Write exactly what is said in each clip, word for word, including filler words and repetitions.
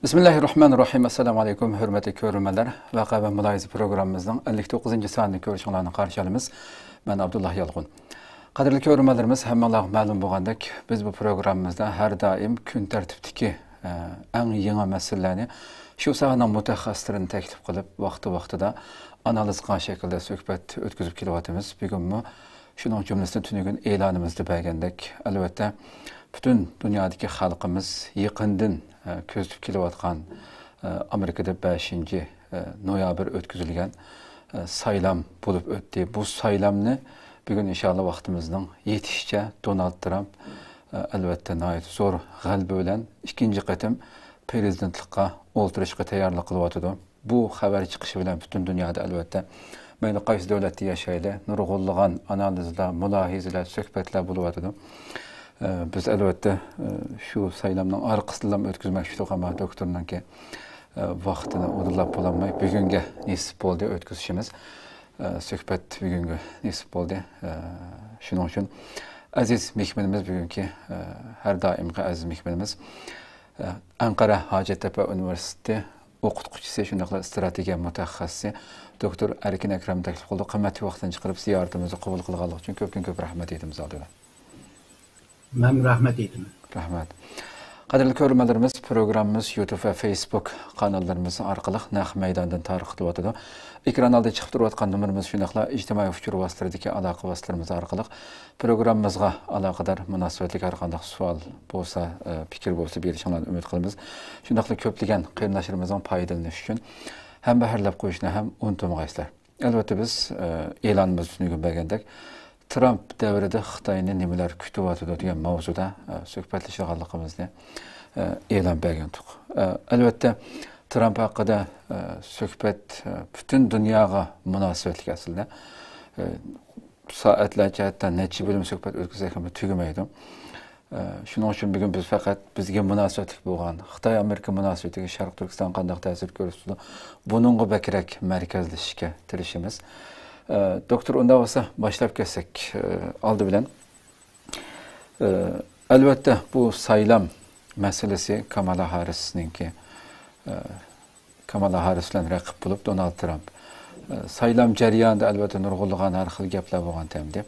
بىسمىللاھىررەھمانىررەھىم. ئەسسالامۇ ئەلەيكۇم، ھۆرمەتلىك كۆرۈرمەنلەر. ۋەقە ۋە مۇلاھىزە پروگراممىمىزنىڭ ئەللىك توققۇزىنچى سانىنى كۆرۈشۈڭلارنى قارشى ئالىمىز. مەن ئابدۇللا يالقۇن. قەدىرلىك كۆرۈرمەنلىرىمىز، ھەممىڭلارغا مەلۇم بولغاندەك، بىز بۇ پروگراممىمىزدا ھەر دائىم كۈن تەرتىپتىكى، ئە، ئەڭ يېڭى مەسىلىلەرنى شۇ ساھەنىڭ مۇتەخەسسىسلىرىنى تەكلىپ قىلىپ، ۋاقتى-ۋاقتىدا ئانالىز قىلغان شەكىلدە سۆھبەت ئۆتكۈزۈپ كېلىۋاتىمىز. بۈگۈنمۇ شۇنىڭ جۈملىسىدە تۈنۈگۈن ئېلانىمىزدا بەرگەندەك، ئەلۋەتتە، پۈتۈن دۇنيادىكى خەلقىمىز يېقىندىن، ئە، كۆزىتىپ كېلىۋاتقان، ئە، ئامېرىكىدا بەشىنچى، ئە، نويابىر ئۆتكۈزۈلگەن، ئە، سايلام بولۇپ ئۆتتى. بۇ سايلامنى بۈگۈن ئىنشاللا ۋاقتىمىزنىڭ يېتىشىچە دونالد ترامپ، ئە، ئەلۋەتتە، ناھايىتى زور غەلىبە بىلەن ئىككىنچى قېتىم پىرېزىدېنتلىققا ئولتۇرۇشقا تەييارلىق قىلىۋاتىدۇ. بۇ خەۋەر چىقىشى بىلەن پۈتۈن دۇنيادا، ئەلۋەتتە، مەيلى قايسى دۆلەتتە ياشايلى، نۇرغۇنلىغان ئانالىزلار، مۇلاھىزىلەر، سۆھبەتلەر بولۇۋاتىدۇ. ئە، بىز، ئەلۋەتتە، ئە، شۇ سايلامنىڭ ئارقىسىدىنلا ئۆتكۈزمەكچى ئىدۇق، ئەمما دوكتورنىڭكى، ئە، ۋاقتىنى ئۇدۇللاپ بولالماي، بۈگۈنگە نېسىپ بولدى ئۆتكۈزۈشىمىز. ئە، سۆھبەت بۈگۈنگە نېسىپ بولدى. ئە، شۇنىڭ ئۈچۈن ئەزىز مېھمىنىمىز بۈگۈنكى، ئە، ھەر دائىمقى ئەزىز مېھمىنىمىز، ئەنقەرە ھاجەتتەپە ئۇنىۋېرسىتېتى ئوقۇتقۇچىسى، شۇنداقلا ئىستراتېگىيە مۇتەخەسسىسى دوكتور ئەركىن ئەكرەمنى تەكلىپ قىلدۇق. قىممەتلىك ۋاقتىنى چىقىرىپ، زىيارىتىمىزنى قوبۇل قىلغانلىقى ئۈچۈن كۆپتىن كۆپ رەھمەت ئېيتىمىز ئالدى بىلەن. مەن رەھمەت ئېيتىمەن. رەھمەت. قەدىرلىك كۆرۈرمەنلىرىمىز، پروگراممىمىز يۇتۇب ۋە فېيسبۇك قاناللىرىمىز ئارقىلىق نەق مەيداندىن تارقىتىلىۋاتىدۇ. ئېكران ئالدىدا چىقىپ تۇرۇۋاتقان نومۇرىمىز، شۇنداقلا ئىجتىمائىي ئۇچۇر ۋاسىتىلىرىدىكى ئالاقە ۋاسىتىلىرىمىز ئارقىلىق پروگراممىمىزغا ئالاقىدار مۇناسىۋەتلىك ھەر قانداق سوئال بولسا، ئە، پىكىر بولسا بېرىشىڭلارنى ئۈمىد قىلىمىز. شۇنداقلا كۆپلىگەن قېرىنداشلىرىمىزنىڭ پايدىلىنىشى ئۈچۈن ھەمبەھىرلەپ قويۇشنى ھەم ئۇنتۇمىغايسىلەر. ئەلۋەتتە، بىز، ئە، ئېلانىمىزدا تۈنۈگۈن بەرگەندەك، ترامپ دەۋرىدە خىتاينى نېمىلەر كۈتۈۋاتىدۇ دېگەن ماۋزۇدا، ئە، سۆھبەتلىشىدىغانلىقىمىزنى، ئە، ئېلان بەرگەنتۇق. ئە، ئەلۋەتتە، ترامپ ھەققىدە، ئە، سۆھبەت، ئە، پۈتۈن دۇنياغا مۇناسىۋەتلىك ئەسلىدە. ئە، سائەتلەرچە، ھەتتا نەچچە بۆلۈم سۆھبەت ئۆتكۈزسەكمۇ تۈگىمەيدۇ. ئە، شۇنىڭ ئۈچۈن بۈگۈن بىز پەقەت بىزگە مۇناسىۋەتلىك بولغان خىتاي-ئامېرىكا مۇناسىۋىتىگە شەرقىي تۈركىستان قانداق تەسىر كۆرسىتىدۇ، بۇنىڭغا بەكرەك مەركەزلىشىشكە تىرىشىمىز. ئە، دوكتور، ئۇنداق بولسا باشلاپ كەتسەك، ئە، ئالدى بىلەن، ئە، ئەلۋەتتە، بۇ سايلام مەسىلىسى كامالا ھاررىسنىڭكى، ئە، كامالا ھاررىس بىلەن رەقىب بولۇپ دونالد ترامپ. ئە، سايلام جەريانىدا، ئەلۋەتتە، نۇرغۇنلىغان ھەر خىل گەپلەر بولغانتى ئەمدى.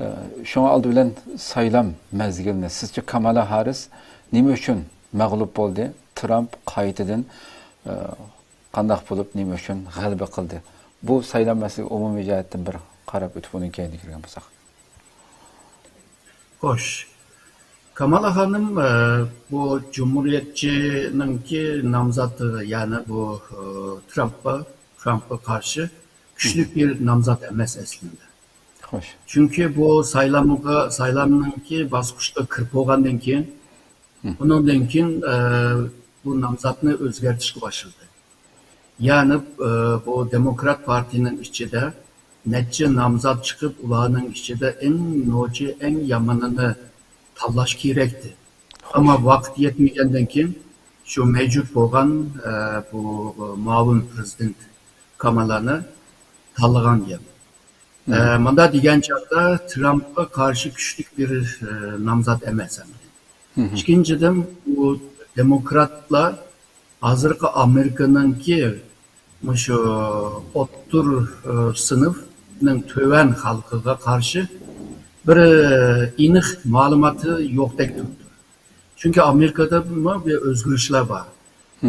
ئە، شۇڭا ئالدى بىلەن سايلام مەزگىلىنى، سىزچە كامالا ھاررىس نېمە ئۈچۈن مەغلۇپ بولدى؟ ترامپ قايتىدىن، ئە، قانداق بولۇپ، نېمە ئۈچۈن غەلىبە قىلدى؟ بۇ سايلام مەسىلىگە ئومۇمىي جەھەتتىن بىر قاراپ ئۆتۈپ، ئۇنىڭ كەينىگە كىرگەن بولساق. خوش. كامالا خانىم، ئە، بۇ جۇمھۇرىيەتچىنىڭكى نامزاتى، يەنى بۇ، ئە، ترامپقا، ترامپقا قارشى كۈچلۈك بىر نامزات ئەمەس ئەسلىدە. خوش. چۈنكى بۇ سايلامغا، سايلامنىڭكى باسقۇچقا كىرىپ بولغاندىن كېيىن، ئۇنىڭدىن كېيىن، ئە، بۇ نامزاتنى ئۆزگەرتىشكە باشلىدى. يەنى، ئە، بۇ دېموكرات پارتىيىنىڭ ئىچىدە نەچچە نامزات چىقىپ، ئۇلارنىڭ ئىچىدە ئەڭ نوچى، ئەڭ يامىنىنى تاللاش كېرەكتى. ئەمما ۋاقىت يەتمىگەندىن كېيىن، شۇ مەۋجۇت بولغان، ئە، بۇ مۇئاۋىن پىرېزىدېنت كامالانى تاللىغان گەپ. ئە، مۇنداق دېگەن چاغدا ترامپقا قارشى كۈچلۈك بىر، ئە، نامزات ئەمەس ئەمدى. ئىككىنچىدىن، بۇ دېموكراتلار ھازىرقى ئامېرىكىنىڭكى مۇشۇ ئوتتۇرا، ئە، سىنىپنىڭ تۆۋەن خەلقىگە قارشى بىر، ئە، ئېنىق مەلۇماتى يوقتەك تۇرىدۇ. چۈنكى ئامېرىكىدىمۇ بىر ئۆزگىرىشلەر بار.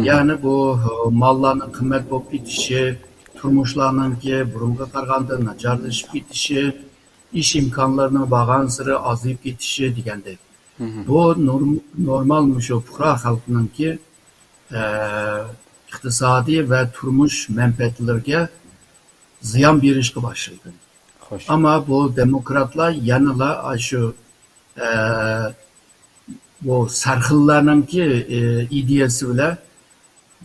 يەنى بۇ، ئە، ماللارنىڭ قىممەت بولۇپ كېتىشى، تۇرمۇشلارنىڭكى بۇرۇنقىغا قارىغاندا ناچارلىشىپ كېتىشى، ئىش ئىمكانلىرىنىڭ بارغانسېرى ئازىيىپ كېتىشى دېگەندەك. بۇ نورم-، نورمال مۇشۇ پۇقرا خەلقنىڭكى، ئە، ئىقتىسادىي ۋە تۇرمۇش مەنپەئەتلىرىگە زىيان بېرىشقا باشلىدى. خوش. ئەمما بۇ دېموكراتلار يەنىلا ئاشۇ، ئە، بۇ سەرخىللارنىڭكى، ئە، ئىدىيەسى بىلەن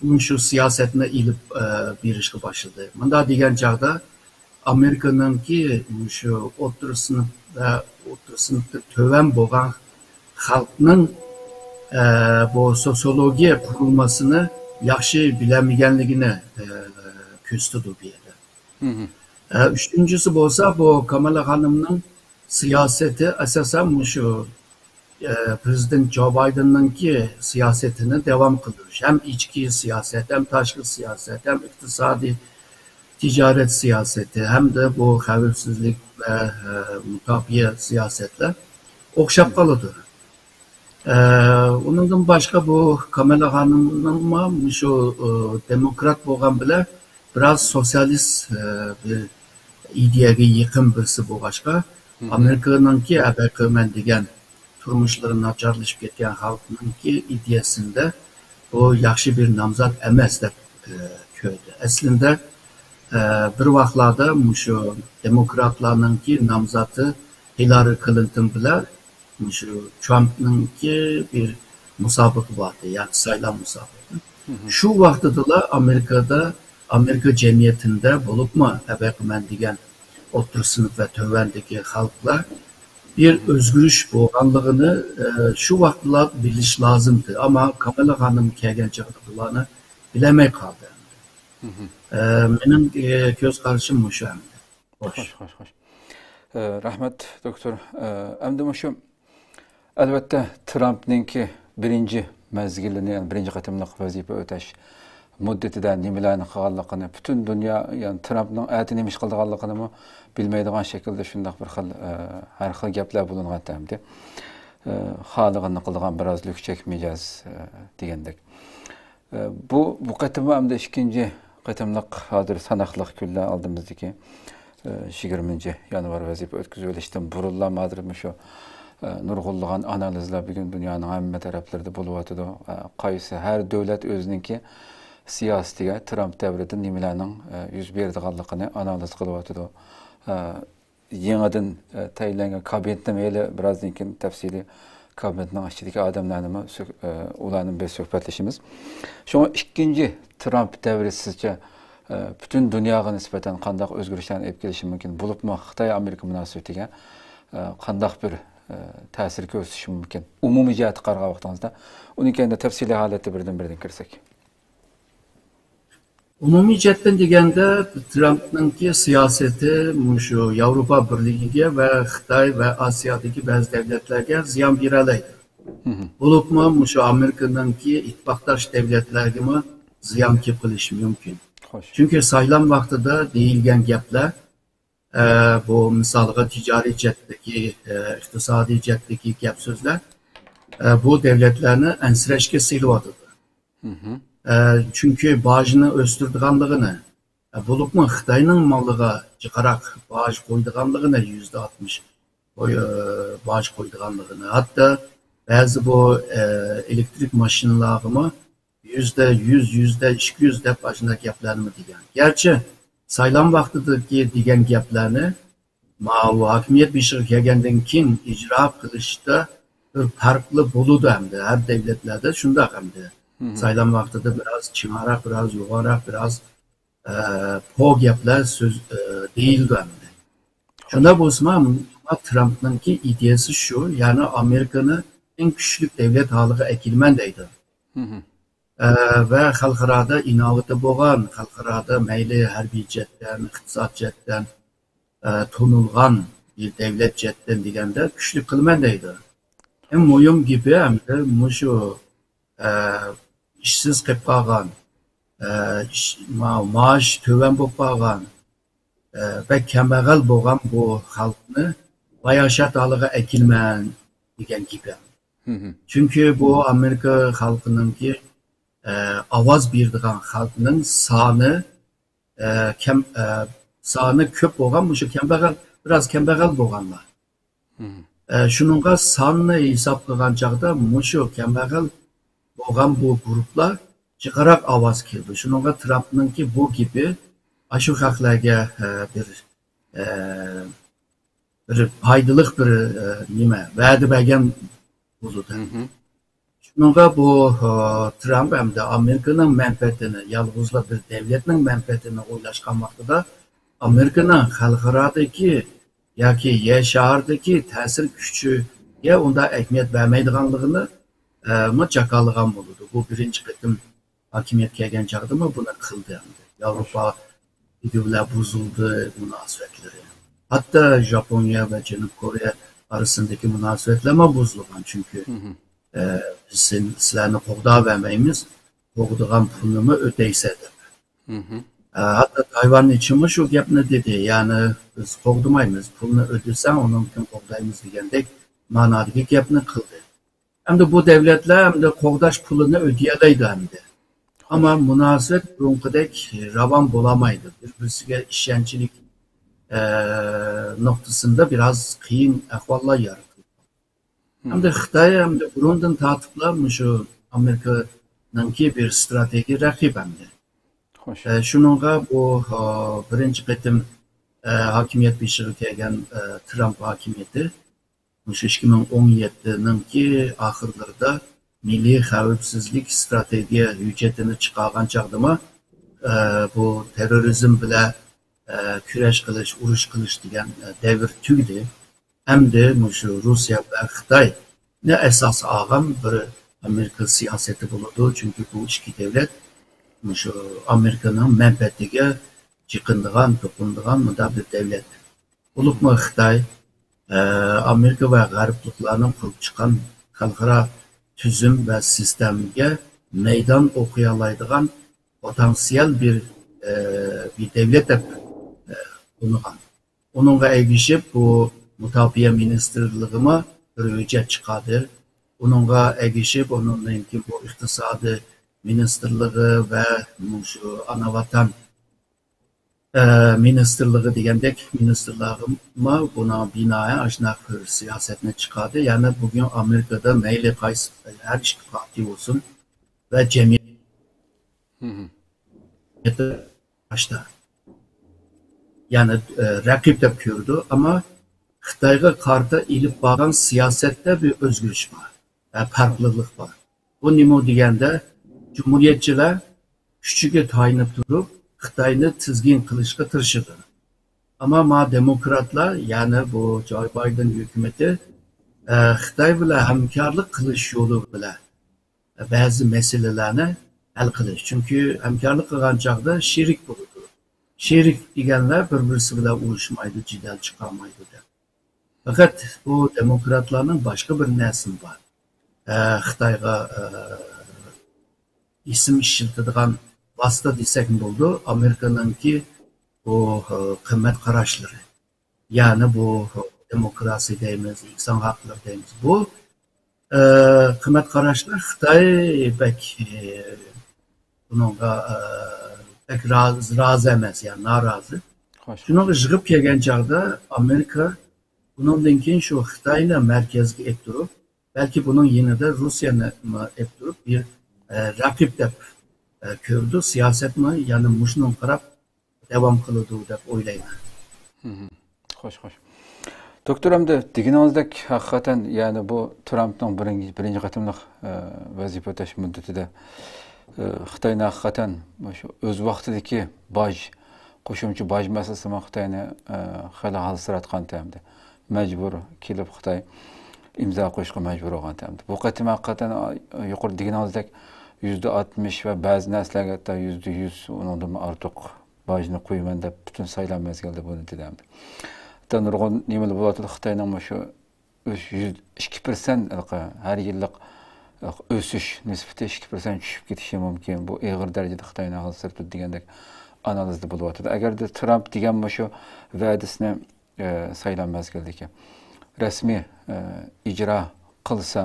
مۇشۇ سىياسەتنى ئېلىپ، ئە، بېرىشكە باشلىدى. مۇنداق دېگەن چاغدا، ئامېرىكىنىڭكى مۇشۇ ئوتتۇرا سىنىپ ۋە ئوتتۇرا سىنىپتىن تۆۋەن بولغان خەلقنىڭ، ئە، بۇ سوسىيولوگىيە قۇرۇلمىسىنى ياخشى بىلەلمىگەنلىكىنى، ئە، كۆرسىتىدۇ بۇ يەردە. ئە، ئۈچىنچىسى بولسا، بۇ كامالا خانىمنىڭ سىياسىتى ئاساسەن مۇشۇ ئە، پرېزىدېنت جو بايدېننىڭكى سىياسىتىنى داۋام قىلدۇرۇش، ھەم ئىچكى سىياسەت، ھەم تاشقى سىياسەت، ھەم ئىقتىسادىي، تىجارەت سىياسىتى، ھەمدە بۇ خەۋپسىزلىك ۋە، ئە، مۇداپىئە سىياسەتلەر ئوخشاپ قالىدۇ. ئە، ئۇنىڭدىن باشقا بۇ كامالا خانىمنىڭمۇ مۇشۇ، ئە، دېموكرات بولغان بىلەن بىراز سوتسىيالىست، ئە، بىر ئىدىيەگە يېقىن بىرسى بولغاچقا، ئامېرىكىنىڭكى ئەبەقىمەن دېگەن تۇرمۇشلىرى ناچارلىشىپ كەتكەن خەلقنىڭكى ئىدىيەسىندە بۇ ياخشى بىر نامزات ئەمەس دەپ، ئە، كۆردى. ئەسلىندە، ئە، بىر ۋاقىتلاردا مۇشۇ دېموكراتلارنىڭكى نامزاتى ھىلارى كلىنتون بىلەن مۇشۇ ترامپنىڭكى بىر مۇسابىقە بار ئىدى، يەنى سايلام مۇسابىقە. شۇ ۋاقتىدىلا ئامېرىكادا، ئامېرىكا جەمئىيىتىندە بولۇپمۇ ئەبەقىمەن دېگەن ئوتتۇرا سىنىپ ۋە تۆۋەندىكى خەلقلەر بىر ئۆزگىرىش بولغانلىقىنى، ئە، شۇ ۋاقىتلا بىلىش لازىمدى. ئەمما كامالا خانىم كەلگەن چاغدا بۇلارنى بىلەلمەي قالدى. ئە، مېنىڭ، ئە، كۆز قارىشىم مۇشۇ ئەمدى. خوش. خوش، خوش، خوش. ئە، رەھمەت، دوكتور. ئە، ئەمدى مۇشۇ، ئەلۋەتتە، ترامپنىڭكى بىرىنچى مەزگىلىنى، يەنى بىرىنچى قېتىملىق ۋەزىپە ئۆتەش مۇددىتىدە نېمىلەرنى قىلغانلىقىنى پۈتۈن دۇنيا، يەنى ترامپنىڭ ئەتە نېمە ئىش قىلىدىغانلىقىنىمۇ بىلمەيدىغان شەكىلدە شۇنداق بىر خىل، ئە، ھەر خىل گەپلەر بولۇنغانتى ئەمدى. ئە، خالىغىنىنى قىلىدىغان بىراز لۈكچەك مىجەز، ئە، دېگەندەك. ئە، بۇ، بۇ قېتىممۇ ئەمدى ئىككىنچى قېتىملىق، ھازىر ساناقلىق كۈنلەر ئالدىمىزدىكى، ئە، يىگىرمىنچى يانۋار ۋەزىپە ئۆتكۈزۈۋېلىشتىن بۇرۇنلا ھازىر مۇشۇ، ئە، نۇرغۇنلىغان ئانالىزلار بۈگۈن دۇنيانىڭ ھەممە تەرەپلىرىدە بولۇۋاتىدۇ. ئە، قايسى ھەر دۆلەت ئۆزىنىڭكى سىياسىتىگە ترامپ دەۋرىدە نېمىلەرنىڭ، ئە، يۈز بېرىدىغانلىقىنى ئانالىز قىلىۋاتىدۇ. ئە، يېڭىدىن، ئە، تەيىنلەنگەن كابىنېتنى مەيلى بىرازدىن كېيىن تەپسىلىي كابىنېتنىڭ ئىچىدىكى ئادەملەرنىمۇ سۆھ-، ئە، ئۇلارنى بىر سۆھبەتلىشىمىز. شۇڭا ئىككىنچى ترامپ دەۋرى سىزچە، ئە، پۈتۈن دۇنياغا نىسبەتەن قانداق ئۆزگىرىشلەرنى ئېلىپ كېلىشى مۇمكىن؟ بولۇپمۇ خىتاي ئامېرىكا مۇناسىۋىتىگە، ئە، قانداق بىر، ئە، تەسىر كۆرسىتىشى مۇمكىن؟ ئومۇمىي جەھەتتە قارىغان ۋاقتىڭىزدا، ئۇنى كەينىدە تەپسىلىي ھالەتتە بىردىن بىردىن كىرسەك. ئومۇمىي جەھەتتىن دېگەندە، ترامپنىڭكى سىياسىتى مۇشۇ ياۋروپا بىرلىكىگە ۋە خىتاي ۋە ئاسىيادىكى بەزى دەۋلەتلەرگە زىيان بېرەلەيدۇ. بولۇپمۇ مۇشۇ ئامېرىكىنىڭكى ئىتتىپاقداش دەۋلەتلەرگىمۇ زىيان كېلىپ قېلىشى مۇمكىن. خوش. چۈنكى سايلام ۋاقتىدا دېيىلگەن گەپلەر، ئە، بۇ مىسالغا تىجارىي جەھەتتىكى، ئە، ئىقتىسادىي جەھەتتىكى گەپ سۆزلەر، ئە، بۇ دەۋلەتلەرنى ئەنسىرەشكە سېلىۋاتىدۇ. ئە، چۈنكى باجنى ئۆستۈرىدىغانلىقىنى، ئە، بولۇپمۇ خىتاينىڭ مالىغا جىقراق باج قويىدىغانلىقىنى، يۈزدە ئاتمىش قوي-، ئە، باج قويىدىغانلىقىنى، ھەتتا بەزى بۇ، ئە، ئېلېكتىرىك ماشىنىلارغىمۇ يۈزدە يۈز، يۈزدە ئىككى يۈز دەپ ئاشۇنداق گەپلەرنىمۇ دېگەن. گەرچە سايلام ۋاقتىدىكى دېگەن گەپلەرنى ماۋۇ ھاكىمىيەت بېشىغا كەلگەندىن كېيىن ئىجرا قىلىشتا بىر پەرقلىق بولىدۇ ئەمدى. ھەر دەۋلەتلەردە شۇنداق ئەمدى. سايلام ۋاقتىدا بىراز چىڭراق، بىراز يوغانراق، بىراز، ئە، پو گەپلەر سۆز، ئە، دېيىلىدۇ ئەمدى. شۇنداق بولسىمۇ، ترامپنىڭكى ئىدىيەسى شۇ، يەنى ئامېرىكىنى ئەڭ كۈچلۈك دەۋلەت ھالىغا ئەكېلىمەن دەيدۇ. ئە، ۋە خەلقئارادا ئىناۋىتى بولغان، خەلقئارادا مەيلى ھەربىي جەھەتتىن، ئىقتىساد جەھەتتىن، ئە، تونۇلغان بىر دەۋلەت جەھەتتىن دېگەندە كۈچلۈك قىلىمەن دەيدۇ. ئەڭ مۇھىم گېپى ئەمدى مۇشۇ، ئە، ئىشسىز قېلىپ قالغان، ئە، ئىش-، ما-، مائاش تۆۋەن بولۇپ قالغان، ئە، بەك كەمبەغەل بولغان بۇ خەلقنى باياشات ھالىغا ئەكېلىمەن دېگەن گېپى. چۈنكى بۇ ئامېرىكا خەلقىنىڭكى، ئە، ئاۋاز بېرىدىغان خەلقنىڭ سانى، ئە، كەم، ئە، سانى كۆپ بولغان، مۇشۇ كەمبەغەل، بىراز كەمبەغەل بولغانلار. ئە، شۇنىڭغا ساننى ھېساب قىلغان چاغدا مۇشۇ كەمبەغەل بولغان بۇ گۇرۇپلار جىقراق ئاۋاز كېلىدۇ. شۇنىڭغا ترامپنىڭكى بۇ گېپى ئاشۇ خەقلەرگە، ئە، بىر، ئە، بىر پايدىلىق بىر، ئە، نېمە، ۋەدە بەرگەن بولىدۇ. شۇنىڭغا بۇ، ئە، ترامپ ئەمدى ئامېرىكىنىڭ مەنپەئەتىنى، يالغۇزلا بىر دەۋلەتنىڭ مەنپەئەتىنى ئويلاشقان ۋاقتىدا، ئامېرىكىنىڭ خەلقئارادىكى ياكى يەر شارىدىكى تەسىر كۈچىگە ئۇنداق ئەھمىيەت بەرمەيدىغانلىقىنى، ئە، مۇ جاكارلىغان بولىدۇ. بۇ بىرىنچى قېتىم ھاكىمىيەتكە كەلگەن چاغدىمۇ بۇنى قىلدى ئەمدى. ياۋروپا بىلەن بۇزۇلدى مۇناسىۋەتلىرى. ھەتتا ژاپونىيە ۋە جەنۇبىي كورېيە ئارىسىندىكى مۇناسىۋەتلەرمۇ بۇزۇلغان. چۈنكى ئە، بىز سىلەرنى قوغداۋەرمەيمىز، قوغدىغان پۇلنىمۇ ئۆتەيسەن دەپ. ئە، ھەتتا تايۋاننىچىمۇ شۇ گەپنى دېدى، يەنى بىز قوغدىمايمىز، پۇلنى ئۆتىسەڭ ئۇنىڭدىن قوغدايمىز دېگەندەك مانادىكى گەپنى قىلدى. ئەمدى بۇ دەۋلەتلەر ئەمدى قوغداش پۇلىنى ئۆتىيەلەيدۇ ئەمدى. ئەمما مۇناسىۋەت بۇرۇنقىدەك راۋان بولالمايدۇ. بىر-بىرسىگە ئىشەنچلىك، ئە، نۇقتىسىدا بىراز قىيىن ئەھۋاللار يارىتىلدى. ھەمدە خىتاي ھەمدە بۇرۇندىن تارتىپلا مۇشۇ ئامېرىكىنىڭكى بىر ستراتېگىيە رەقىبى ئەمدى. خوش. ئە، شۇنىڭغا بۇ، ئا، بىرىنچى قېتىم، ئە، ھاكىمىيەت بېشىغا كەلگەن، ئە، ترامپ ھاكىمىيىتى مۇشۇ ئىككى مىڭ ئون يەتتىنىڭكى ئاخىرلىرىدا مىللىي خەۋپسىزلىك ستراتېگىيە ھۆججىتىنى چىقارغان چاغدىمۇ، ئە، بۇ تېررورىزم بىلەن، ئە، كۈرەش قىلىش، ئۇرۇش قىلىش دېگەن، ئە، دەۋر تۈگىدى. ئەمدى مۇشۇ روسىيە ۋە خىتاينى ئاساس ئالغان بىر ئامېرىكا سىياسىتى بولىدۇ. چۈنكى بۇ ئىككى دۆلەت مۇشۇ ئامېرىكىنىڭ مەنپەئەتىگە چېقىنىدىغان، توقۇنىدىغان مۇنداق بىر دۆلەت. بولۇپمۇ خىتاي، ئە، ئامېرىكا ۋە غەربلىكلەرنىڭ قۇرۇپ چىققان خەلقئارا تۈزۈم ۋە سىستېمىگە مەيدان ئوقۇيالايدىغان پوتېنسىيال بىر، ئە، بىر دۆلەت دەپ، ئە، تونۇغان. ئۇنىڭغا ئەگىشىپ، بۇ مۇداپىئە مىنىستىرلىقىمۇ بىر ھۆججەت چىقاردى. ئۇنىڭغا ئەگىشىپ، ئۇنىڭدىن كېيىن بۇ ئىقتىسادىي مىنىستىرلىقى ۋە مۇشۇ ئانا ۋەتەن، ئە، مىنىستىرلىقى دېگەندەك مىنىستىرلارمۇ بۇنىڭ بىنائەن ئاشۇنداق بىر سىياسەتنى چىقاردى. يەنى بۈگۈن ئامېرىكىدا مەيلى قايسى، ھەر ئىككى پارتىيە بولسۇن ۋە جەمئىيەت باشتا. يەنى، ئە، رەقىب دەپ كۆرىدۇ، ئەمما خىتايغا قارىتا ئېلىپ بارغان سىياسەتتە بىر ئۆزگىرىش بار، ئە، پەرقلىقلىق بار. بۇ نېمە دېگەندە، جۇمھۇرىيەتچىلەر كۈچىگە تايىنىپ تۇرۇپ، خىتاينى تىزگىن قىلىشقا تىرىشىدۇ. ئەمما ما دېموكراتلار، يەنى بۇ جوي بايدېن ھۆكۈمىتى، ئە، خىتاي بىلەن ھەمكارلىق قىلىش يولى بىلەن بەزى مەسىلىلەرنى ھەل قىلىش. چۈنكى ھەمكارلىق قىلغان چاغدا شېرىك بولىدۇ. شېرىك دېگەنلەر بىر-بىرسى بىلەن ئۇرۇشمايدۇ، جېدەل چىقارمايدۇ دەپ. پەقەت بۇ دېموكراتلارنىڭ باشقا بىر نەرسىمۇ بار. ئە، خىتايغا، ئە، ئېسىم ئىشلىتىدىغان ۋاسىتە دېسەكمۇ بولىدۇ. ئامېرىكىنىڭكى بۇ، ئە، قىممەت قاراشلىرى. يەنى بۇ دېموكراسىيە دەيمىز، ئىنسان ھەقلىرى دەيمىز. بۇ، ئە، قىممەت قاراشلار خىتاي بەك، ئە، بۇنىڭغا، ئە، بەك راز-، رازى ئەمەس، يەنى نارازى. خوش. شۇنىڭغا يىغىپ كەلگەن چاغدا ئامېرىكا بۇنىڭدىن كېيىن شۇ خىتاينى مەركەزگە ئېلىپ تۇرۇپ، بەلكى بۇنىڭ يېنىدا روسىيەنى ئېلىپ تۇرۇپ بىر، ئە، رەقىب دەپ، ئە، كۆرىدۇ. سىياسەتمۇ يەنى مۇشۇنىڭغا قاراپ داۋام قىلىدۇ دەپ ئويلايمەن. خوش، خوش. دوكتور، ئەمدى دېگىنىڭىزدەك، ھەقىقەتەن، يەنى بۇ ترامپنىڭ بىرىنچى، بىرىنچى قېتىملىق، ئە، ۋەزىپە ئۆتەش مۇددىتىدە، ئە، خىتاينى ھەقىقەتەن مۇشۇ ئۆز ۋاقتىدىكى باج، قوشۇمچە باج مەسىلىسىمۇ خىتاينى، ئە، خېلى ھالسىراتقانتى ئەمدى. مەجبۇر كېلىپ خىتاي ئىمزا قويۇشقا مەجبۇر بولغانتى ئەمدى. بۇ قېتىم ھەقىقەتەن، ئە، يۇقىرىدا دېگىنىڭىزدەك يۈزدە ئاتمىش ۋە بەزى نەرسىلەرگە ھەتتا يۈزدە يۈز، ئۇنىڭدىنمۇ ئارتۇق باجنى قويىمەن دەپ پۈتۈن سايلام مەزگىلىدە بۇنى دېدى ئەمدى. ھەتتا نۇرغۇن نېمىلەر بولۇۋاتىدۇ، خىتاينىڭ مۇشۇ ئۆس-، يۈز، ئىككى پىرسەنت ھېلىقى ھەر يىللىق ئۆسۈش نىسبىتى ئىككى پىرسەنت چۈشۈپ كېتىشى مۇمكىن. بۇ ئېغىر دەرىجىدە خىتاينى ھالسىرىتىدۇ دېگەندەك ئانالىزدا بولۇۋاتىدۇ. ئەگەردە ترامپ دېگەن مۇشۇ ۋەدىسىنى، ئە، سايلام مەزگىلىدىكى رەسمىي، ئە، ئىجرا قىلسا،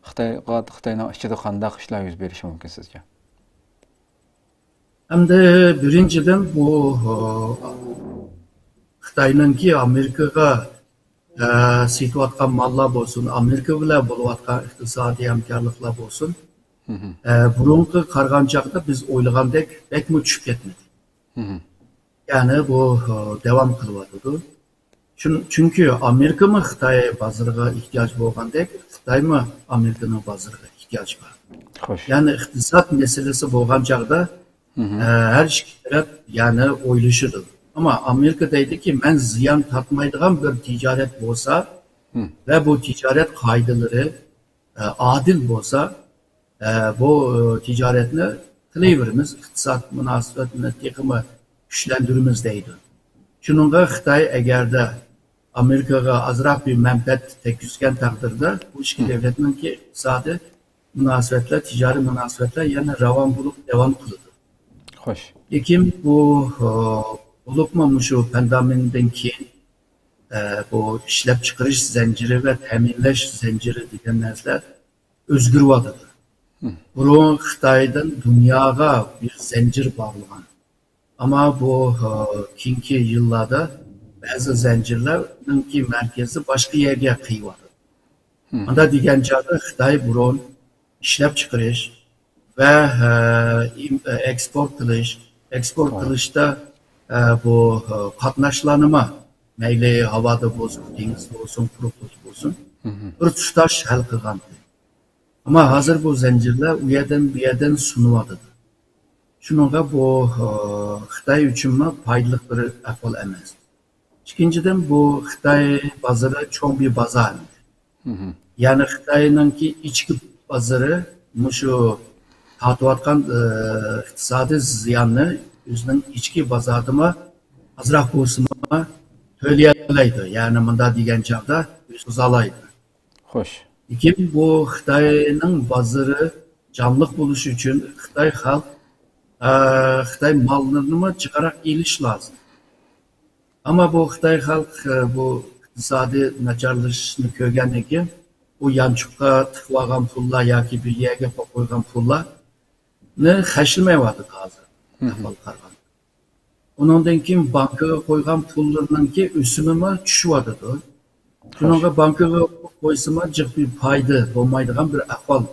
خىتايغا، خىتاينىڭ ئىچىدە قانداق ئىشلار يۈز بېرىشى مۇمكىن سىزچە؟ ئەمدى بىرىنچىدىن، بۇ، ئە، خىتاينىڭكى ئامېرىكىغا، ئە، سېتىۋاتقان ماللار بولسۇن، ئامېرىكا بىلەن بولۇۋاتقان ئىقتىسادىي ھەمكارلىقلار بولسۇن، ئە، بۇرۇنقىغا قارىغان چاغدا بىز ئويلىغاندەك بەكمۇ چۈشۈپ كەتمىدى. يەنى بۇ، ئە، داۋام قىلىۋاتىدۇ. چۈن-، چۈنكى ئامېرىكىمۇ خىتاي بازىرىغا ئېھتىياج بولغاندەك، خىتايمۇ ئامېرىكىنىڭ بازىرىغا ئېھتىياجى بار. خوش. يەنى ئىقتىساد مەسىلىسى بولغان چاغدا، ئە، ھەر ئىككى تەرەپ يەنى ئويلىشىدۇ. ئەمما ئامېرىكا دەيدۇكى، مەن زىيان تارتمايدىغان بىر تىجارەت بولسا ۋە بۇ تىجارەت قائىدىلىرى، ئە، ئادىل بولسا، ئە، بۇ، ئە، تىجارەتنى قىلىۋېرىمىز، ئىقتىساد مۇناسىۋەتنى تېخىمۇ كۈچلەندۈرىمىز دەيدۇ. شۇنىڭغا خىتاي ئەگەردە ئامېرىكىغا ئازراق بىر مەنپەئەت تەگكۈزگەن تەقدىردە، بۇ ئىككى دۆلەتنىڭكى ئىقتىسادىي مۇناسىۋەتلەر، تىجارىي مۇناسىۋەتلەر يەنە راۋان بولۇپ داۋام قىلىدۇ. خوش. لېكىن بۇ، ئە، بولۇپمۇ مۇشۇ پاندېمىيەدىن كېيىن، ئە، بۇ ئىشلەپچىقىرىش زەنجىرى ۋە تەمىنلەش زەنجىرى دېگەن نەرسىلەر ئۆزگىرىۋاتىدۇ. بۇرۇن خىتايدىن دۇنياغا بىر زەنجىر باغلىغان. ئەمما بۇ، ئە، كېيىنكى يىللاردا بەزى زەنجىرلەرنىڭكى مەركىزى باشقا يەرگە قىيىۋاتىدۇ. مۇنداق دېگەن چاغدا خىتاي بۇرۇن ئىشلەپچىقىرىش ۋە، ئە، ئىم-، ئە، ئېكسپورت قىلىش، ئېكسپورت قىلىشتا، ئە، بۇ، ئە، قاتناشلارنىمۇ مەيلى ھاۋادا بولسۇن، دېڭىزدا بولسۇن، قۇرۇقلۇقتا بولسۇن، بىر تۇتاش ھەل قىلغان. ئەمما ھازىر بۇ زەنجىرلەر ئۇ يەردىن، بۇ يەردىن سۇنۇۋاتىدۇ. شۇنىڭغا بۇ، ئە، خىتاي ئۈچۈنمۇ پايدىلىق بىر ئەھۋال ئەمەس. ئىككىنچىدىن، بۇ خىتاي بازىرى چوڭ بىر بازار. يەنى خىتاينىڭكى ئىچكى بازىرى مۇشۇ تارتىۋاتقان، ئى، ئىقتىسادىي زىياننى ئۆزىنىڭ ئىچكى بازارىدىمۇ ئازراق بولسىمۇ تۆلىيەلەيدۇ. يەنى مۇنداق دېگەن چاغدا ئۆزى قۇزالايدۇ. خوش. لېكىن بۇ خىتاينىڭ بازىرى جانلىق بولۇشى ئۈچۈن خىتاي خەلق، ئە، خىتاي ماللىرىنىمۇ جىقراق ئېلىش لازىم. ئەمما بۇ خىتاي خەلق، ئە، بۇ ئىقتىسادىي ناچارلىشىشنى كۆرگەندىن كېيىن، ئۇ يانچۇققا تىقىۋالغان پۇللار ياكى بىر يەرگە قويۇپ قويغان پۇللارنى خەجلىمەيۋاتىدۇ ھازىر. ئەھۋال قارىغاندا. ئۇنىڭدىن كېيىن بانكىغا قويغان پۇللىرىنىڭكى ئۆسۈمىمۇ چۈشۈۋاتىدۇ. شۇنىڭغا بانكىغا قويسىمۇ جىق بىر پايدا بولمايدىغان بىر ئەھۋال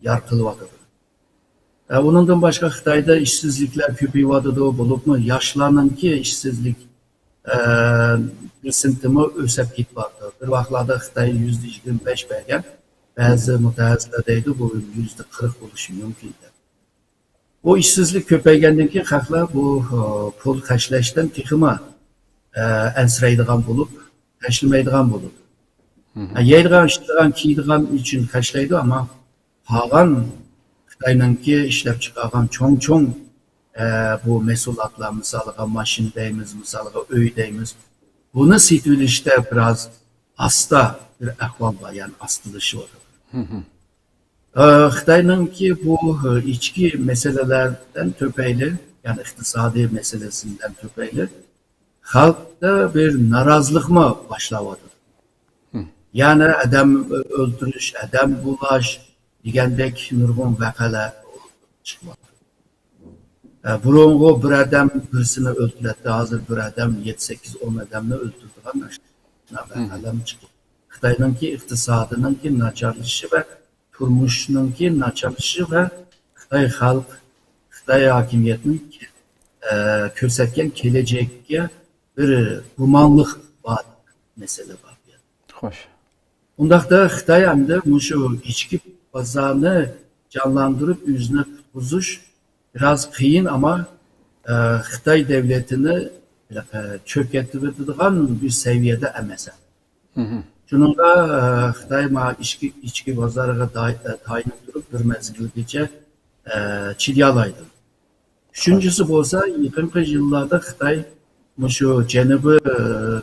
يارىتىلىۋاتىدۇ. ئە، ئۇنىڭدىن باشقا خىتايدا ئىشسىزلىكلەر كۆپىيىۋاتىدۇ، بولۇپمۇ ياشلارنىڭكى ئىشسىزلىك، ئە، پىرسېنتىمۇ ئۆسۈپ كېتىۋاتىدۇ. بىر ۋاقىتلاردا خىتاي يۈزدە يىگىرمە بەش بەرگەن، بەزى مۇتەخەسسىسلەر دەيدۇ، بۇ يۈزدە قىرىق بولۇشى مۇمكىن دەپ. بۇ ئىشسىزلىك كۆپەيگەندىن كېيىن خەقلەر بۇ، ئە، پۇل خەجلەشتىن تېخىمۇ، ئە، ئەنسىرەيدىغان بولۇپ، خەجلىمەيدىغان بولىدۇ. ئە، يەيدىغان، ئىچىدىغان، كىيىدىغان ئۈچۈن خەجلەيدۇ، ئەمما قالغان خىتاينىڭكى ئىشلەپچىقارغان چوڭ-چوڭ، ئە، بۇ مەھسۇلاتلار، مىسالىغا ماشىنا دەيمىز، مىسالىغا ئۆي دەيمىز. بۇنى سېتىۋېلىشتە بىراز ئاستا بىر ئەھۋال بار، يەنى ئاستىلىشىۋاتىدۇ. ئە، خىتاينىڭكى بۇ، ئە، ئىچكى مەسىلىلەردىن تۈپەيلى، يەنى ئىقتىسادىي مەسىلىسىدىن تۈپەيلى خەلقتە بىر نارازىلىقمۇ باشلاۋاتىدۇ. يەنى ئادەم ئۆلتۈرۈش، ئادەم بۇلاش دېگەندەك نۇرغۇن ۋەقەلەر چىقىۋاتىدۇ. ئە، بۇرۇنغۇ بىر ئادەم بىرسىنى ئۆلتۈرەتتى، ھازىر بىر ئادەم يەتتە، سەككىز، ئون ئادەمنى ئۆلتۈرىدىغان ۋەقەلەرمۇ چىقىۋاتىدۇ. خىتاينىڭكى ئىقتىسادىنىڭكى ناچارلىشىشى ۋە تۇرمۇشنىڭكى ناچارلىشىشى ۋە خىتاي خەلق، خىتاي ھاكىمىيەتنىڭ، ئە، كۆرسەتكەن كېلەچەككە بىر گۇمانلىق بار مەسىلە بار. خوش. ئۇنداقتا خىتاي ئەمدى مۇشۇ ئىچكى بازارنى جانلاندۇرۇپ ئۆزىنى قۇتقۇزۇش بىراز قىيىن، ئەمما، ئە، خىتاي دەۋلىتىنى، ئە، چۆكۈتۈۋېتىدىغان بىر سەۋىيەدە ئەمەس. شۇنىڭغا، ئە، خىتاي ما ئىچكى، ئىچكى بازارغا داي-، ئە، تايىنىپ تۇرۇپ بىر مەزگىلگىچە، ئە، چىدىيالايدۇ. ئۈچىنچىسى بولسا، يېقىنقى يىللاردا خىتاي مۇشۇ جەنۇبىي، ئە،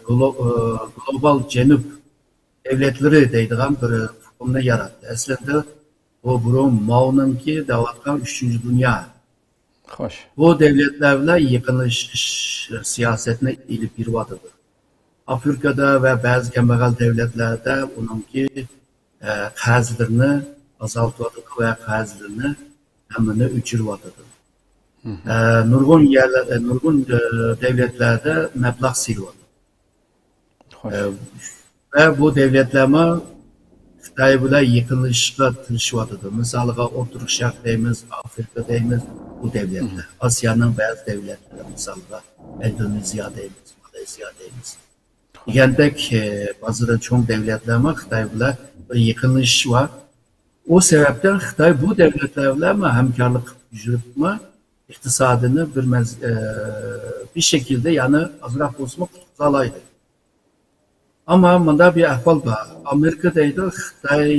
گلو-، ئە، گلوبال جەنۇب دەۋلەتلىرى دەيدىغان بىر ئۇقۇمنى ياراتتى. ئەسلىدە بۇ بۇرۇن ماۋنىڭكى دەۋاتقان ئۈچىنچى دۇنيا. خوش. بۇ دەۋلەتلەر بىلەن يېقىنلىشىش سىياسەتنى ئېلىپ بېرىۋاتىدۇ. ئافرىقادا ۋە بەزى كەمبەغەل دەۋلەتلەردە ئۇنىڭكى، ئە، قەرزلىرىنى ئازالتىۋاتىدۇ ۋە قەرزلىرىنى ھەممىنى ئۆچۈرۈۋاتىدۇ. ئە، نۇرغۇن يەرلەر، ئە، نۇرغۇن، ئە، دەۋلەتلەردە مەبلەغ سېلىۋاتىدۇ. خوش. ئە، ۋە بۇ دەۋلەتلەرمۇ خىتاي بىلەن يېقىنلىشىشقا تىرىشىۋاتىدۇ. مىسالىغا، ئوتتۇرا شەرق دەيمىز، ئافرىقا دەيمىز، بۇ دەۋلەتلەر. ئاسىيانىڭ بەزى دەۋلەتلىرى، مىسالغا، ئىندونېزىيە دەيمىز، مالايزىيە دەيمىز. دېگەندەك، ئە، بازىرى چوڭ دەۋلەتلەرمۇ خىتاي بىلەن بىر يېقىنلىشىش بار. ئۇ سەۋەبتىن خىتاي بۇ دەۋلەتلەر بىلەنمۇ ھەمكارلىق قىلىپ يۈرۈپمۇ ئىقتىسادىنى بىر مەز-، ئە، بىر شەكىلدە، يەنى ئازراق بولسىمۇ قۇتقۇزالايدۇ. ئەمما مۇنداق بىر ئەھۋال بار. ئامېرىكا دەيدۇ، خىتاي،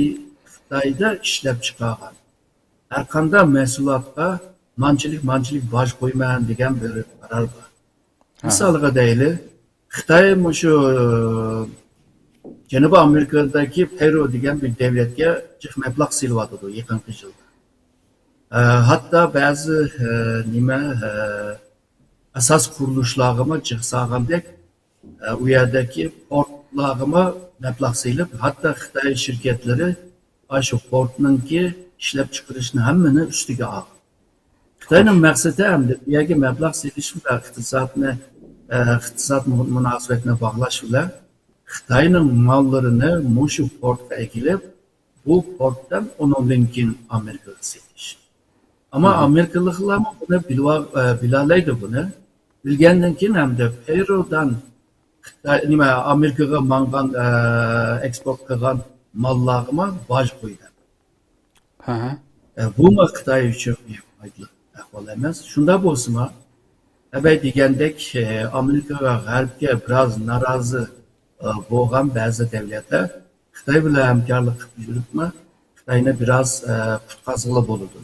خىتايدا ئىشلەپ چىقارغان ھەر قانداق مەھسۇلاتقا مانچىلىك، مانچىلىك باج قويىمەن دېگەن بىر قارار بار. مىسالغا دەيلى، خىتاي مۇشۇ، ئە، جەنۇبىي ئامېرىكىدىكى پېرۇ دېگەن بىر دۆلەتكە جىق مەبلەغ سېلىۋاتىدۇ يېقىنقى يىلدا. ئە، ھەتتا بەزى، ئە، نېمە، ئە، ئاساس قۇرۇلۇشلارغىمۇ جىق سالغاندەك، ئە، ئۇ يەردىكى پورتلارغىمۇ مەبلەغ سېلىپ، ھەتتا خىتاي شىركەتلىرى ئاشۇ پورتنىڭكى ئىشلەپچىقىرىشنى ھەممىنى ئۈستىگە ئالغان. خىتاينىڭ مەقسىتى ئەمدى بۇ يەرگە مەبلەغ سېلىش بىلەن ئىقتىسادنى، ئە، ئىقتىساد مۇ-، مۇناسىۋەتنى باغلاش بىلەن خىتاينىڭ ماللىرىنى مۇشۇ پورتقا ئەكېلىپ، بۇ پورتتىن ئۇنىڭدىن كېيىن ئامېرىكىغا سېتىش. ئەمما ئامېرىكىلىقلارمۇ بۇنى بىلىۋال-، ئە، بىلالايدۇ بۇنى. بىلگەندىن كېيىن ئەمدى پېرۇدىن خىتاي، نېمە، ئامېرىكىغا ماڭغان، ئە، ئېكسپورت قىلغان ماللارغىمۇ باج قويدى. ھە، ھە. ئە، بۇمۇ خىتاي ئۈچۈن بىر پايدىلىق ئەھۋال ئەمەس. شۇنداق بولسىمۇ، ئەبەي دېگەندەك، ئە، ئامېرىكا ۋە غەربكە بىراز نارازى، ئە، بولغان بەزى دۆلەتلەر خىتاي بىلەن ھەمكارلىق قىلىپ يۈرۈپمۇ، خىتاينى بىراز، ئە، قۇتقازغىلى بولىدۇ.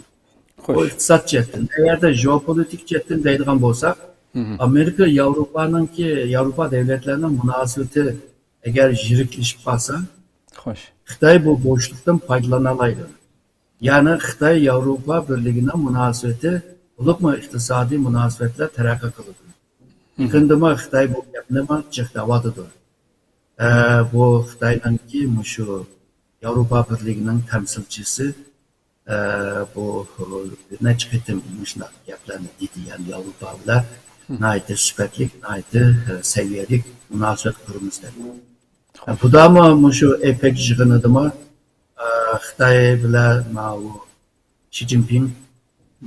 بۇ ئىقتىساد جەھەتتىن. ئەگەردە ژېئوپولىتىك جەھەتتىن دەيدىغان بولساق، ئامېرىكا ياۋروپانىڭكى، ياۋروپا دۆلەتلىرىنىڭ مۇناسىۋىتى ئەگەر يىرىكلىشىپ قالسا، خىتاي بۇ بوشلۇقتىن پايدىلىنالايدۇ. يەنى خىتاي ياۋروپا بىرلىكىنىڭ مۇناسىۋىتى، بولۇپمۇ ئىقتىسادىي مۇناسىۋەتلەر تەرەققىي قىلىدۇ. يېقىندىمۇ خىتاي بۇ گەپنىمۇ جىق دەۋاتىدۇ. ئە، بۇ خىتاينىڭكى مۇشۇ ياۋروپا بىرلىكىنىڭ تەمسىلچىسى، ئە، بۇ نەچچە قېتىم مۇشۇنداق گەپلەرنى دېدى، يەنى ياۋروپا بىلەن ناھايىتى سۈپەتلىك، ناھايىتى، ئە، سەۋىيەلىك مۇناسىۋەت قۇرىمىز دەپ. ئە، بۇدامۇ مۇشۇ ئېپېك يىغىنىدىمۇ، ئە، خىتاي بىلەن ماۋۇ شى جىنپىڭ،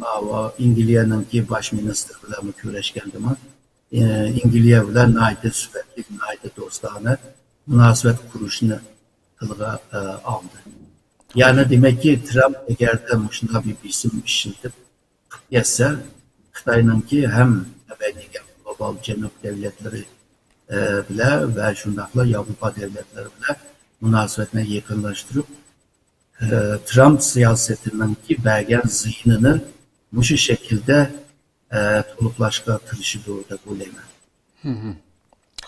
ماۋۇ ئەنگلىيەنىڭكى باش مىنىستىرى بىلەنمۇ كۆرۈشكەندىمۇ، ئە، ئەنگلىيە بىلەن ناھايىتى سۈپەتلىك، ناھايىتى دوستانە مۇناسىۋەت قۇرۇشنى تىلغا، ئە، ئالدى. يەنى دېمەككى، ترامپ ئەگەردە مۇشۇنداق بىر بېسىم ئىشلىتىپ قىلىپ كەتسە، خىتاينىڭكى ھەم ئەبەدىيگە گلوبال جەنۇب دۆلەتلىرى، ئە، بىلەن ۋە شۇنداقلا ياۋروپا دۆلەتلىرى بىلەن مۇناسىۋەتنى يېقىنلاشتۇرۇپ، ئە، ترامپ سىياسىتىنىڭكى بەرگەن زىيىنىنى مۇشۇ شەكىلدە، ئە، تولۇقلاشقا تىرىشىدۇ دەپ ئويلايمەن.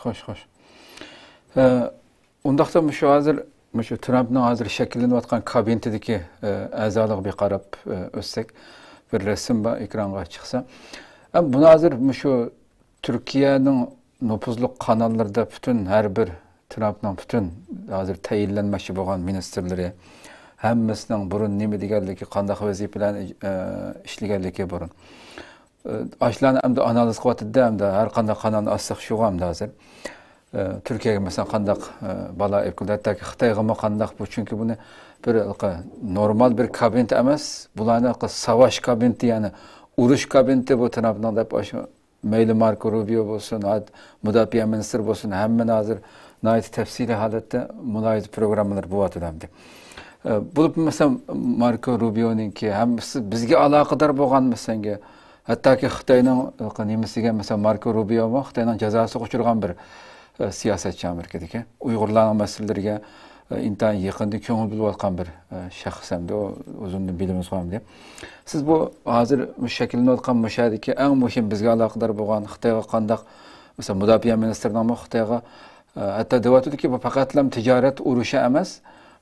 خوش، خوش. ئە، ئۇنداقتا مۇشۇ ھازىر، مۇشۇ ترامپنىڭ ھازىر شەكىللىنىۋاتقان كابىنېتىدىكى، ئە، ئەزالىقىغا بىر قاراپ، ئە، ئۆتسەك، بىر رەسىم بار، ئېكرانغا چىقسا. ئە، بۇنى ھازىر مۇشۇ تۈركىيەنىڭ نوپۇزلۇق قاناللىرىدا پۈتۈن ھەر بىر ترامپنىڭ پۈتۈن ھازىر تەيىنلەنمەكچى بولغان مىنىستىرلىرى، ھەممىسىنىڭ بۇرۇن نېمە دېگەنلىكى، قانداق ۋەزىپىلەرنى، ئە، ئىشلىگەنلىكى بۇرۇن. ئاشۇلارنى ئەمدى ئانالىز قىلىۋاتىدۇ ئەمدى، ھەر قانداق قانالنى ئاچساق شۇغۇ ئەمدى ھازىر. ئە، تۈركىيەگە مەسىلەن قانداق، ئە، بالا ئېلىپ كېلىدۇ، ھەتتاكى خىتايغىمۇ قانداق بۇ، چۈنكى بۇنى بىر نورمال بىر كابىنېت ئەمەس، بۇلارنى ساۋاش كابىنېتى، يەنى ئۇرۇش كابىنېتى بۇ ترامپنىڭ دەپ، ئاشۇ مەيلى ماركو روبىيو بولسۇن، ھات-، مۇداپىئە مىنىستىرى بولسۇن، ھەممىنى ھازىر ناھايىتى تەپسىلىي ھالەتتە مۇلاھىزە پروگراممىلىرى بولۇۋاتىدۇ ئەمدى. ئە، بولۇپمۇ مەسىلەن ماركو روبىيونىڭكى ھەم سىز بىزگە ئالاقىدار بولغان مەسىلەنگە، ھەتتاكى خىتاينىڭ، ئە، نېمىسىگە، مەسىلەن، ماركو روبىيومۇ خىتاينىڭ جازاسىغا ئۇچرىغان بىر، ئە، سىياسەتچى ئامېرىكىدىكى. ئۇيغۇرلارنىڭ مەسىلىلىرىگە، ئە، ئىنتايىن يېقىندىن كۆڭۈل بۆلۈۋاتقان بىر، ئە، شەخس ئەمدى ئۇ ئۇزۇندىن بىلىمىزغۇ ئەمدى. سىز بۇ ھازىر مۇشۇ شەكىللىنىۋاتقان مۇشۇ يەردىكى ئەڭ مۇھىم بىزگە ئالاقىدار بولغان خىتايغا قانداق، مەسىلەن، مۇداپىئە مىنىستىرىنىڭمۇ خىتايغا، ئە، ھەتتا دەۋاتىدۇكى، بۇ پەقەتلەم تىجارەت ئۇرۇشى ئەمەس،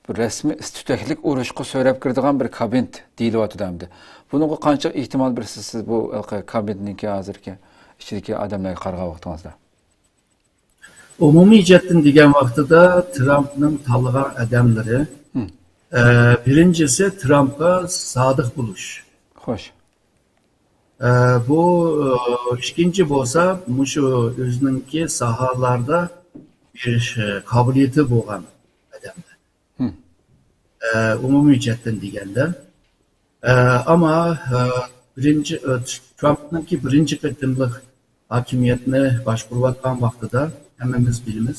بۇ رەسمىي ئىس-، تۈتەكلىك ئۇرۇشقا سۆرەپ كىرىدىغان بىر كابىنېت دېيىلىۋاتىدۇ ئەمدى. بۇنىڭغا قانچە ئېھتىمال بېرىسىز سىز بۇ، ئە، كابىنېتنىڭكى ھازىرقى ئىچىدىكى ئادەملەرگە قارىغان ۋاقتىڭىزدا؟ ئومۇمىي جەھەتتىن دېگەن ۋاقتىدا ترامپنىڭ تاللىغان ئادەملىرى، ئە، بىرىنچىسى ترامپقا سادىق بولۇش. خوش. ئە، بۇ، ئە، ئىككىنچى بولسا مۇشۇ ئۆزىنىڭكى ساھەلەردە بېرىش، ئە، قابىلىيىتى بولغان ئادەملەر. ئە، ئومۇمىي جەھەتتىن دېگەندە. ئە، ئەمما، ئە، بىرىنچى، ئە، ترامپنىڭكى بىرىنچى قېتىملىق ھاكىمىيەتنى باشقۇرۇۋاتقان ۋاقتىدا ھەممىمىز بىلىمىز،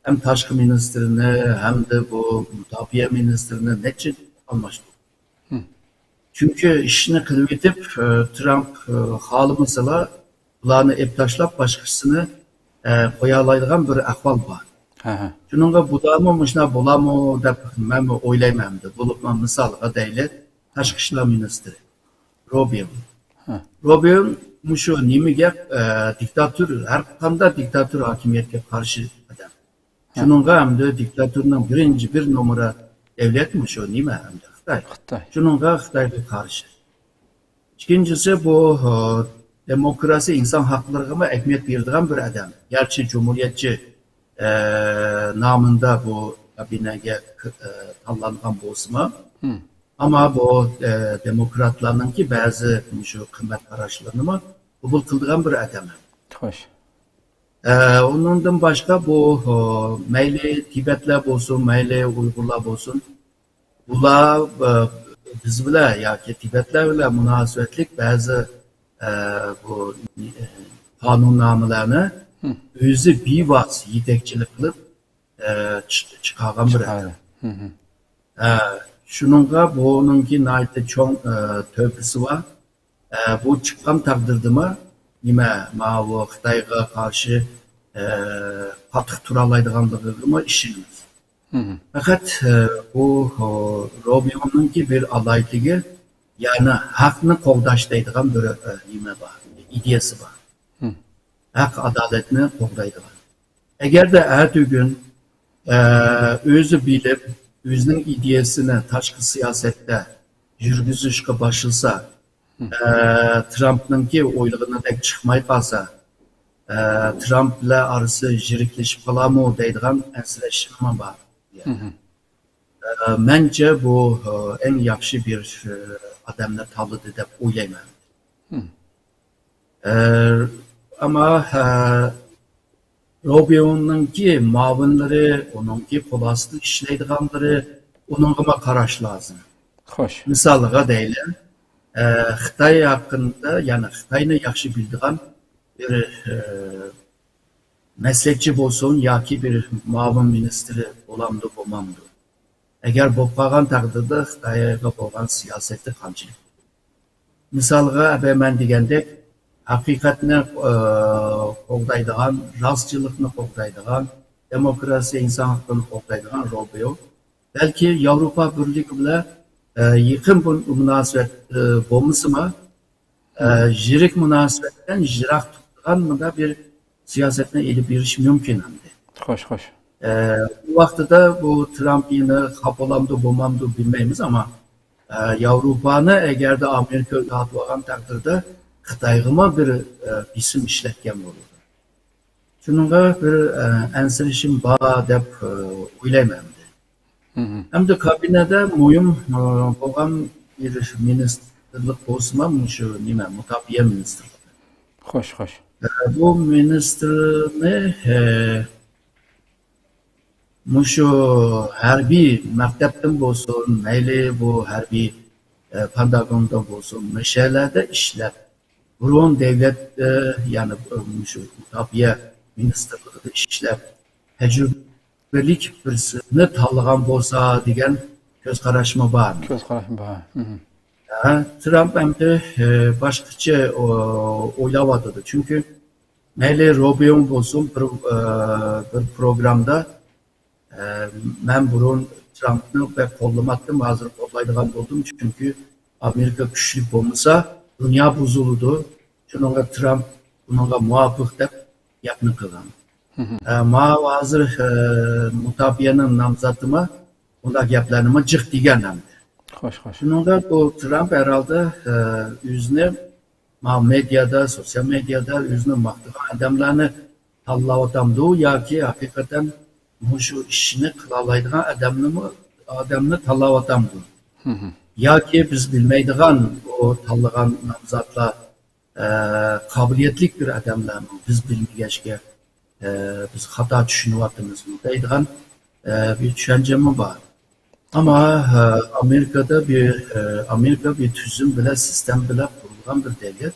ھەم تاشقى مىنىستىرىنى، ھەمدە بۇ مۇداپىئە مىنىستىرىنى نەچچە ئالماشتۇردى. چۈنكى ئىشنى قىلىۋېتىپ، ئە، ترامپ، ئە، خالىمىسىلا بۇلارنى ئېلىپ تاشلاپ، باشقىسىنى، ئە، قويالايدىغان بىر ئەھۋال بار. شۇنىڭغا بۇلارمۇ مۇشۇنداق بولارمۇ دەپ مەنمۇ ئويلايمەن ئەمدى. بولۇپمۇ مىسالغا دەيلى، تاشقى ئىشلار مىنىستىرى روبىيو. روبىيو مۇشۇ نېمىگە، ئە، دىكتاتور، ھەر قانداق دىكتاتور ھاكىمىيەتكە قارشى ئادەم. شۇنىڭغا ئەمدى دىكتاتورنىڭ بىرىنچى بىر نومۇر دۆلەت مۇشۇ نېمە ئەمدى خىتاي. خىتاي. شۇنىڭغا خىتايغا قارشى. ئىككىنچىسى بۇ، ئە، دېموكراتىيە، ئىنسان ھەقلىرىغىمۇ ئەھمىيەت بېرىدىغان بىر ئادەم. گەرچە جۇمھۇرىيەتچى، ئە، نامىندا بۇ كابىنەگە، ئە، تاللانغان بولسىمۇ، ئەمما بۇ، ئە، دېموكراتلارنىڭكى بەزى مۇشۇ قىممەت قاراشلىرىنىمۇ قوبۇل قىلىدىغان بىر ئادەم. خوش. ئە، ئۇنىڭدىن باشقا بۇ، ئە، مەيلى تىبەتلەر بولسۇن، مەيلى ئۇيغۇرلار بولسۇن، بۇلار، ئە، بىز بىلەن ياكى تىبەتلەر بىلەن مۇناسىۋەتلىك بەزى، ئە، بۇ، ئە، قانۇننامىلەرنى ئۆزى بىۋاسىتە يېتەكچىلىك قىلىپ، ئە، چىق-، چىقارغان بىر ئادەم. ئە، شۇنىڭغا بۇنىڭكى ناھايىتى چوڭ، ئە، تۆھپىسى بار. ئە، بۇ چىققان تەقدىردىمۇ نېمە، ماۋۇ خىتايغا قارشى، ئە، قاتتىق تۇرالايدىغانلىقىغىمۇ ئىشىنىمىز. پەقەت، ئە، بۇ، ئە، روبىيونىڭكى بىر ئالاھىدىلىكى، يەنى ھەقنى قوغداش دەيدىغان بىر، ئە، نېمە بار، ئىدىيەسى بار. ھەق ئادالەتنى قوغدايدىغان. ئەگەردە ئەتىگۈن، ئە، ئۆزى بىلىپ، ئۆزىنىڭ ئىدىيەسىنى تاشقى سىياسەتتە يۈرگۈزۈشكە باشلىسا، ئە، ترامپنىڭكى ئويلىغىنىدەك چىقماي قالسا، ئە، ترامپ بىلەن ئارىسى يىرىكلىشىپ قالارمۇ دەيدىغان ئەنسىرەشلىرىممۇ بار. ئە، مەنچە بۇ، ئە، ئەڭ ياخشى بىر، ئە، ئادەمنى تاللىدى دەپ ئويلايمەن. ئە، ئەمما، ئە، روبىيونىڭكى مۇئاۋىنلىرى، ئۇنىڭكى قول ئاستىدا ئىشلەيدىغانلىرى، ئۇنىڭغىمۇ قاراش لازىم. خوش. مىسالغا دەيلى، ئە، خىتاي ھەققىدە، يەنى خىتاينى ياخشى بىلىدىغان بىر، ئە، مەسلىھەتچى بولسۇن ياكى بىر مۇئاۋىن مىنىستىرى بولامدۇ، بولمامدۇ؟ ئەگەر بولۇپ قالغان تەقدىردە خىتايغا بولغان سىياسەتى قانچىلىك؟ مىسالغا، ئەبە مەن دېگەندەك، ھەقىقەتنى، ئە، قوغدايدىغان، راستچىللىقنى قوغدايدىغان، دېموكراتىيە، ئىنسان ھەقلىرىنى قوغدايدىغان روبىيو بەلكى ياۋروپا بىرلىكى بىلەن، ئە، يېقىن بۇ مۇناسىۋەت، ئە، بولمىسىمۇ، ئە، يىرىك مۇناسىۋەتتىن يىراق تۇتىدىغان مۇنداق بىر سىياسەتنى ئېلىپ بېرىشى مۇمكىن ئەمدى. خوش، خوش. ئە، ئۇ ۋاقتىدا بۇ ترامپ يەنە خاپا بولامدۇ، بولمامدۇ بىلمەيمىز، ئەمما، ئە، ياۋروپانى ئەگەردە ئامېرىكا ئۆيلەۋاتىۋالغان تەقدىردە خىتايغىمۇ بىر، ئە، بېسىم ئىشلەتكەن بولىدۇ. شۇنىڭغا بىر، ئە، ئەنسىرىشىم بار دەپ، ئە، ئويلايمەن ئەمدى. ئەمدى كابىنەدە مۇھىم، ئە، بولغان بىر مىنىستىرلىق بولسىمۇ مۇشۇ نېمە، مۇداپىئە مىنىستىرلىقى. خوش، خوش. ئە، بۇ مىنىستىرنى، ئە، مۇشۇ ھەربىي مەكتەپتىن بولسۇن، مەيلى بۇ ھەربىي، ئە، پانتاگوندا بولسۇن، مەشەلەردە ئىشلەپ، بۇرۇن دۆلەت، ئە، يەنى، ئە، مۇشۇ مۇداپىئە مىنىستىرلىقىدا ئىشلەپ، تەجرىبىلىك بىرسىنى تاللىغان بولسا دېگەن كۆز قاراشمۇ بار. كۆز قاراشمۇ بار. ھە، ترامپ ئەمدى، ئە، باشقىچە، ئو-، ئويلاۋاتىدۇ. چۈنكى مەيلى روبىيو بولسۇن، بىر، ئە، بىر پروگرامدا، ئە، مەن بۇرۇن ترامپنى بەك قوللىماتتىم، ھازىر قوللايدىغان بولدۇم، چۈنكى ئامېرىكا كۈچلۈك بولمىسا، دۇنيا بۇزۇلىدۇ، شۇنىڭغا ترامپ بۇنىڭغا مۇۋاپىق دەپ گەپنى قىلغان. ئە، ماۋۇ ھازىر، ئە، مۇداپىئەنىڭ نامزاتىمۇ بۇنداق گەپلەرنىمۇ جىق دېگەن ئەمدى. خوش، خوش. شۇنىڭغا بۇ ترامپ ھەرھالدا، ئە، ئۆزىنى ماۋۇ مېدىيادا، سوتسىيال مېدىيادا ئۆزىنى ماختىغان ئادەملەرنى تاللاۋاتامدۇ ياكى ھەقىقەتەن مۇشۇ ئىشنى قىلالايدىغان ئادەمنىمۇ، ئادەمنى تاللاۋاتامدۇ؟ ياكى بىز بىلمەيدىغان ئۇ تاللىغان نامزاتلار، ئە، قابىلىيەتلىك بىر ئادەملەرمۇ، بىز بىلمىگەچكە، ئە، بىز خاتا چۈشىنىۋاتىمىزمۇ دەيدىغان، ئە، بىر چۈشەنچەممۇ بار. ئەمما، ئە، ئامېرىكادا بىر، ئە، ئامېرىكا بىر تۈزۈم بىلەن، سىستېما بىلەن قۇرۇلغان بىر دۆلەت.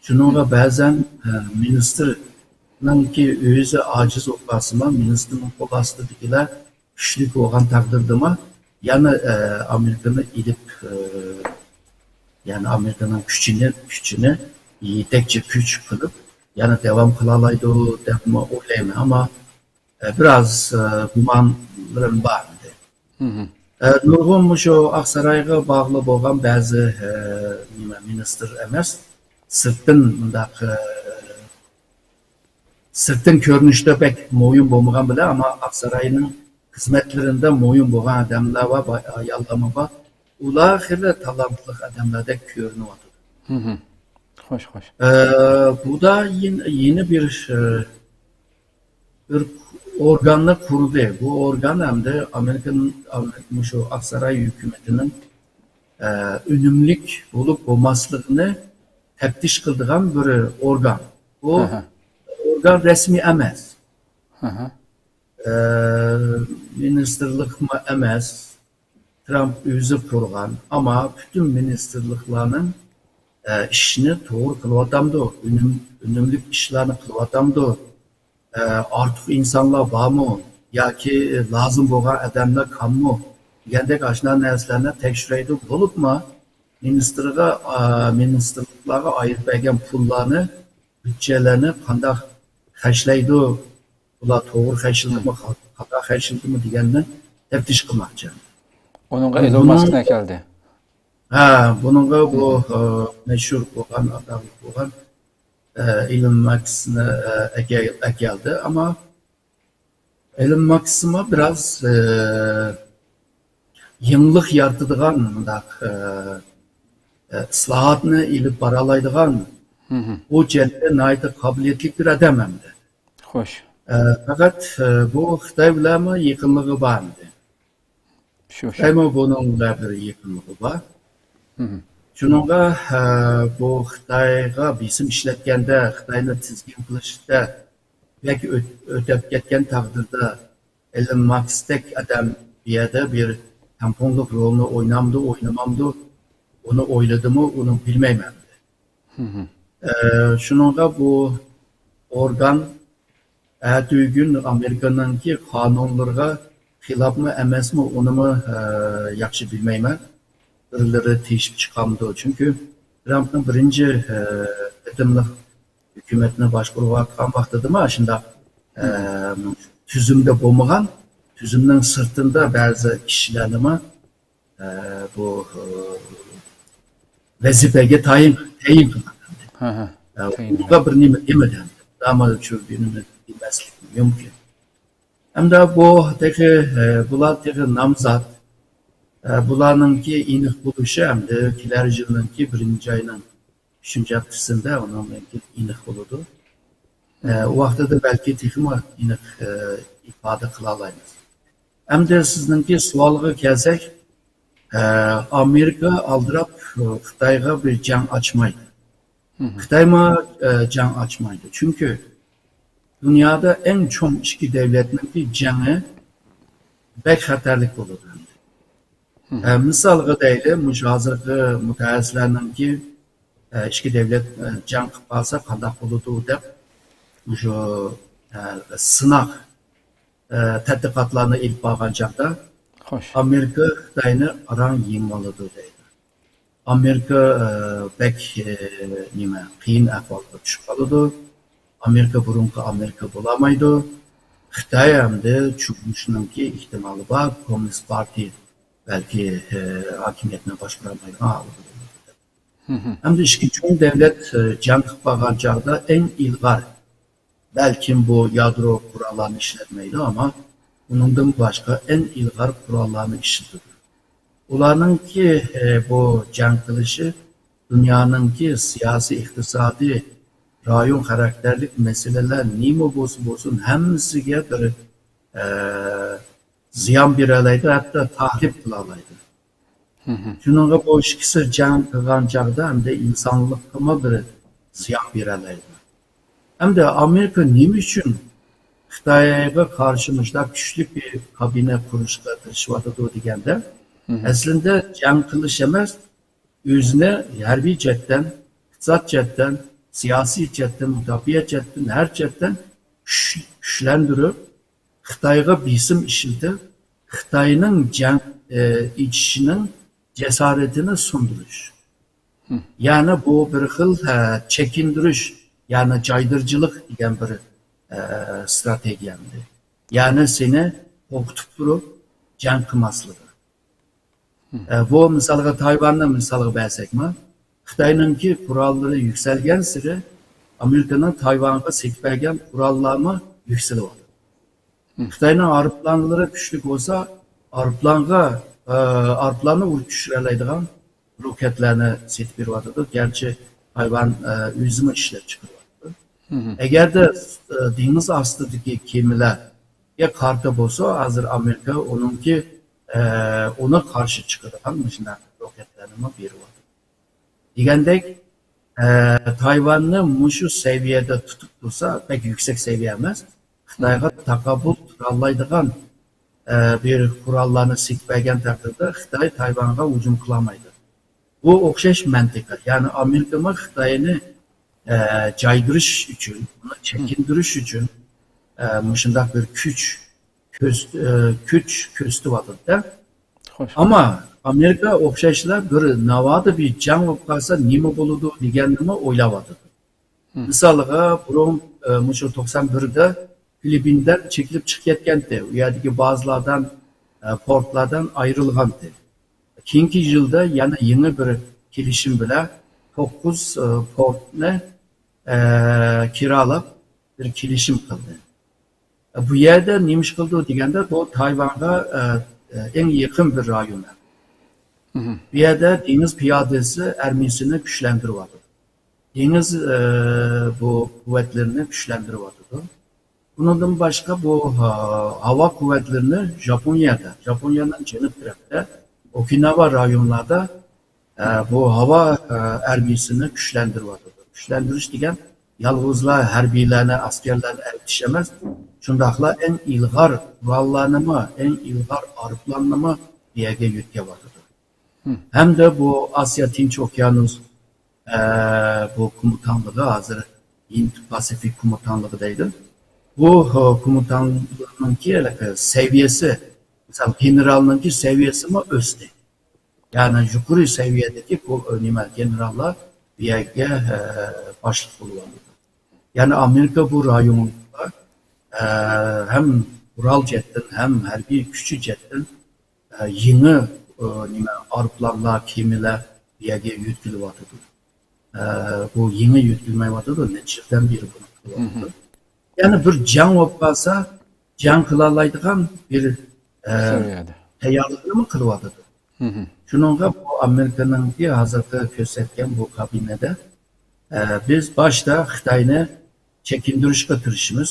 شۇنىڭغا بەزەن، ئە، مىنىستىرنىڭكى ئۆزى ئاجىز بولۇپ قالسىمۇ، مىنىستىرنىڭ قول ئاستىدىكىلەر كۈچلۈك بولغان تەقدىردىمۇ، يەنە، ئە، ئامېرىكىنى ئېلىپ، ئە، يەنى ئامېرىكىنىڭ كۈچىنى، كۈچىنى يېتەكچى كۈچ قىلىپ، يەنە داۋام قىلالايدۇ دەپمۇ ئويلايمەن. ئەمما، ئە، بىراز، ئە، گۇمانلىرىم بار ئىدى. ئە، نۇرغۇن مۇشۇ ئاقسارايغا باغلىق بولغان بەزى، ئە، نېمە، مىنىستىر ئەمەس، سىرتتىن مۇنداق، ئە، سىرتتىن كۆرۈنۈشتە بەك مۇھىم بولمىغان بىلەن، ئەمما ئاقساراينىڭ خىزمەتلىرىندە مۇھىم بولغان ئادەملەر ۋە با-، ئاياللارمۇ بار. ئۇلار خېلى تالانتلىق ئادەملەردەك كۆرۈنۈۋاتىدۇ. مهم. خوش، خوش. ئە، بۇدا يېن-، يەنە بىر، ئە، بىر ئورگاننى قۇردى. بۇ ئورگان ئەمدى ئامېرىكىنىڭ، ئامېرىكا، مۇشۇ ئاقساراي ھۆكۈمىتىنىڭ، ئە، ئۈنۈملۈك بولۇپ بولماسلىقىنى تەپتىش قىلىدىغان بىر ئورگان. بۇ ئاھا. ئورگان رەسمىي ئەمەس. ئاھا. ئە، مىنىستىرلىقمۇ ئەمەس. ترامپ ئۆزى قۇرغان، ئەمما پۈتۈن مىنىستىرلىقلارنىڭ، ئە، ئىشىنى توغرا قىلىۋاتامدۇ، ئۈنۈم-، ئۈنۈملۈك ئىشلارنى قىلىۋاتامدۇ، ئە، ئارتۇق ئىنسانلار بارمۇ ياكى لازىم بولغان ئادەملەر كاممۇ دېگەندەك ئاشۇنداق نەرسىلەرنى تەكشۈرەيدۇ. بولۇپمۇ مىنىستىرغا، ئا، مىنىستىرلىقلارغا ئايرىپ بەرگەن پۇللارنى، بۈدجەلەرنى قانداق خەجلەيدۇ، بۇلار توغرا خەجلىدىمۇ، خاتا خەجلىدىمۇ دېگەننى تەپتىش قىلماقچى. ئۇنىڭغا ئېلون ماسكنى ئەكەلدى. ھە، بۇنىڭغا بۇ، ئە، مەشھۇر بولغان، ئاتاقلىق بولغان، ئە، ئېلون ماسكنى، ئە، ئەكە-، ئەكەلدى. ئەمما ئېلون ماسكمۇ بىراز، ئە، يېڭىلىق يارىتىدىغان مۇنداق، ئە، ئە، ئىسلاھاتنى ئېلىپ بارالايدىغان، مهم. بۇ جەھەتتە ناھايىتى قابىلىيەتلىك بىر ئادەم ئەمدى. خوش. ئە، پەقەت، ئە، بۇ خىتاي بىلەنمۇ يېقىنلىقى بار ئەمدى. شۇ، شۇ. خىتايمۇ بۇنىڭ بىلەن بىر يېقىنلىقى بار. مهم. شۇنىڭغا، ئە، بۇ خىتايغا بېسىم ئىشلەتكەندە، خىتاينى تىزگىن قىلىشتا بەك ئۆت-، ئۆتەپ كەتكەن تەقدىردە، ئېلون ماسكتەك ئادەم بۇ يەردە بىر تەڭپۇڭلۇق رولنى ئوينامدۇ، ئوينىمامدۇ، ئۇنى ئويلىدىمۇ، ئۇنى بىلمەيمەن. مهم. ئە، شۇنىڭغا بۇ ئورگان ئەتىگۈن ئامېرىكىنىڭكى قانۇنلىرىغا خىلاپمۇ ئەمەسمۇ، ئۇنىمۇ، ئە، ياخشى بىلمەيمەن. بىرلىرى تېشىپ چىقامدۇ؟ چۈنكى ترامپنىڭ بىرىنچى، ئە، قېتىملىق ھۆكۈمەتنى باشقۇرۇۋاتقان ۋاقتىدىمۇ ئاشۇنداق، ئە، تۈزۈمدە بولمىغان، تۈزۈمنىڭ سىرتىندا بەزى كىشىلەرنىمۇ، ئە، بۇ، ئە، ۋەزىپىگە تايىن، تەيىن قىلغان. ھە، ھە. ئە، تەيىن. ئۇنىڭغا بىر نېمە دېمىدى. داما شۇ بىر نېمە دېمەسلىك مۇمكىن. ئەمدى بۇ تېخى، ئە، بۇلار تېخى نامزات. ئە، بۇلارنىڭكى ئېنىق بولۇشى ئەمدى كېلەر يىلنىڭكى بىرىنچى ئاينىڭ ئۈچىنچى ھەپتىسىدە ئۇنىڭ ئېنىق بولىدۇ. ئە، ئۇ ۋاقتىدا بەلكى تېخىمۇ ئېنىق، ئە، ئىپادە قىلالايمىز. ئەمدى سىزنىڭكى سوئالغا كەلسەك، ئە، ئامېرىكا ئالدىراپ، ئە، خىتايغا بىر جەڭ ئاچمايدۇ. مهم. خىتايمۇ، ئە، جەڭ ئاچمايدۇ. چۈنكى دۇنيادا ئەڭ چوڭ ئىككى دۆلەتنىڭكى جەڭى بەك خەتەرلىك بولىدۇ ئەمدى. ئە، مىسالغا دەيلى، مۇشۇ ھازىرقى مۇتەخەسسىسلەرنىڭكى، ئە، ئىككى دۆلەت، ئە، جەڭ قىلىپ قالسا قانداق بولىدۇ دەپ، مۇشۇ، ئە، سىناق، ئە، تەتقىقاتلارنى ئېلىپ بارغان چاغدا، خوش. ئامېرىكا خىتاينى ئاران يېڭىۋالىدۇ دەيدۇ. ئامېرىكا، ئە، بەك، ئە، نېمە، قىيىن ئەھۋالغا چۈشۈپ قالىدۇ. ئامېرىكا بۇرۇنقى ئامېرىكا بولالمايدۇ. خىتاي ئەمدى چۆكۈشنىڭكى ئېھتىمالى بار. كوممۇنىست پارتىيە بەلكى، ئە، ھاكىمىيەتنى باشقۇرالمايدىغان ھالغا بولىدۇ. مهم. ئەمدى ئىككى چوڭ دۆلەت، ئە، جەڭ قىلىپ قالغان چاغدا ئەڭ ئىلغار، بەلكىم بۇ يادرو قوراللارنى ئىشلەتمەيدۇ، ئەمما ئۇنىڭدىن باشقا ئەڭ ئىلغار قوراللارنى ئىشلىتىدۇ. ئۇلارنىڭكى، ئە، بۇ جەڭ قىلىشى دۇنيانىڭكى سىياسىي، ئىقتىسادىي، رايون خاراكتېرلىك مەسىلىلەر نېمە بولسا بولسۇن، ھەممىسىگە بىر، ئە، زىيان بېرەلەيدۇ، ھەتتا تەھرىپ قىلالايدۇ. مهم. شۇنىڭغا بۇ ئىككىسى جەڭ قىلغان چاغدا ئەمدى ئىنسانلىققىمۇ بىر زىيان بېرەلەيدۇ. ئەمدى ئامېرىكا نېمە ئۈچۈن خىتايغا قارشى مۇشۇنداق كۈچلۈك بىر كابىنە قۇرۇشقا تىرىشىۋاتىدۇ دېگەندە، مهم. ئەسلىندە جەڭ قىلىش ئەمەس، ئۆزىنى ھەربىي جەھەتتىن، ئىقتىساد جەھەتتىن، سىياسىي جەھەتتىن، مۇداپىئە جەھەتتىن، ھەر جەھەتتىن كۈچ-، كۈچلەندۈرۈپ، خىتايغا بېسىم ئىشلىتىپ، خىتاينىڭ جەڭ، ئە، ئېچىشىنىڭ جاسارىتىنى سۇندۇرۇش. يەنى بۇ بىر خىل، ئە، چېكىندۈرۈش، يەنى جايدۇرۇجىلىق دېگەن بىر، ئە، ئىستراتېگىيە ئەمدى. يەنى سېنى قورقۇتۇپ تۇرۇپ جەڭ قىلماسلىقى. ئە، بۇ مىسالغا تايۋاننى مىسالغا بەرسەكمۇ، خىتاينىڭكى قوراللىرى يۈكسەلگەنسېرى ئامېرىكىنىڭ تايۋانغا سېتىپ بەرگەن قوراللارمۇ يۈكسىلىۋاتىدۇ. خىتاينىڭ ئايروپىلانلىرى كۈچلۈك بولسا، ئايروپىلانغا، ئە، ئايروپىلاننى ئۇرۇپ چۈشۈرەلەيدىغان روكەتلەرنى سېتىپ بېرىۋاتىدۇ. گەرچە تايۋان، ئە، ئۆزىمۇ ئىشلەپ چىقىرىۋاتىدۇ. ئەگەردە، ئە، دېڭىز ئاستىدىكى كېمىلەرگە قارىتا بولسا، ھازىر ئامېرىكا ئۇنىڭكى، ئە، ئۇنى قارشى چىقىدىغان مۇشۇنداق روكەتلەرنىمۇ بېرىۋاتىدۇ. دېگەندەك، ئە، تايۋاننى مۇشۇ سەۋىيەدە تۇتۇپ تۇرسا، بەك يۈكسەك سەۋىيە ئەمەس، خىتايغا تاقابىل تۇرالايدىغان، ئە، بىر قوراللارنى سېتىپ بەرگەن تەقدىردە، خىتاي تايۋانغا ھۇجۇم قىلالمايدۇ. بۇ ئوخشاش مەنتىقە. يەنى ئامېرىكىمۇ خىتاينى، ئە، جايدۇرۇش ئۈچۈن، ئۇنى چېكىندۈرۈش ئۈچۈن، ئە، مۇشۇنداق بىر كۈچ كۆرس-، ئە، كۈچ كۆرسىتىۋاتىدۇ-دە. خوش. ئەمما ئامېرىكا ئوخشاشلا بىر ناۋادا بىر جەڭ بولۇپ قالسا نېمە بولىدۇ دېگەننىمۇ ئويلاۋاتىدۇ. مىسالغا، بۇرۇن، ئە، مۇشۇ توقسان بىردە فىلىپپىندىن چېكىنىپ چىقىپ كەتكەنتى. ئۇ يەردىكى بازىلاردىن، ئە، پورتلاردىن ئايرىلغانتى. كېيىنكى يىلدا يەنە يېڭى بىر كېلىشىم بىلەن توققۇز، ئە، پورتنى، ئە، كىرالاپ بىر كېلىشىم قىلدى. بۇ يەردە نېمە ئىش قىلىدۇ دېگەندە، بۇ تايۋانغا، ئە، ئە، ئەڭ يېقىن بىر رايون. بۇ يەردە دېڭىز پىيادىسى ئارمىيىسىنى كۈچلەندۈرۈۋاتىدۇ. دېڭىز، ئە، بۇ قۇۋۋەتلىرىنى كۈچلەندۈرۈۋاتىدۇ. بۇنىڭدىن باشقا بۇ، ئە، ھاۋا قۇۋۋەتلىرىنى ژاپونىيەدە، ژاپونىيەنىڭ جەنۇب تەرەپتە، ئوكىناۋا رايونلاردا ئە، بۇ ھاۋا، ئە، ئارمىيىسىنى كۈچلەندۈرۈۋاتىدۇ. كۈچلەندۈرۈش دېگەن يالغۇزلا ھەربىيلەرنى، ئەسكەرلەرنى ئەۋېتىش ئەمەس، شۇنداقلا ئەڭ ئىلغار قوراللارنىمۇ، ئەڭ ئىلغار ئايروپىلاننىمۇ بۇ يەرگە يۆتكەۋاتىدۇ. ھەمدە بۇ ئاسىيا تىنچ ئوكيانۇس، ئە، بۇ كومىتانلىقى، ھازىر ھىند پاسىفىك كومىتانلىقى دەيدۇ. بۇ، ئە، كومىتانلىقنىڭكى، ئە، سەۋىيەسى، مىسال، گېنېرالنىڭكى سەۋىيەسىمۇ ئۆستى. يەنى يۇقىرى سەۋىيەدىكى كو-، نېمە، گېنېراللار بۇ يەرگە، ئە، باشلىق بولۇۋالىدۇ. يەنى ئامېرىكا بۇ رايونغا، ئە، ھەم قورال جەھەتتىن، ھەم ھەربىي كۈچى جەھەتتىن، ئە، يېڭى، ئە، نېمە، ئايروپىلانلار، كېمىلەر بۇ يەرگە يۆتكىلىۋاتىدۇ. ئە، بۇ يېڭى يۆتكىلىمەيۋاتىدۇ، نەچچە يىلدىن بېرى بۇنى قىلىۋاتىدۇ. يەنى بىر جەڭ بولۇپ قالسا، جەڭ قىلالايدىغان بىر، ئە، سەۋىيەدە. تەييارلىقنىمۇ قىلىۋاتىدۇ. شۇنىڭغا بۇ ئامېرىكىنىڭكى ھازىرقى كۆرسەتكەن بۇ كابىنەدە، ئە، بىز باشتا خىتاينى چېكىندۈرۈشكە تىرىشىمىز.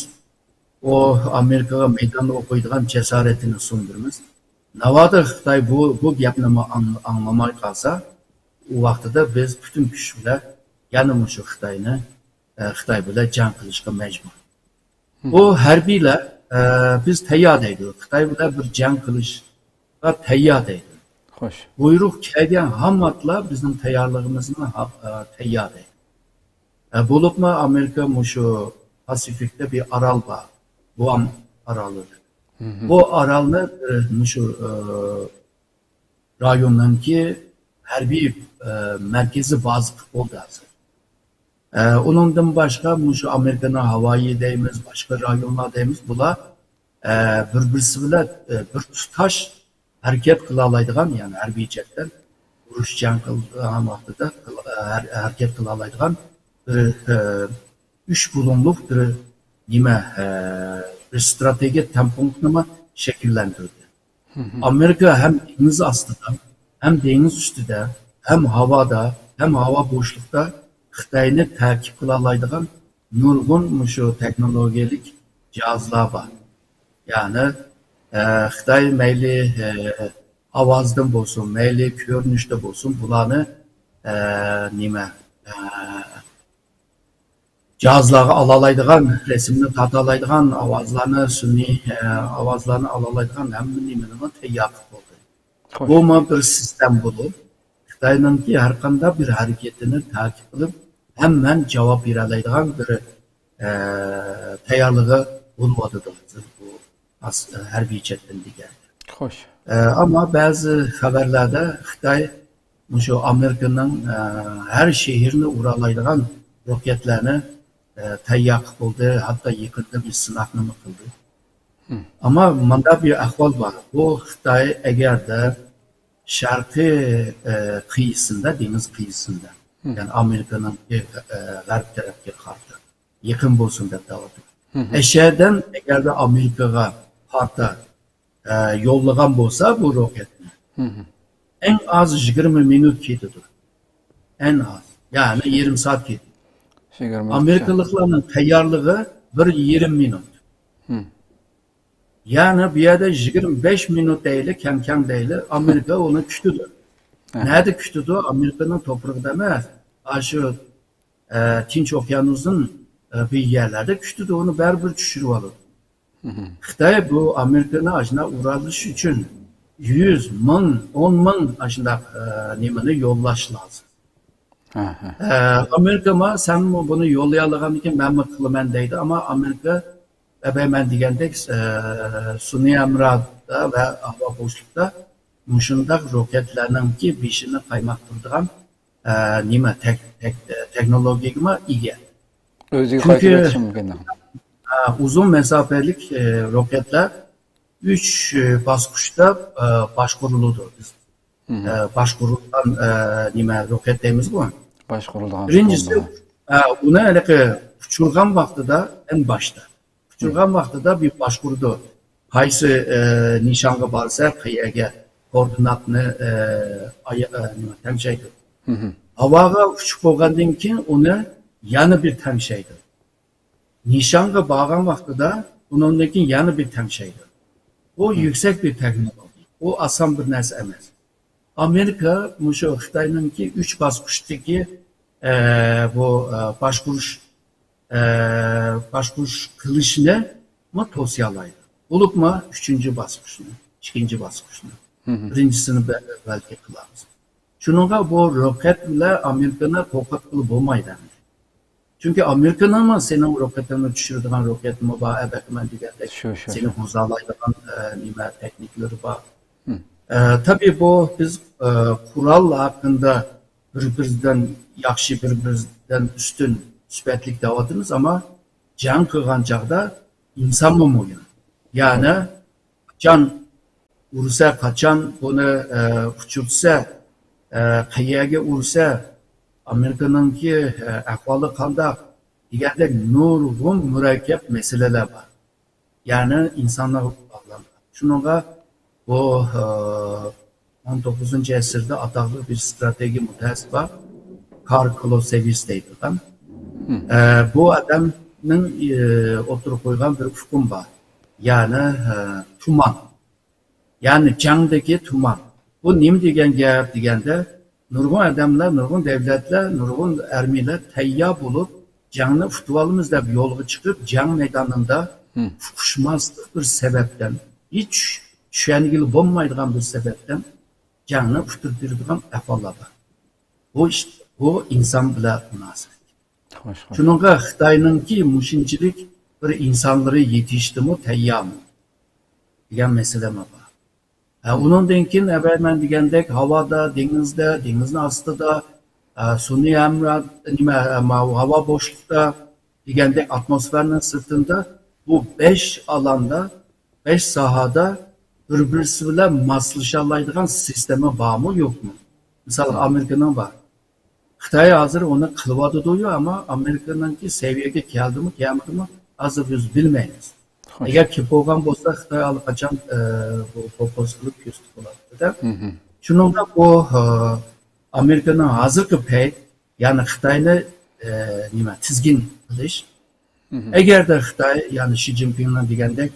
ئۇ ئامېرىكىغا مەيداندا ئوقۇيدىغان جاسارىتىنى سۇندۇرىمىز. ناۋادا خىتاي بۇ، بۇ گەپنىمۇ ئاڭ-، ئاڭلىماي قالسا، ئۇ ۋاقتىدا بىز پۈتۈن كۈچ بىلەن يەنە مۇشۇ خىتاينى، ئە، خىتاي بىلەن جەڭ قىلىشقا مەجبۇر. بۇ ھەربىيلەر، ئە، بىز تەييار دەيدۇ. خىتاي بىلەن بىر جەڭ قىلىشقا تەييار دەيدۇ. خوش. بۇيرۇق كەلگەن ھامماتلا بىزنىڭ تەييارلىقىمىزنى ھا-، ئە، تەييار دەيدۇ. ئە، بولۇپمۇ ئامېرىكا مۇشۇ پاسىفىكتا بىر ئارال بار. گۇئام ئارالى. بۇ ئارالنى، ئە، مۇشۇ، ئە، رايوننىڭكى ھەربىي، ئە، مەركىزىي بازا قىلىپ بولدى ھازىر. ئە، ئۇنىڭدىن باشقا مۇشۇ ئامېرىكىنىڭ ھاۋايى دەيمىز، باشقا رايونلار دەيمىز، بۇلار، ئە، بىر-بىرسى بىلەن، ئە، بىر تۇتاش ھەرىكەت قىلالايدىغان، يەنى ھەربىي جەھەتتىن ئۇرۇش جەڭ قىلىدىغان ۋاقتىدا قىل-، ئە، ھەر-، ھەرىكەت قىلالايدىغان بىر، ئە، ئۈچ بۇلۇڭلۇق بىر نېمە، ئە، بىر ستراتېگىيە تەڭپۇڭلۇقنىمۇ شەكىللەندۈردى. ئامېرىكا ھەم دېڭىز ئاستىدا، ھەم دېڭىز ئۈستىدە، ھەم ھاۋادا، ھەم ھاۋا بوشلۇقتا خىتاينى تەقىب قىلالايدىغان نۇرغۇن مۇشۇ تېخنولوگىيەلىك جاھازلار بار. يەنى، ئە، خىتاي مەيلى، ئە، ئاۋازدىن بولسۇن، مەيلى كۆرۈنۈشتە بولسۇن، بۇلارنى، ئە، نېمە، ئە، جاھازلارغا ئالالايدىغان، رەسىمنى تارتالايدىغان ئاۋازلارنى، سۈنئىي، ئە، ئاۋازلارنى ئالالايدىغان ھەممە نېمىنىمۇ تەييار قىلىپ بولدى. خوش. بۇمۇ بىر سىستېما بولۇپ، خىتاينىڭكى ھەر قانداق بىر ھەرىكىتىنى تەقىب قىلىپ، ھەممەن جاۋاب بېرەلەيدىغان بىر، ئە، تەييارلىقى بولۇۋاتىدۇ ھازىر بۇ ئاس-، ھەربىي جەھەتتىن دېگەندە. خوش. ئە، ئەمما بەزى خەۋەرلەردە خىتاي مۇشۇ ئامېرىكىنىڭ، ئە، ھەر شەھىرىنى ئۇرالايدىغان روكەتلەرنى، ئە، تەييار قىلىپ بولدى، ھەتتا يېقىندا بىر سىناقنىمۇ قىلدى. ئەمما مۇنداق بىر ئەھۋال بار، بۇ خىتاي ئەگەردە شەرقىي، ئە، قىيىسىندا، دېڭىز قىيىسىندا، يەنى ئامېرىكىنىڭ، ئە، غەرب تەرەپكە قارىتا يېقىن بولسۇن دەپ دەۋاتىدۇ. ئەشەدەن ئەگەردە ئامېرىكىغا پارتا، ئە، يوللىغان بولسا بۇ روكەتنى، ئەڭ ئاز يىگىرمە مىنۇت كېتىدۇ. ئەڭ ئاز. يەنى يېرىم سائەت كېتىدۇ. يىگىرمە مىنۇتقىچە. ئامېرىكىلىقلارنىڭ تەييارلىقى بىر يېرىم مىنۇت. يەنى بۇ يەردە يىگىرمە بەش مىنۇت دەيلى، كەم-كەم دەيلى، ئامېرىكا ئۇنى كۈتىدۇ. نەدە كۈتىدۇ؟ ئامېرىكىنىڭ توپرىقىدا ئەمەس. ئاشۇ، ئە، تىنچ ئوكيانۇسنىڭ، ئە، بىر يەرلەردە كۈتىدۇ، ئۇنى بەرىبىر چۈشۈرۈۋالىدۇ. خىتاي بۇ ئامېرىكىنى ئاشۇنداق ئۇرالىش ئۈچۈن يۈز، مىڭ، ئون مىڭ ئاشۇنداق، ئە، نېمىنى يوللاش لازىم. ئە، ئامېرىكىمۇ سەنمۇ بۇنى يوللىيالىغاندىكىن مەنمۇ قىلىمەن دەيدۇ. ئەمما ئامېرىكا، ئەبەي مەن دېگەندەك، ئە، سۈنئىي ھەمراھدا ۋە ھاۋا بوشلۇقتا مۇشۇنداق روكەتلەرنىڭكى بېشىنى قايماقتۇرىدىغان، ئە، نېمە، تەك-، تەك-، تېخنولوگىيەگىمۇ ئىگە. ئۆزىگە چۈنكى قايتۇرۇۋېتىشى مۇمكىن. ئە، ئۇزۇن مەساپىلىك، ئە، روكەتلەر ئۈچ، ئە، باسقۇچتا، ئە، باشقۇرۇلىدۇ. بىز، ئە، باشقۇرۇلغان، ئە، نېمە، روكەت دەيمىزغۇ؟ باشقۇرۇلغان بىرىنچىسى، بومبىلار. ئە، ئۇنى ھېلىقى ئۇچۇرغان ۋاقتىدا، ئەڭ باشتا ئۇچۇرغان ۋاقتىدا بىر باشقۇرىدۇ. قايسى، ئە، نىشانغا بارسا، قەيەرگە كوئوردىناتنى، ئە، ئايا-، ئە، نېمە، تەڭشەيدۇ. ھاۋاغا ئۇچۇپ بولغاندىن كېيىن ئۇنى يەنە بىر تەڭشەيدۇ. نىشانغا بارغان ۋاقتىدا ئۇنىڭدىن كېيىن يەنە بىر تەڭشەيدۇ. بۇ يۈكسەك بىر تېخنولوگىيە. ئۇ ئاسان بىر نەرسە ئەمەس. ئامېرىكا مۇشۇ خىتاينىڭكى ئۈچ باسقۇچتىكى، ئە، بۇ، ئە، باشقۇرۇش، ئە، باشقۇرۇش قىلىشنىمۇ توسىيالايدۇ. بولۇپمۇ ئۈچىنچى باسقۇچنى، ئىككىنچى باسقۇچنى. بىرىنچىسىنى بە-، بەلكى قىلارمىز. شۇنىڭغا بۇ روكەت بىلەن ئامېرىكىنى قورقۇتقىلى بولمايدۇ ئەمدى. چۈنكى ئامېرىكىنىڭمۇ سېنىڭ روكېتىڭنى چۈشۈرىدىغان روكېتىمۇ بار، ئەبەتمەن دېگەندەك شۇ، شۇ، سېنى شۇ. بۇزالايدىغان، ئە، نېمە، تېخنىكلىرى بار. ئە، تەبىئىي بۇ بىز، ئە، قورال ھەققىدە بىر-بىرىدىن ياخشى، بىر-بىرىدىن ئۈستۈن سۈپەتلىك دەۋاتىمىز، ئەمما جەڭ قىلغان چاغدا ئىنسانمۇ مۇھىم. يەنى قاچان ئۇرسا، قاچان بۇنى، ئە، ئۇچۇرتسا، ئە، قەيەرگە ئۇرسا، ئامېرىكىنىڭكى، ئە، ئەھۋالى قانداق دېگەندەك نۇرغۇن مۇرەككەپ مەسىلىلەر بار. يەنى ئىنسانلارغا باغلانغان. شۇنىڭغا بۇ، ئە، ئون توققۇزىنچى ئەسىردە ئاتاقلىق بىر ستراتېگىيە مۇتەخەسسىسى بار، كارل كلوسېۋىس دەيدىغان. ئە، بۇ ئادەمنىڭ، ئە، ئوتتۇرىغا قويغان بىر ئۇقۇم بار. يەنى، ئە، تۇمان. يەنى جەڭدىكى تۇمان. بۇ نېمە دېگەن گەپ دېگەندە، نۇرغۇن ئادەملەر، نۇرغۇن دۆلەتلەر، نۇرغۇن ئارمىيەلەر تەييار بولۇپ، جەڭنى ئۇتۇۋالىمىز دەپ يولغا چىقىپ، جەڭ مەيدانىدا ئۇقۇشماسلىق بىر سەۋەبتىن، ھېچ چۈشەنگىلى بولمايدىغان بىر سەۋەبتىن جەڭنى ئۇتتۇرۇپ بېرىدىغان ئەھۋاللار بار. بۇ ئىش، بۇ ئىنسان بىلەن مۇناسىۋەت. خوش، خوش. شۇنىڭغا خىتاينىڭكى مۇشۇنچىلىك بىر ئىنسانلىرى يېتىشتىمۇ تەييارمۇ دېگەن مەسىلە بار. ھە، ئۇنىڭدىن كېيىن ئەۋەل مەن دېگەندەك ھاۋادا، دېڭىزدە، دېڭىزنىڭ ئاستىدا، ئە، سۈنئىي ھەمراھ، نېمە، ئە، ماۋۇ ھاۋا بوشلۇقتا دېگەندەك ئاتموسفېرانىڭ سىرتىندا بۇ بەش ئالاندا، بەش ساھەدە بىر-بىرسى بىلەن ماسلىشالايدىغان سىستېما بارمۇ، يوقمۇ؟ مىسال، ئامېرىكىنىڭ بار. خىتاي ھازىر ئۇنى قىلىۋاتىدۇ، ئەمما ئامېرىكىنىڭكى سەۋىيەگە كەلدىمۇ، كەلمىدىمۇ، ھازىر بىز بىلمەيمىز. خوش. ئەگەر كېلىپ بولغان بولسا، خىتاي ئاللىقاچان، ئە، بۇ پروپوز قىلىپ كۆرسىتىپ بولاتتى-دە. شۇنىڭدا بۇ، ئە، ئامېرىكىنىڭ ھازىرقى پەيت، يەنى خىتاينى، ئە، نېمە، تىزگىن قىلىش. ئەگەردە خىتاي، يەنى شى جىنپىڭنىڭ دېگەندەك،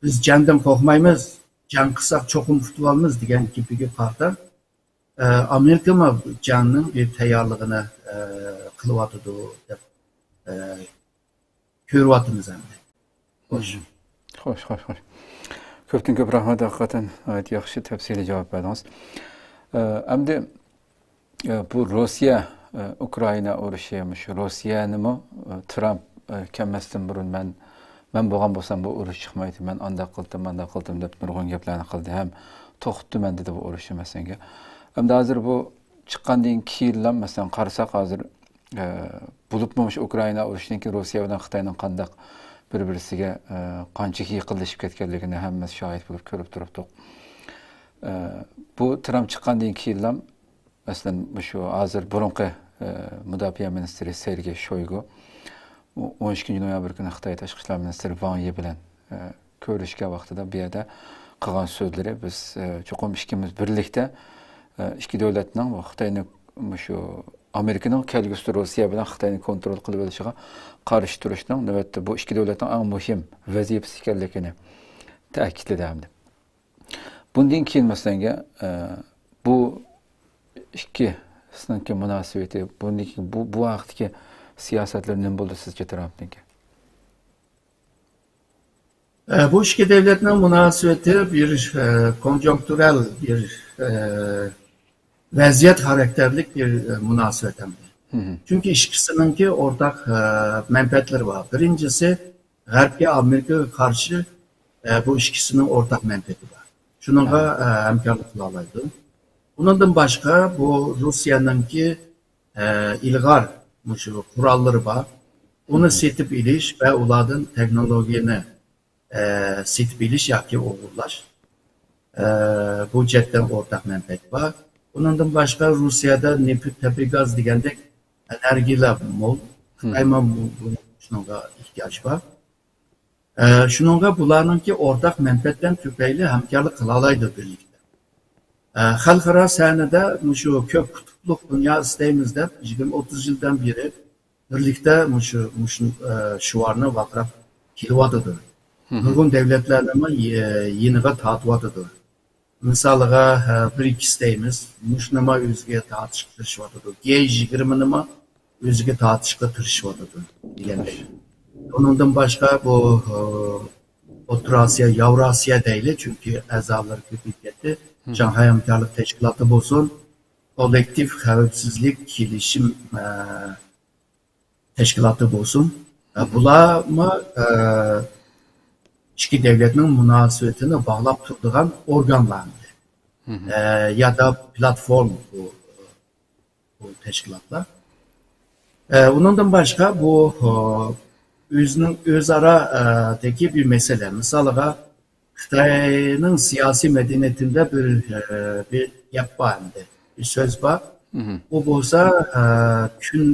بىز جەڭدىن قورقمايمىز، جەڭ قىلساق چوقۇم ئۇتۇۋالىمىز دېگەن گېپىگە قارىتا، ئە، ئامېرىكىمۇ جەڭنىڭ بىر تەييارلىقىنى، ئە، قىلىۋاتىدۇ دەپ، ئە، كۆرۈۋاتىمىز ئەمدى. خوش. خوش، خوش، خوش. كۆپتىن كۆپ رەھمەت، ھەقىقەتەن ناھايىتى ياخشى تەپسىلىي جاۋاب بەردىڭىز. ئە، ئەمدى، ئە، بۇ روسىيە، ئە، ئۇكرائىنا ئۇرۇشى، مۇشۇ روسىيەنىمۇ، ئە، ترامپ، ئە، كەلمەستىن بۇرۇن مەن، مەن بولغان بولسام بۇ ئۇرۇش چىقمايتتى، مەن ئانداق قىلدىم، مانداق قىلدىم دەپ نۇرغۇن گەپلەرنى قىلدى ھەم توختىتىمەن دېدى بۇ ئۇرۇشنى مەسىلەنگە. ئەمدى ھازىر بۇ چىققاندىن كېيىنلا، مەسىلەن، قارىساق، ھازىر، ئە، بولۇپمۇ مۇشۇ ئۇكرائىنا ئۇرۇشىدىن كېيىن روسىيە بىلەن خىتاينىڭ قانداق بىر-بىرسىگە، ئە، قانچىلىك يېقىنلىشىپ كەتكەنلىكىنى ھەممىمىز شاھىت بولۇپ كۆرۈپ تۇرۇپتۇق. ئە، بۇ ترامپ چىققاندىن كېيىنلا، مەسىلەن، مۇشۇ ھازىر بۇرۇنقى، ئە، مۇداپىئە مىنىستىرى سېرگېي شويگۇ ئون ئىككىنچى نويابىر كۈنى خىتاي تاشقى ئىشلار مىنىستىرى ۋاڭ يى بىلەن، ئە، كۆرۈشكەن ۋاقتىدا بۇ يەردە قىلغان سۆزلىرى، بىز، ئە، چوقۇم ئىككىمىز بىرلىكتە، ئە، ئىككى دۆلەتنىڭ خىتاينى مۇشۇ ئامېرىكىنىڭ كەلگۈسىدە روسىيە بىلەن خىتاينى كونترول قىلىۋېلىشىغا قارشى تۇرۇشنىڭ نۆۋەتتە بۇ ئىككى دۆلەتنىڭ ئەڭ مۇھىم ۋەزىپىسى ئىكەنلىكىنى تەكىتلىدى ھەمدە. بۇندىن كېيىن، مەسىلەن، ئە، بۇ ئىككىسىنىڭكى مۇناسىۋىتى، بۇندىن كېيىن بۇ، بۇ ھەقتىكى سىياسەتلەر نېمە بولدى سىزچە ترامپنىڭكى؟ ئە، بۇ ئىككى دۆلەتنىڭ مۇناسىۋىتى بىر، ئە، كونجۇنكتۇرال بىر، ئە، ۋەزىيەت خاراكتېرلىك بىر، ئە، مۇناسىۋەت ئەمدى. چۈنكى ئىككىسىنىڭكى ئورتاق، ئە، مەنپەئەتلىرى بار. بىرىنچىسى، غەربكە، ئامېرىكىغا قارشى، ئە، بۇ ئىككىسىنىڭ ئورتاق مەنپەئەتى بار. شۇنىڭغا، ئە، ھەمكارلىق قىلالايدۇ. ئۇنىڭدىن باشقا، بۇ روسىيەنىڭكى، ئە، ئىلغار مۇشۇ قوراللىرى بار. ئۇنى سېتىپ ئېلىش ۋە ئۇلاردىن تېخنولوگىيەنى، ئە، سېتىپ ئېلىش ياكى ئوغرىلاش، ئە، بۇ جەھەتتىن ئورتاق مەنپەئەت بار. ئۇنىڭدىن باشقا، روسىيەدە نېفىت، تەبىئىي گاز دېگەندەك ئېنېرگىيەلەر مول. خىتايمۇ بۇ، بۇ، شۇنىڭغا ئېھتىياجى بار. ئە، شۇنىڭغا بۇلارنىڭكى ئورتاق مەنپەئەتلەر تۈپەيلى ھەمكارلىق قىلالايدۇ بىرلىكتە. ئە، خەلقئارا سەھنىدە مۇشۇ كۆپ قۇتۇپلۇق دۇنيا ئىستەيمىز دەپ، يىگىرمە، ئوتتۇز يىلدىن بېرى بىرلىكتە مۇشۇ، مۇشۇ، ئە، شوئارنى ۋارقىراپ كېلىۋاتىدۇ. نۇرغۇن دۆلەتلەرنىمۇ يې-، يېنىغا تارتىۋاتىدۇ. مىسالىغا، ھە، بىر ئىككىسى دەيمىز، مۇشۇنىمۇ ئۆزىگە تارتىشقا تىرىشىۋاتىدۇ. گې يىگىرمىنىمۇ ئۆزىگە تارتىشقا تىرىشىۋاتىدۇ دېگەندەك. ئۇنىڭدىن باشقا بۇ، ئە، ئوتتۇرا ئاسىيا، ياۋراسىيا دەيلى، چۈنكى ئەزالىرى كۆپىيىپ كەتتى. شاڭخەي ھەمكارلىق تەشكىلاتى بولسۇن، كوللېكتىپ خەۋپسىزلىك كېلىشىم، ئە، تەشكىلاتى بولسۇن. ئە، بۇلارمۇ، ئە، ئىككى دۆلەتنىڭ مۇناسىۋىتىنى باغلاپ تۇرىدىغان ئورگانلار ئە، يا دا پلاتفورما بۇ، بۇ تەشكىلاتلار. ئە، ئۇنىڭدىن باشقا بۇ، ئە، ئۆزىنىڭ ئۆزئارا، ئە، دىكى بىر مەسىلە. مىسالىغا، خىتاينىڭ سىياسىي مەدەنىيىتىندە بىر، ئە، بىر گەپ بار ئەمدى، بىر سۆز بار. ئۇ بولسا، ئە، كۈن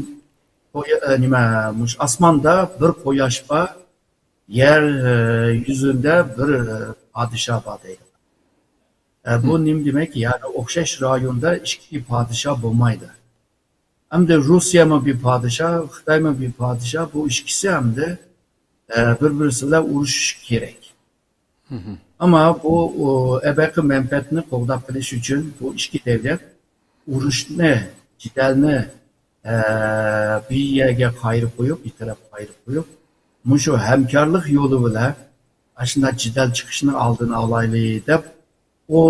قويا-، ئە، نېمە، مۇشۇ ئاسماندا بىر قۇياش بار، يەر، ئە، يۈزىدە بىر، ئە، پادىشاھ بار دەيدۇ. ئە، بۇ نېمە دېمەك؟ يەنى ئوخشاش رايوندا ئىككى پادىشاھ بولمايدۇ. ئەمدى روسىيەمۇ بىر پادىشاھ، خىتايمۇ بىر پادىشاھ، بۇ ئىككىسى ئەمدى، ئە، بىر-بىرسى بىلەن ئۇرۇشۇش كېرەك. ئەمما بۇ، ئۇ، ئەبەقى مەنپەئەتنى قوغداپ قېلىش ئۈچۈن بۇ ئىككى دۆلەت ئۇرۇشنى، جېدەلنى، ئە، بىر يەرگە قايرىپ قويۇپ، بىر تەرەپكە قايرىپ قويۇپ، مۇشۇ ھەمكارلىق يولى بىلەن ئاشۇنداق جېدەل چىقىشنىڭ ئالدىنى ئالايلى دەپ، ئۇ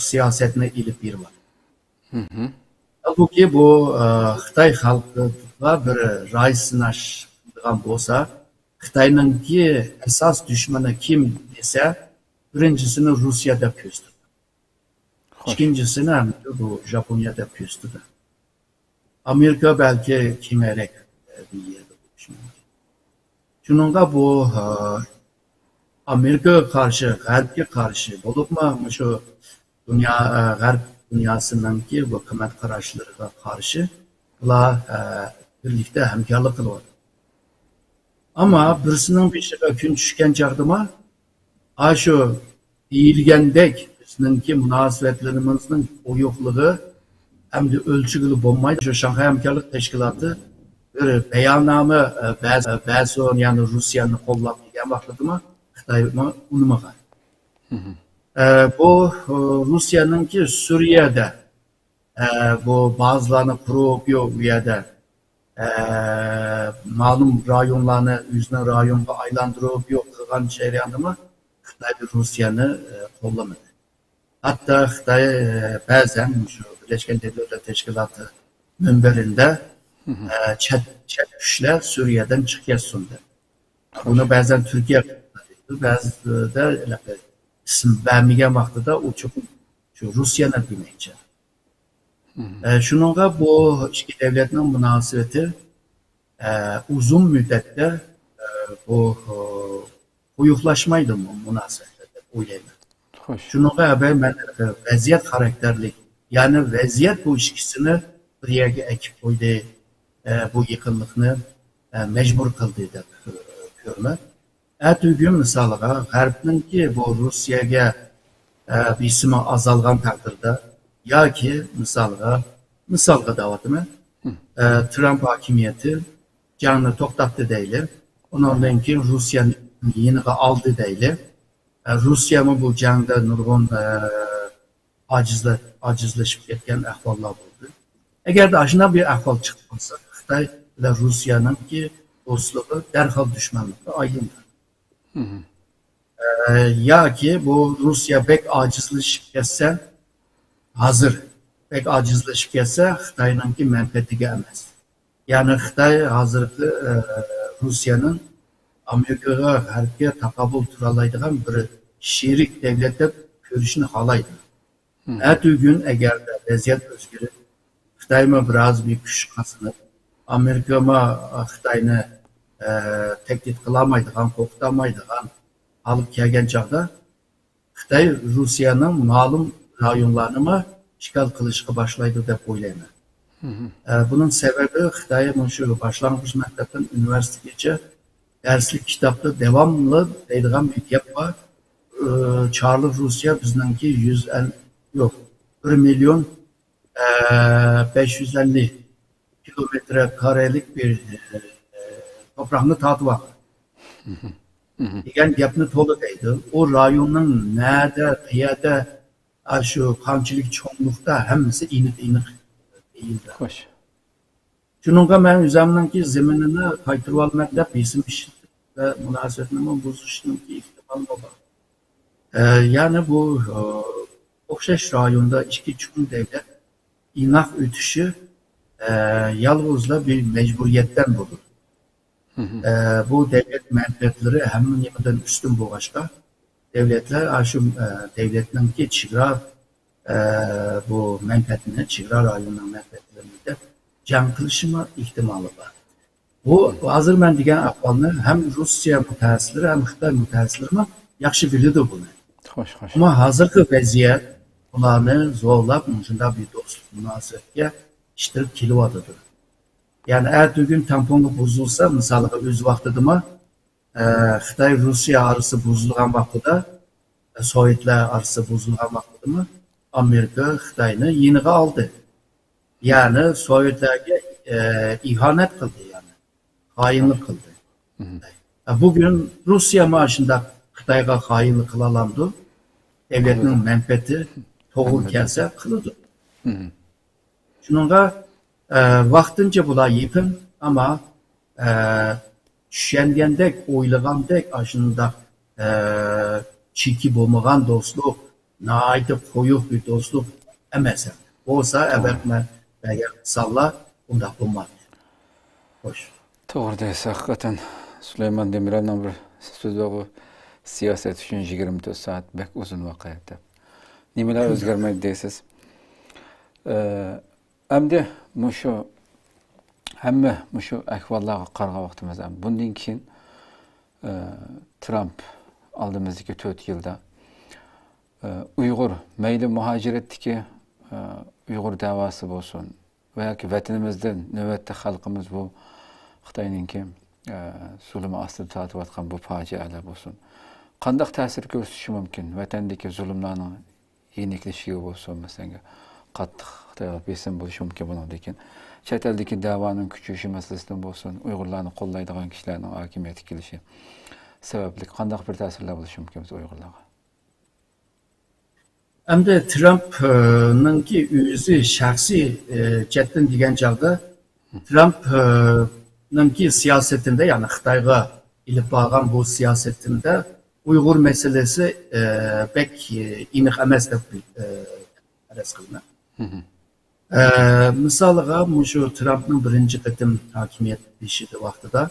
سىياسەتنى ئېلىپ بېرىۋاتىدۇ. ھالبۇكى بۇ، ئە، خىتاي خەلقىگە بىر راي سىناش قىلىدىغان بولسا، خىتاينىڭكى ئاساس دۈشمىنى كىم دېسە، بىرىنچىسىنى روسىيە دەپ كۆرسىتىدۇ. ئىككىنچىسىنى ھەم بۇ ژاپونىيە دەپ كۆرسىتىدۇ. ئامېرىكا بەلكى كېڭىرەك، ئە، بىر يەردە بولۇشى مۇمكىن. شۇنىڭغا بۇ، ئە، ئامېرىكىغا قارشى، غەربكە قارشى، بولۇپمۇ مۇشۇ دۇنيا، ئە، غەرب دۇنياسىنىڭكى بۇ قىممەت قاراشلىرىغا قارشى بۇلار، ئە، بىرلىكتە ھەمكارلىق قىلىۋاتىدۇ. ئەمما بىرسىنىڭ بېشىغا كۈن چۈشكەن چاغدىمۇ، ئاشۇ دېيىلگەندەك بىزنىڭكى مۇناسىۋەتلىرىمىزنىڭ قويۇقلۇقى ئەمدى ئۆلچىگىلى بولمايدۇ. شۇ شاڭخەي ھەمكارلىق تەشكىلاتى بىر باياننامە، ئە، بەز-، بەزى يەنى روسىيەنى قوللاپ دېگەن ۋاقتىدىمۇ خىتايمۇ ئۇنىمىغان. ئە، بۇ، ئۇ، روسىيەنىڭكى سۈرىيەدە، ئە، بۇ بازىلارنى قۇرۇپ، يو، ئۇ يەردە، ئە، مەلۇم رايونلارنى ئۆزىنىڭ رايونىغا ئايلاندۇرۇپ، يوق قىلغان جەريانىمۇ خىتاي روسىيەنى، ئە، قوللىمىدى. ھەتتا خىتاي، ئە، بەزەن شۇ بىرلەشكەن دۆلەتلەر تەشكىلاتى مۇنبىرىدە، ئە، چەت، چەت كۈچلەر سۈرىيەدىن چىقىپ كەتسۇن دەپ. بۇنى بەزەن تۈركىيە، بەزىدە ئىسىم بەرمىگەن ۋاقتىدا ئۇ چوقۇم شۇ روسىيەنى دېمەكچى. ئە، شۇنىڭغا بۇ ئىككى دۆلەتنىڭ مۇناسىۋىتى، ئە، ئۇزۇن مۇددەتتە، ئە، بۇ، ئە، قويۇقلاشمايدۇ مۇ-، مۇناسىۋەتلەر دەپ ئويلايمەن. شۇنىڭغا ھەبەي مەن، ئە، ۋەزىيەت خاراكتېرلىك، يەنى ۋەزىيەت بۇ ئىككىسىنى بىر يەرگە ئەكىپ قويدى، ئە، بۇ يېقىنلىقنى. ئە، مەجبۇر قىلدى دەپ، ئە، كۆرىمەن. ئەتىگۈن مىسالىغا، غەربنىڭكى بۇ روسىيەگە، ئە، بېسىمى ئازالغان تەقدىردە ياكى مىسالغا، مىسالغا دەۋاتىمەن، ئە، ترامپ ھاكىمىيىتى جەڭنى توختاتتى دەيلى. ئۇنىڭدىن كېيىن روسىيەنى يېنىغا ئالدى دەيلى. ئە، روسىيەمۇ بۇ جەڭدە نۇرغۇن، ئە، ئاجىزلا-، ئاجىزلىشىپ كەتكەن ئەھۋاللار بولدى. ئەگەردە ئاشۇنداق بىر ئەھۋال چىقىپ قالسا، خىتاي بىلەن روسىيەنىڭكى دوستلۇقى دەرھال دۈشمەنلىككە ئايلىنىدۇ. ئە، ياكى بۇ روسىيە بەك ئاجىزلىشىپ كەتسە، ھازىر بەك ئاجىزلىشىپ كەتسە، خىتاينىڭكى مەنپەئەتىگە ئەمەس. يەنى خىتاي ھازىرقى، ئە، روسىيەنىڭ ئامېرىكىغا، غەربكە تاقابىل تۇرالايدىغان بىر شېرىك دەۋلەت دەپ كۆرۈشنى خالايدۇ. ئەتىگۈن ئەگەردە ۋەزىيەت ئۆزگىرىپ، خىتايمۇ بىرئاز بىر كۈچ قازىنىپ، ئامېرىكىمۇ خىتاينى، ئە، تەھدىت قىلالمايدىغان، قورقۇتالمايدىغان ھالغا كەلگەن چاغدا، خىتاي روسىيەنىڭ مەلۇم رايونلارنىمۇ ئىشغال قىلىشقا باشلايدۇ دەپ ئويلايمەن. ئە، بۇنىڭ سەۋەبى خىتاي مۇشۇ باشلانغۇچ مەكتەپتىن ئۇنىۋېرسىتېتكىچە دەرسلىك كىتابتا داۋاملىق دەيدىغان بىر گەپ بار. ئە، چارلىق روسىيە بىزنىڭكى يۈز ئەل-، يوق، بىر مىليون، ئە، بەش يۈز ئەللىك كىلومېتىر كارەلىك بىر، ئە، توپراقنى تارتىۋالغان دېگەن گەپنى تولا دەيدۇ. ئۇ رايوننىڭ نەدە، قەيەردە، ئاشۇ قانچىلىك چوڭلۇقتا ھەممىسى ئېنىق-ئېنىق دېيىلدى. خوش. شۇنىڭغا مەن ئۆزۈمنىڭكى زېمىنىنى قايتۇرۇۋالىمەن دەپ بېسىم ئىشلىتىپ ۋە مۇناسىۋەتنىمۇ بۇزۇشنىڭكى ئېھتىمالىمۇ بار. ئە، يەنى بۇ، ئە، ئوخشاش رايوندا ئىككى چوڭ دەۋلەت ئىناق ئۆتۈشى، ئە، يالغۇزلا بىر مەجبۇرىيەتتىن بولىدۇ. ئە، بۇ دەۋلەت مەنپەئەتلىرى ھەممە نېمىدىن ئۈستۈن بولغاچقا، دەۋلەتلەر ئاشۇ، ئە، دەۋلەتنىڭكى چېگرا، ئە، بۇ مەنپەئەتنى، چېگرا رايونىنىڭ مەنپەئەتلىرىنى دەپ جەڭ قىلىشىمۇ ئېھتىمالى بار. بۇ ھازىر مەن دېگەن ئەھۋالنى ھەم روسىيە مۇتەخەسسىسلىرى، ھەم خىتاي مۇتەخەسسىسلىرىمۇ ياخشى بىلىدۇ بۇنى. خوش، خوش. ئەمما ھازىرقى ۋەزىيەت ئۇلارنى زورلاپ مۇشۇنداق بىر دوستلۇق مۇناسىۋەتكە ئىتتىرىپ كېلىۋاتىدۇ. يەنى ئەتىگۈن تەڭپۇڭلۇق بۇزۇلسا، مىسالغا ئۆز ۋاقتىدىمۇ، ئە، خىتاي روسىيە ئارىسى بۇزۇلغان ۋاقتىدا، ئە، سوۋېتلار ئارىسى بۇزۇلغان ۋاقتىدىمۇ ئامېرىكا خىتاينى يېنىغا ئالدى. يەنى سوۋېتلارغا، ئە، ئىھانەت قىلدى، يەنى خائىنلىق قىلدى. ئە، بۈگۈن روسىيە مانا شۇنداق خىتايغا خائىنلىق قىلالامدۇ؟ دەۋلەتنىڭ مەنپەئەتى توغرا كەلسە قىلىدۇ. شۇنىڭغا، ئە، ۋاقتىنچە بۇلار يېپىن، ئەمما، ئە، چۈشەنگەندەك، ئويلىغاندەك، ئاشۇنداق، ئە، چېكى بولمىغان دوستلۇق، ناھايىتى قويۇق بىر دوستلۇق ئەمەس. بولسا، ئەلۋەتتە، مەن بەرگەن مىساللار ئۇنداق بولمايدۇ. خوش. توغرا دەيسىز، ھەقىقەتەن سۇلايمان دېمىرەلنىڭ بىر سۆزى بار، سىياسەت ئۈچۈن يىگىرمە تۆت سائەت بەك ئۇزۇن ۋاقىت دەپ. نېمىلەر ئۆزگەرمەيدۇ دەيسىز؟ ئە، ئەمدى مۇشۇ ھەممە مۇشۇ ئەھۋاللارغا قارىغان ۋاقتىمىزدا، بۇندىن كېيىن، ئە، ترامپ ئالدىمىزدىكى تۆت يىلدا، ئە، ئۇيغۇر، مەيلى مۇھاجىرەتتىكى، ئە، ئۇيغۇر دەۋاسى بولسۇن ۋە ياكى ۋەتىنىمىزدىن نۆۋەتتە خەلقىمىز بۇ خىتاينىڭكى، ئە، زۇلۇمى ئاستىدا تارتىۋاتقان بۇ پاجىئەلەر بولسۇن، قانداق تەسىر كۆرسىتىشى مۇمكىن؟ ۋەتەندىكى زۇلۇملارنىڭ يېنىكلىشىشىگە بولسۇن، مەسىلەن، قاتتىق خىتايغا بېسىم بولۇشى مۇمكىن بۇنىڭدىن كېيىن. چەت ئەلدىكى دەۋانىڭ كۈچىيىشى مەسىلىسىدىن بولسۇن، ئۇيغۇرلارنى قوللايدىغان كىشىلەرنىڭ ھاكىمىيەتكە كېلىشى سەۋەبلىك قانداق بىر تەسىرلەر بولۇشى مۇمكىن بىز ئۇيغۇرلارغا؟ ئەمدى ترامپنىڭكى ئۆزى شەخسىي، ئى، جەھەتتىن دېگەن چاغدا، ترامپنىڭكى سىياسىتىندە، يەنى خىتايغا ئېلىپ بارغان بۇ سىياسىتىندە ئۇيغۇر مەسىلىسى، ئى، بەك، ئى، ئېنىق ئەمەس دەپ، ئى، پەرەز قىلىمەن. ئە، مىسالىغا، مۇشۇ ترامپنىڭ بىرىنچى قېتىم ھاكىمىيەت بېشىدا ۋاقتىدا،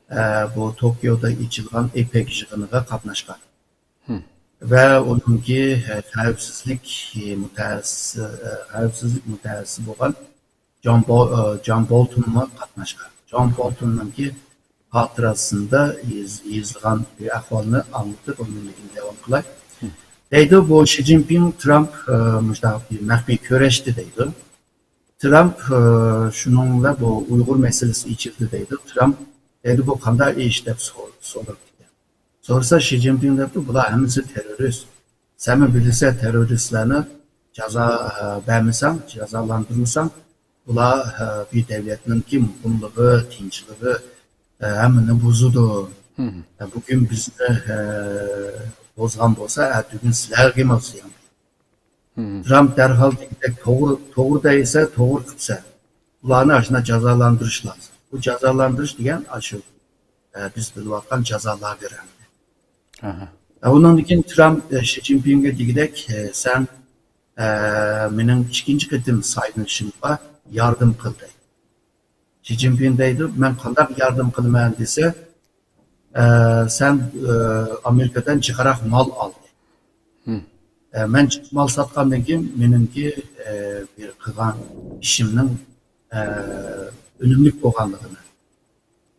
ئە، بۇ توكيودا ئېچىلغان ئېپەك يىغىنىغا قاتناشقان. ۋە ئۇنىڭكى، ئە، خەۋپسىزلىك، ئە، مۇتەخەسسىسى، ئە، خەۋپسىزلىك مۇتەخەسسىسى بولغان جان بول-، ئە، جان بولتونمۇ قاتناشقان. جان بولتوننىڭكى خاتىرىسىندە يېز-، يېزىلغان بىر ئەھۋالنى ئاڭلىتىپ، ئۇنىڭدىن كېيىن داۋام قىلاي. دەيدۇ، بۇ شى جىنپىڭ، ترامپ، ئە، مۇشۇنداق بىر مەخپىي كۆرۈشتى دەيدۇ. ترامپ، ئە، شۇنىڭ بىلەن بۇ ئۇيغۇر مەسىلىسى ئېچىلدى دەيدۇ. ترامپ دەيدۇ، بۇ قانداق ئىش دەپ سور-، سورىدى. سورىسا شى جىنپىڭ دەپتۇ، بۇلار ھەممىسى تېررورىست. سەنمۇ بىلىسەن، تېررورىستلارنى جازا، ئە، بەرمىسەڭ، جازالاندۇرمىساڭ، بۇلار، ئە، بىر دۆلەتنىڭكى مۇقىملىقى، تىنچلىقى، ئە، ھەممىنى بۇزىدۇ. ئە، بۈگۈن بىزنى، ئە، بۇزغان بولسا، ئەتىگۈن سىلەرگىمۇ زىيان. ترامپ دەرھال دېگۈدەك توغرا، توغرا دەيسە، توغرا قىپسەن. ئۇلارنى ئاشۇنداق جازالاندۇرۇش لازىم. بۇ جازالاندۇرۇش دېگەن ئاشۇ، ئە، بىز بىلىۋاتقان جازا لاگېرى. ئاھا. ئە، ئۇنىڭدىن كېيىن ترامپ، ئە، شى جىنپىڭگە دېگۈدەك، ئە، سەن، ئە، مېنىڭ ئىككىنچى قېتىم سايلىنىشىمغا ياردەم قىل دەيدۇ. شى جىنپىڭ دەيدۇ، مەن قانداق ياردەم قىلىمەن دېسە، ئە، سەن، ئە، ئامېرىكىدىن جىقراق مال ئال. ئە، مەن جىق مال ساتقاندىن كېيىن مېنىڭكى، ئە، بىر قىلغان ئىشىمنىڭ، ئە، ئۈنۈملۈك بولغانلىقىنى،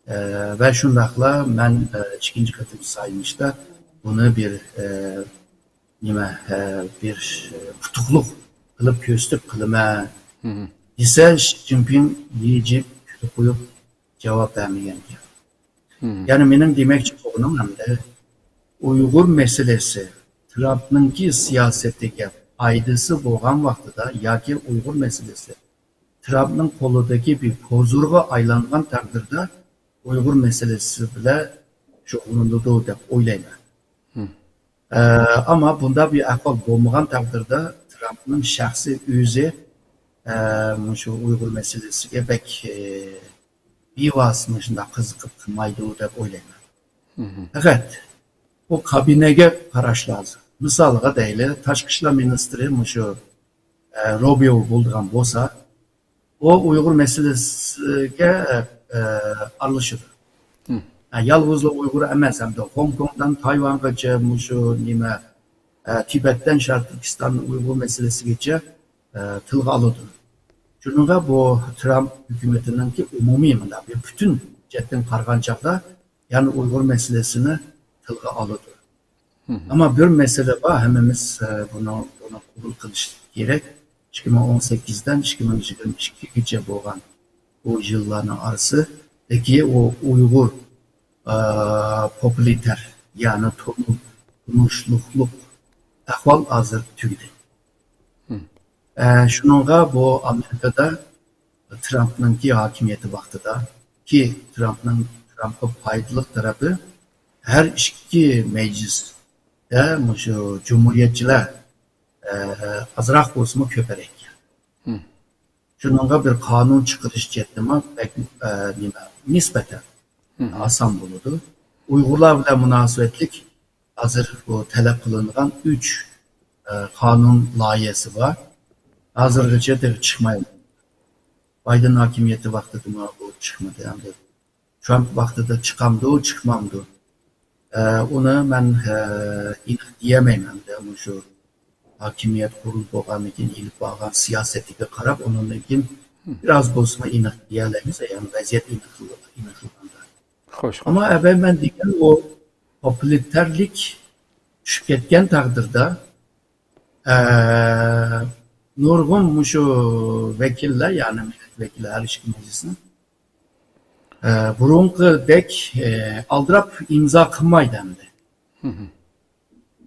ئە، ۋە شۇنداقلا مەن، ئە، ئىككىنچى قېتىم سايلىنىشتا بۇنى بىر، ئە، نېمە، ئە، بىر، ئە، ئۇتۇقلۇق قىلىپ كۆرسىتىپ قىلىمەن دېسە، شى جىنپىڭ يىجىپ كۈلۈپ قويۇپ جاۋاب بەرمىگەنىكەن. يەنى مېنىڭ دېمەكچى بولغىنىم ئەمدى ئۇيغۇر مەسىلىسى ترامپنىڭكى سىياسىتىگە پايدىسى بولغان ۋاقتىدا ياكى ئۇيغۇر مەسىلىسى ترامپنىڭ قولىدىكى بىر پوزۇرغا ئايلانغان تەقدىردە ئۇيغۇر مەسىلىسى بىلەن شۇغۇللىنىدۇ دەپ ئويلايمەن. ئە، ئەمما بۇنداق بىر ئەھۋال بولمىغان تەقدىردە ترامپنىڭ شەخسىي ئۆزى، ئە، مۇشۇ ئۇيغۇر مەسىلىسىگە بەك، ئە، بىۋاسىتە مۇشۇنداق قىزىقىپ قىلمايدۇ دەپ ئويلايمەن. پەقەت بۇ كابىنەگە قاراش لازىم. مىسالغا دەيلى، تاشقى ئىشلار مىنىستىرى مۇشۇ، ئە، روبىيو بولىدىغان بولسا، ئۇ ئۇيغۇر مەسىلىسىگە، ئە، ئارىلىشىدۇ. ئە، يالغۇزلا ئۇيغۇر ئەمەس، ھەمدە خوڭكوڭدىن تايۋانغىچە مۇشۇ نېمە، ئە، تىبەتتىن شەرقىي تۈركىستان ئۇيغۇر مەسىلىسىگىچە، ئە، تىلغا ئالىدۇ. شۇنىڭغا بۇ ترامپ ھۆكۈمىتىنىڭكى ئومۇمىي مۇنداق بىر پۈتۈن جەھەتتىن قارىغان چاغدا يەنە ئۇيغۇر مەسىلىسىنى تىلغا ئالىدۇ. ئەمما بىر مەسىلە بار، ھەممىمىز، ئە، بۇنى، بۇنى قوبۇل قىلىش كېرەك. ئىككى مىڭ ئون سەككىزدىن ئىككى مىڭ يىگىرمە ئىككىگىچە بولغان بۇ يىللارنىڭ ئارىسىدىكى ئۇ ئۇيغۇر، ئە، پوپۇلىتەر، يەنى تونۇ-، تونۇشلۇقلۇق ئەھۋال ھازىر تۈگىدى. ئە، شۇنىڭغا بۇ ئامېرىكىدا ترامپنىڭكى ھاكىمىيىتى ۋاقتىدا كى ترامپنىڭ، ترامپقا پايدىلىق تەرىپى ھەر ئىككى مەجلىستە مۇشۇ جۇمھۇرىيەتچىلەر، ئە، ئازراق بولسىمۇ كۆپرەك. شۇنىڭغا بىر قانۇن چىقىرىش جەھەتتىمۇ بەك، ئە، نېمە، نىسبەتەن ئاسان بولىدۇ. ئۇيغۇرلار بىلەن مۇناسىۋەتلىك ھازىر بۇ تەلەپ قىلىنغان ئۈچ، ئە، قانۇن لايىھەسى بار. ھازىرغىچە تېخى چىقماي. بايدېن ھاكىمىيىتى ۋاقتىدىمۇ بۇ چىقمىدى. ئەمدى ترامپ ۋاقتىدا چىقامدۇ، چىقمامدۇ؟ ئە، ئۇنى مەن، ئە، ئېنىق دېيەلمەيمەن. ئەمدى مۇشۇ ھاكىمىيەت قۇرۇلۇپ بولغاندىن كېيىن ئېلىپ بارغان سىياسىتىگە قاراپ، ئۇنىڭدىن كېيىن بىراز بولسىمۇ ئېنىق دېيەلەيمىز، يەنى ۋەزىيەت ئېنىقلىغاندا. خوش، خوش. ئەمما ئەۋەل مەن دېگەن ئۇ پوپۇلىتەرلىك چۈشۈپ كەتكەن تەقدىردە، ئە، نۇرغۇن مۇشۇ ۋەكىللەر، يەنى مىللەت ۋەكىلى ھەر ئىككى مەجلىسنىڭ، ئە، بۇرۇنقىدەك، ئە، ئالدىراپ ئىمزا قىلمايدۇ ئەمدى.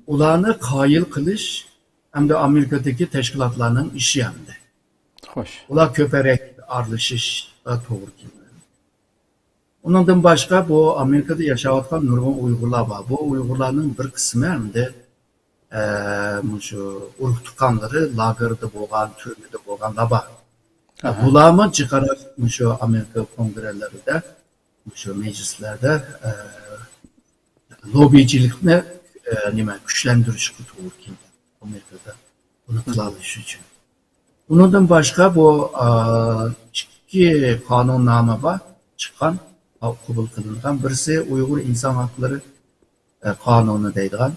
ئۇلارنى قايىل قىلىش ئەمدى ئامېرىكىدىكى تەشكىلاتلارنىڭ ئىشى ئەمدى. خوش. ئۇلار كۆپرەك ئارىلىشىشقا توغرا كېلىدۇ. ئۇنىڭدىن باشقا بۇ ئامېرىكىدا ياشاۋاتقان نۇرغۇن ئۇيغۇرلار بار. بۇ ئۇيغۇرلارنىڭ بىر قىسمى ئەمدى، ئە، مۇشۇ ئۇرۇق تۇغقانلىرى لاگېردا بولغان، تۈرمىدە بولغانلار بار. ئاھا. بۇلارمۇ جىقراق مۇشۇ ئامېرىكا كونگرېلىرىدە، مۇشۇ مەجلىسلەردە، ئە، لوببىچىلىكنى، ئە، نېمە، كۈچلەندۈرۈشكە توغرا كېلىدۇ ئامېرىكىدا بۇنى قىلالىشى ئۈچۈن. ئۇنىڭدىن باشقا بۇ، ئە، ئىككى قانۇننامە بار چىققان، قوبۇل قىلىنغان. بىرسى ئۇيغۇر ئىنسان ھەقلىرى، ئە، قانۇنى دەيدىغان.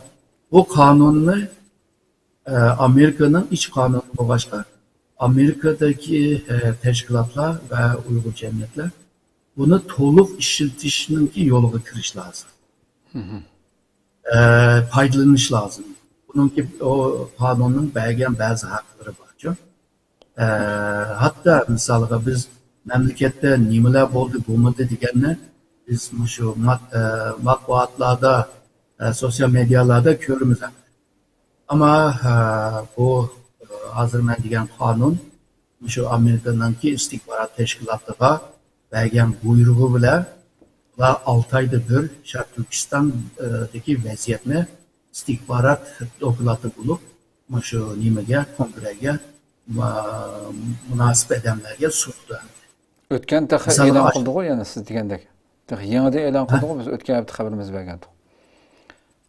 بۇ قانۇننى ئە، ئامېرىكىنىڭ ئىچ قانۇنى بولغاچقا، ئامېرىكىدىكى، ئە، تەشكىلاتلار ۋە ئۇيغۇر جەمئىيەتلەر بۇنى تولۇق ئىشلىتىشنىڭكى يولىغا كىرىش لازىم. ئە، پايدىلىنىش لازىم. بۇنىڭكى، ئۇ قانۇننىڭ بەرگەن بەزى ھەقلىرى بارچۇ. ئە، ھەتتا مىسالغا بىز مەملىكەتتە نېمىلەر بولدى، بولمىدى دېگەننى بىز مۇشۇ مات-، ئە، مەتبۇئاتلاردا، ئە، سوتسىيال مېدىيالاردا كۆرىمىز. ئەمما، ئە، بۇ، ئە، ھازىر مەن دېگەن قانۇن مۇشۇ ئامېرىكىنىڭكى ئىستىخبارات تەشكىلاتىغا بەرگەن بۇيرۇقى بىلەن ئۇلار ئالتە ئايدا بىر شەرقىي تۈركىستاندىكى ۋەزىيەتنى ئىستىخبارات دوكلاتى بولۇپ، مۇشۇ نېمىگە، كونگرېگە، ما-، مۇناسىپ ئادەملەرگە سۇنىدۇ. ئۆتكەن تېخى مىسالغا ئېلان ئاش- قىلدىغۇ، يەنە سىز دېگەندەك. تېخى يېڭىدىن ئېلان ھە؟ قىلدىغۇ، بىز ئۆتكەن ھەپتە خەۋىرىمىزدە بەرگەنتۇق.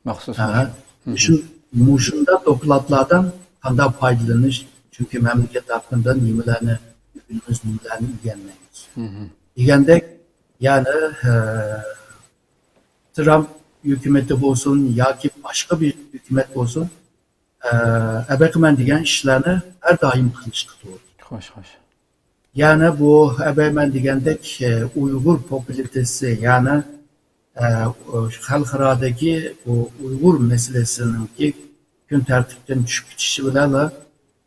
مەخسۇس ھە، مۇشۇ. مۇشۇ-، مۇشۇنداق دوكلاتلاردىن قانداق پايدىلىنىش؟ چۈنكى مەملىكەت ھەققىدە نېمىلەرنى ئۆگىنىمىز، نېمىلەرنى ئۆگەنمەيمىز. دېگەندەك، يەنى، ھە، ترامپ ھۆكۈمىتى بولسۇن ياكى باشقا بىر ھۆكۈمەت بولسۇن، ئە، ئەبەقىمەن دېگەن ئىشلارنى ھەر دائىم قىلىشقا توغرا. خوش، خوش. يەنى بۇ ئەبەقىمەن دېگەندەك، ئە، ئۇيغۇر پوپۇلىتېسى، يەنى، ئە، خەلقئارادىكى بۇ ئۇيغۇر مەسىلىسىنىڭكى كۈن تەرتىپتىن چۈشۈپ كېتىشى بىلەنلا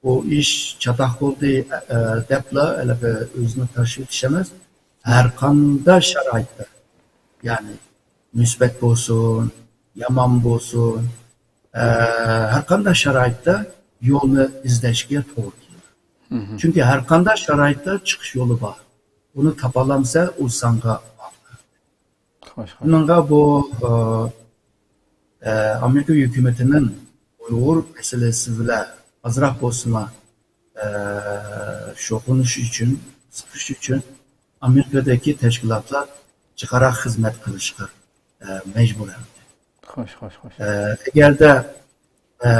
بۇ ئىش چاتاق بولدى، ئە، دەپلا ھېلىقى ئۆزىنى تاشلىۋېتىش ئەمەس، ھەر قانداق شارائىتتا، يەنى مۇسىبەت بولسۇن، يامان بولسۇن، ئە، ھەر قانداق شارائىتتا يولنى ئىزدەشكە توغرا كېلىدۇ. چۈنكى ھەر قانداق شارائىتتا چىقىش يولى بار. ئۇنى تاپالامسا، ئۇ سانغا باغلىق. خوش، خوش. بۇنىڭغا بۇ، ئە، ئە، ئامېرىكا ھۆكۈمىتىنىڭ ئۇيغۇر مەسىلىسى بىلەن ئازراق بولسىمۇ، ئە، شۇغۇللىنىش ئۈچۈن، سىقىش ئۈچۈن ئامېرىكىدىكى تەشكىلاتلار جىقراق خىزمەت قىلىشقا، ئە، مەجبۇر ئەمدى. خوش، خوش، خوش. ئە، ئەگەردە، ئە،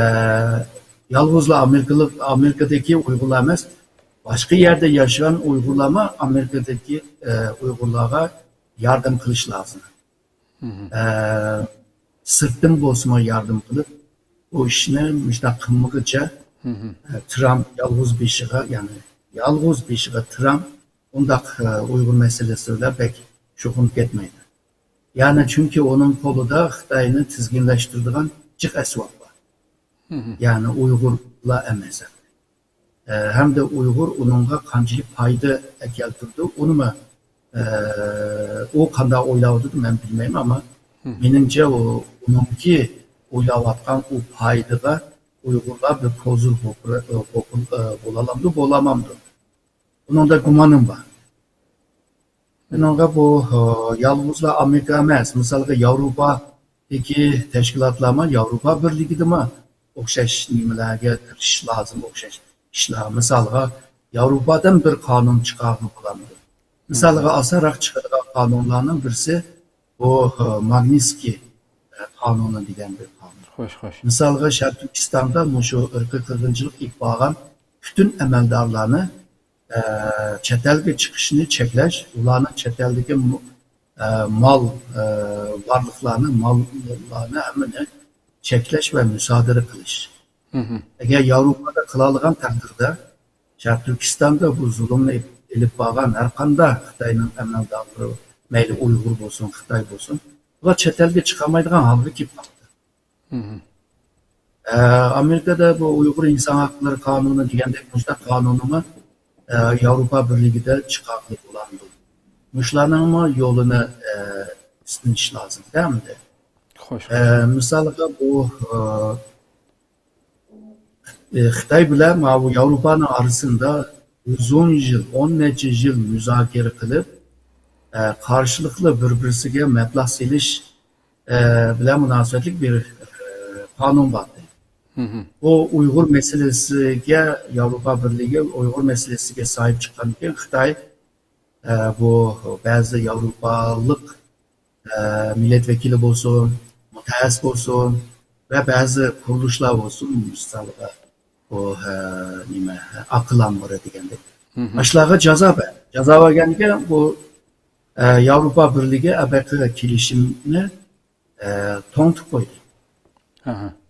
يالغۇزلا ئامېرىكىلىق، ئامېرىكىدىكى ئۇيغۇرلار ئەمەس، باشقا يەردە ياشىغان ئۇيغۇرلارمۇ ئامېرىكىدىكى، ئە، ئۇيغۇرلارغا ياردەم قىلىش لازىم. ئە، سىرتتىن بولسىمۇ ياردەم قىلىپ، بۇ ئىشنى مۇشۇنداق قىلمىغىچە، ئە، ترامپ يالغۇز بېشىغا، يەنى يالغۇز بېشىغا ترامپ ئۇنداق، ئە، ئۇيغۇر مەسىلىسى بىلەن بەك شۇغۇللىنىپ كەتمەيدۇ. يەنى چۈنكى ئۇنىڭ قولىدا خىتاينى تىزگىنلەشتۈرىدىغان جىق ئەسۋاب بار. يەنى ئۇيغۇرلار ئەمەس. ئە، ھەمدە ئۇيغۇر ئۇنىڭغا قانچىلىك پايدا ئەكەلتۈرىدۇ، ئۇنىمۇ، ئە، ئۇ قانداق ئويلاۋاتىدۇ، مەن بىلمەيمەن، ئەمما مېنىڭچە ئۇ، ئۇنىڭكى ئويلاۋاتقان ئۇ پايدىغا ئۇيغۇرلار بىر پوزۇر بولۇپ، بولۇپ، بولالامدۇ، بولالامدۇ؟ ئۇنىڭدا گۇمانىم بار. بۇنىڭغا بۇ، ئە، يالغۇزلا ئامېرىكا ئەمەس، مىسالغا ياۋروپادىكى تەشكىلاتلارمۇ، ياۋروپا بىرلىكىدىمۇ ئوخشاش نېمىلەرگە كىرىشىش لازىم، ئوخشاش ئىشلار. مىسالغا، ياۋروپادىن بىر قانۇن چىقارغىلى بولامدۇ؟ مىسالغا، ئاسانراق چىقىدىغان قانۇنلارنىڭ بىرسى بۇ، ئە، ماگنىتسكىي، ئە، قانۇنى دېگەن بىر قانۇن. خوش، خوش. مىسالغا، شەرقىي تۈركىستاندا مۇشۇ ئىرقىي قىرغىنچىلىق ئېلىپ بارغان پۈتۈن ئەمەلدارلارنى ئە، چەت ئەلگە چىقىشنى چەكلەش، ئۇلارنىڭ چەت ئەلدىكى مۇ-، ئە، مال، ئە، بارلىقلارنى، ماللارنى ھەممىنى چەكلەش ۋە مۇسادىرە قىلىش. ئەگەر ياۋروپادا قىلالىغان تەقدىردە، شەرقىي تۈركىستاندا بۇ زۇلۇمنى ئېلىپ بارغان ھەر قانداق خىتاينىڭ ئەمەلدارلىرى، مەيلى ئۇيغۇر بولسۇن، خىتاي بولسۇن، بۇلار چەت ئەلگە چىقالمايدىغان ھالغا كېلىپ قاپتۇ. ئە، ئامېرىكىدا بۇ ئۇيغۇر ئىنسان ھەقلىرى قانۇنى دېگەندەك مۇشۇنداق قانۇنىمۇ، ئە، ياۋروپا بىرلىكىدە چىقارغىلى بولامدۇ؟ مۇشۇلارنىڭمۇ يولىنى، ئە، ئىزدىنىش لازىم ئەمدى. خوش. ئە، مىسالغا بۇ، ئە، ئە، خىتاي بىلەن ماۋۇ ياۋروپانىڭ ئارىسىندا ئۇزۇن يىل، ئون نەچچە يىل مۇزاكىرە قىلىپ، ئە، قارشىلىقلار بىر-بىرسىگە مەبلەغ سېلىش، ئە، بىلەن مۇناسىۋەتلىك بىر، ئە، قانۇن بار ئىدى. بۇ ئۇيغۇر مەسىلىسىگە، ياۋروپا بىرلىكى ئۇيغۇر مەسىلىسىگە ساھىب چىققاندىكىن خىتاي، ئە، بۇ بەزى ياۋروپالىق ئە، مىللەت ۋەكىلى بولسۇن، مۇتەخەسسىس بولسۇن ۋە بەزى قۇرۇلۇشلار بولسۇن، مىسالغا، بۇ، ئە، نېمە، ئاق لاڭغۇرى دېگەندەك. ئاشۇلارغا جازا بەر-، جازا بەرگەندىكىن بۇ، ئە، ياۋروپا بىرلىكى ئەبەقى كېلىشىمنى، ئە، توڭتۇپ قويدى.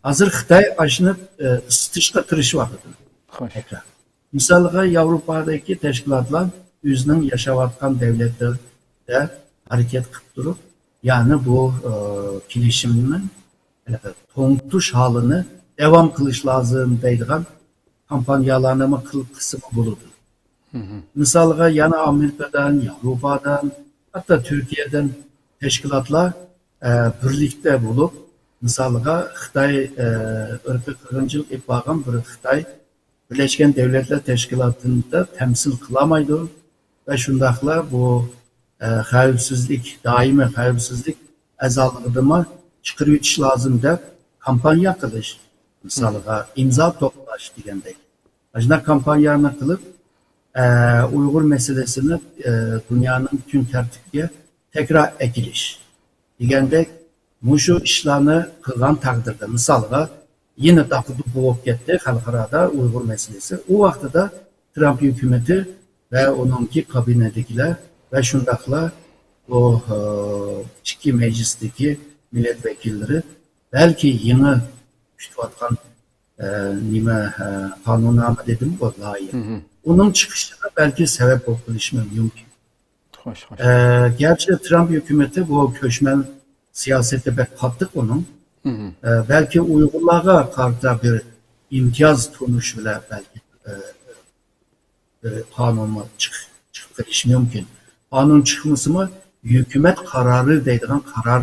ھازىر خىتاي ئاشۇنى، ئە، ئىسسىتىشقا تىرىشىۋاتىدۇ. خوش. تەكرار. مىسالغا، ياۋروپادىكى تەشكىلاتلار ئۆزىنىڭ ياشاۋاتقان دەۋلەتلىرىدە ھەرىكەت قىلىپ تۇرۇپ، يەنى بۇ، ئى، كېلىشىمنى، ئى، توڭتۇش ھالىنى داۋام قىلىش لازىم دەيدىغان، كامپانىيەلەرنىمۇ قىل-، قىلسىمۇ بولىدۇ. مىسالغا، يەنە ئامېرىكادىن، ياۋروپادىن، ھەتتا تۈركىيەدىن تەشكىلاتلار، ئە، بىرلىكتە بولۇپ، مىسالغا، خىتاي، ئە، ئىرقىي قىرغىنچىلىق ئېلىپ بارغان بىر خىتاي بىرلەشكەن دۆلەتلەر تەشكىلاتىدا تەمسىل قىلالمايدۇ ۋە شۇنداقلا بۇ، ئە، خەۋپسىزلىك، دائىمىي خەۋپسىزلىك ئەزالىقىدىمۇ چىقىرىۋېتىش لازىم دەپ كامپانىيە قىلىش، مىسالغا، ئىمزا توپلاش دېگەندەك. ئاشۇنداق كامپانىيەنى قىلىپ، ئە، ئۇيغۇر مەسىلىسىنى، ئە، دۇنيانىڭ كۈن تەرتىپىگە تەكرار ئەكېلىش دېگەندەك مۇشۇ ئىشلارنى قىلغان تەقدىردە، مىسالغا، يەنە داقىدۇق بولۇپ كەتتى خەلقئارادا ئۇيغۇر مەسىلىسى. ئۇ ۋاقتىدا ترامپ ھۆكۈمىتى ۋە ئۇنىڭكى كابىنېتىدىكىلەر ۋە شۇنداقلا بۇ، ئە، ئىككى مەجلىستىكى مىللەت ۋەكىللىرى بەلكى يېڭى كۈتۈۋاتقان، ئە، نېمە، ئە، قانۇننامە دېدىم، بۇ لايىھە. ئۇنىڭ چىقىشىغا بەلكى سەۋەب بولۇپ قېلىشى مۇمكىن. خوش، خوش. ئە، گەرچە ترامپ ھۆكۈمىتى بۇ كۆچمەن سىياسىتى بەك قاتتىق ئۇنىڭ. ئە، بەلكى ئۇيغۇرلارغا قارىتا بىر ئىمتىياز تونۇش بىلەن بەلكى، ئە، بىر قانۇنمۇ چىق-، چىقىپ قېلىشى مۇمكىن. قانۇن چىقمىسىمۇ، ھۆكۈمەت قارارى دەيدىغان قارار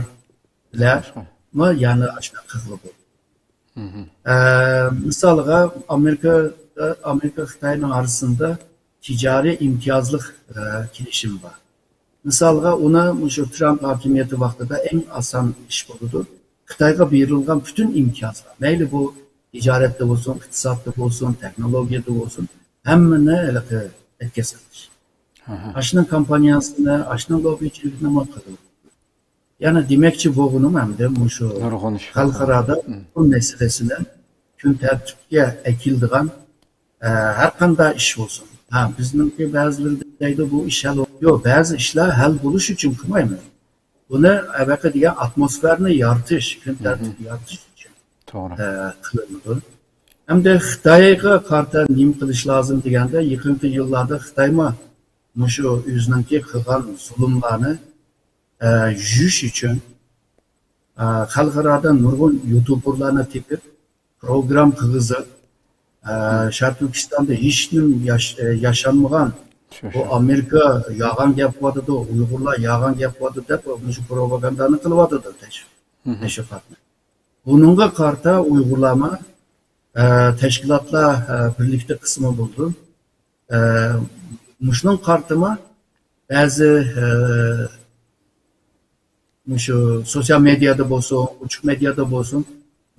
بىلەنمۇ يەنە ئاشۇنداق قىلغىلى بولىدۇ. ئە، مىسالغا، ئامېرىكا، ئامېرىكا خىتاينىڭ ئارىسىندا تىجارىي ئىمتىيازلىق، ئە، كېلىشىم بار. مىسالغا، ئۇنى مۇشۇ ترامپ ھاكىمىيىتى ۋاقتىدا ئەڭ ئاسان ئىش بولىدۇ. خىتايغا بېرىلغان پۈتۈن ئىمتىيازلار، مەيلى بۇ تىجارەتتە بولسۇن، ئىقتىسادتا بولسۇن، تېخنولوگىيەدە بولسۇن، ھەممىنى ھېلىقى ئەتكەس قىلىش. ئاشۇنىڭ كامپانىيەسىنى، ئاشۇنىڭ لوببىچىلىكىنىمۇ قىلىدۇ. يەنە دېمەكچى بولغىنىم ئەمدى مۇشۇ نۇرغۇن ئىش. خەلقئارادا بۇ مەسىلىسىنى كۈن تەرتىپكە ئەكېلىدىغان، ئە، ھەر قانداق ئىش بولسۇن. ھە، بىزنىڭكى بەزىلىرى دەيدۇ، بۇ ئىش ھەل بول-، يوق، بەزى ئىشلار ھەل بولۇش ئۈچۈن قىلمايمىز. بۇنى ئەۋەقە دېگەن ئاتموسفېرانى يارىتىش، كۈن تەرتىپى يارىتىش ئۈچۈن، توغرا. ئە، قىلىنىدۇ. ئەمدى خىتايغا قارىتا نېمە قىلىش لازىم دېگەندە، يېقىنقى يىللاردا خىتايمۇ مۇشۇ ئۆزىنىڭكى قىلغان زۇلۇملارنى ئە، يۇيۇش ئۈچۈن، ئە، خەلقئارادا نۇرغۇن يۇتۇبېرلارنى تېپىپ، پروگرام قىلغۇزۇپ، ئە، شەرقىي تۈركىستاندا ھېچنېمە ياش-، ئە، ياشانمىغان، شۇ، بۇ شۇ. ئامېرىكا يالغان گەپ قىلىۋاتىدۇ، ئۇيغۇرلار يالغان گەپ قىلىۋاتىدۇ دەپ، مۇشۇ پروپاگاندانى قىلىۋاتىدۇ تەش-، تەشۋىقاتنى. بۇنىڭغا قارىتا ئۇيغۇرلارمۇ، ئە، تەشكىلاتلار، ئە، بىرلىكتە قىسمى بولىدۇ. ئە، مۇشۇنىڭ قارىتىما بەزى، ئە، مۇشۇ سوتسىيال مېدىيادا بولسۇن، ئوچۇق مېدىيادا بولسۇن،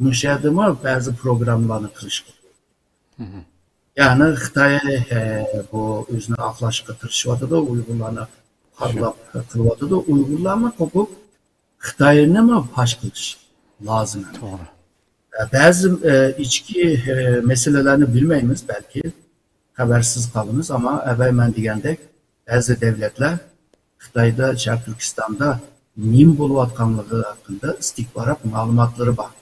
مۇشۇ يەردىمۇ بەزى پروگراممىلارنى قىلىشقا. يەنى خىتاي، ئە، بۇ ئۆزىنى ئاقلاشقا تىرىشىۋاتىدۇ، ئۇيغۇرلارنى قارىلاپ قىلىۋاتىدۇ. ئۇيغۇرلارمۇ قوپۇپ، خىتاينىمۇ پاش قىلىش لازىم. توغرا. بەزى، ئە، ئىچكى، ئە، مەسىلىلەرنى بىلمەيمىز، بەلكى خەۋەرسىز قالىمىز، ئەمما ئەۋەل مەن دېگەندەك، بەزى دەۋلەتلەر خىتايدا، شەرقىي تۈركىستاندا نېمە بولۇۋاتقانلىقى ھەققىدە ئىستىخبارات مەلۇماتلىرى بار.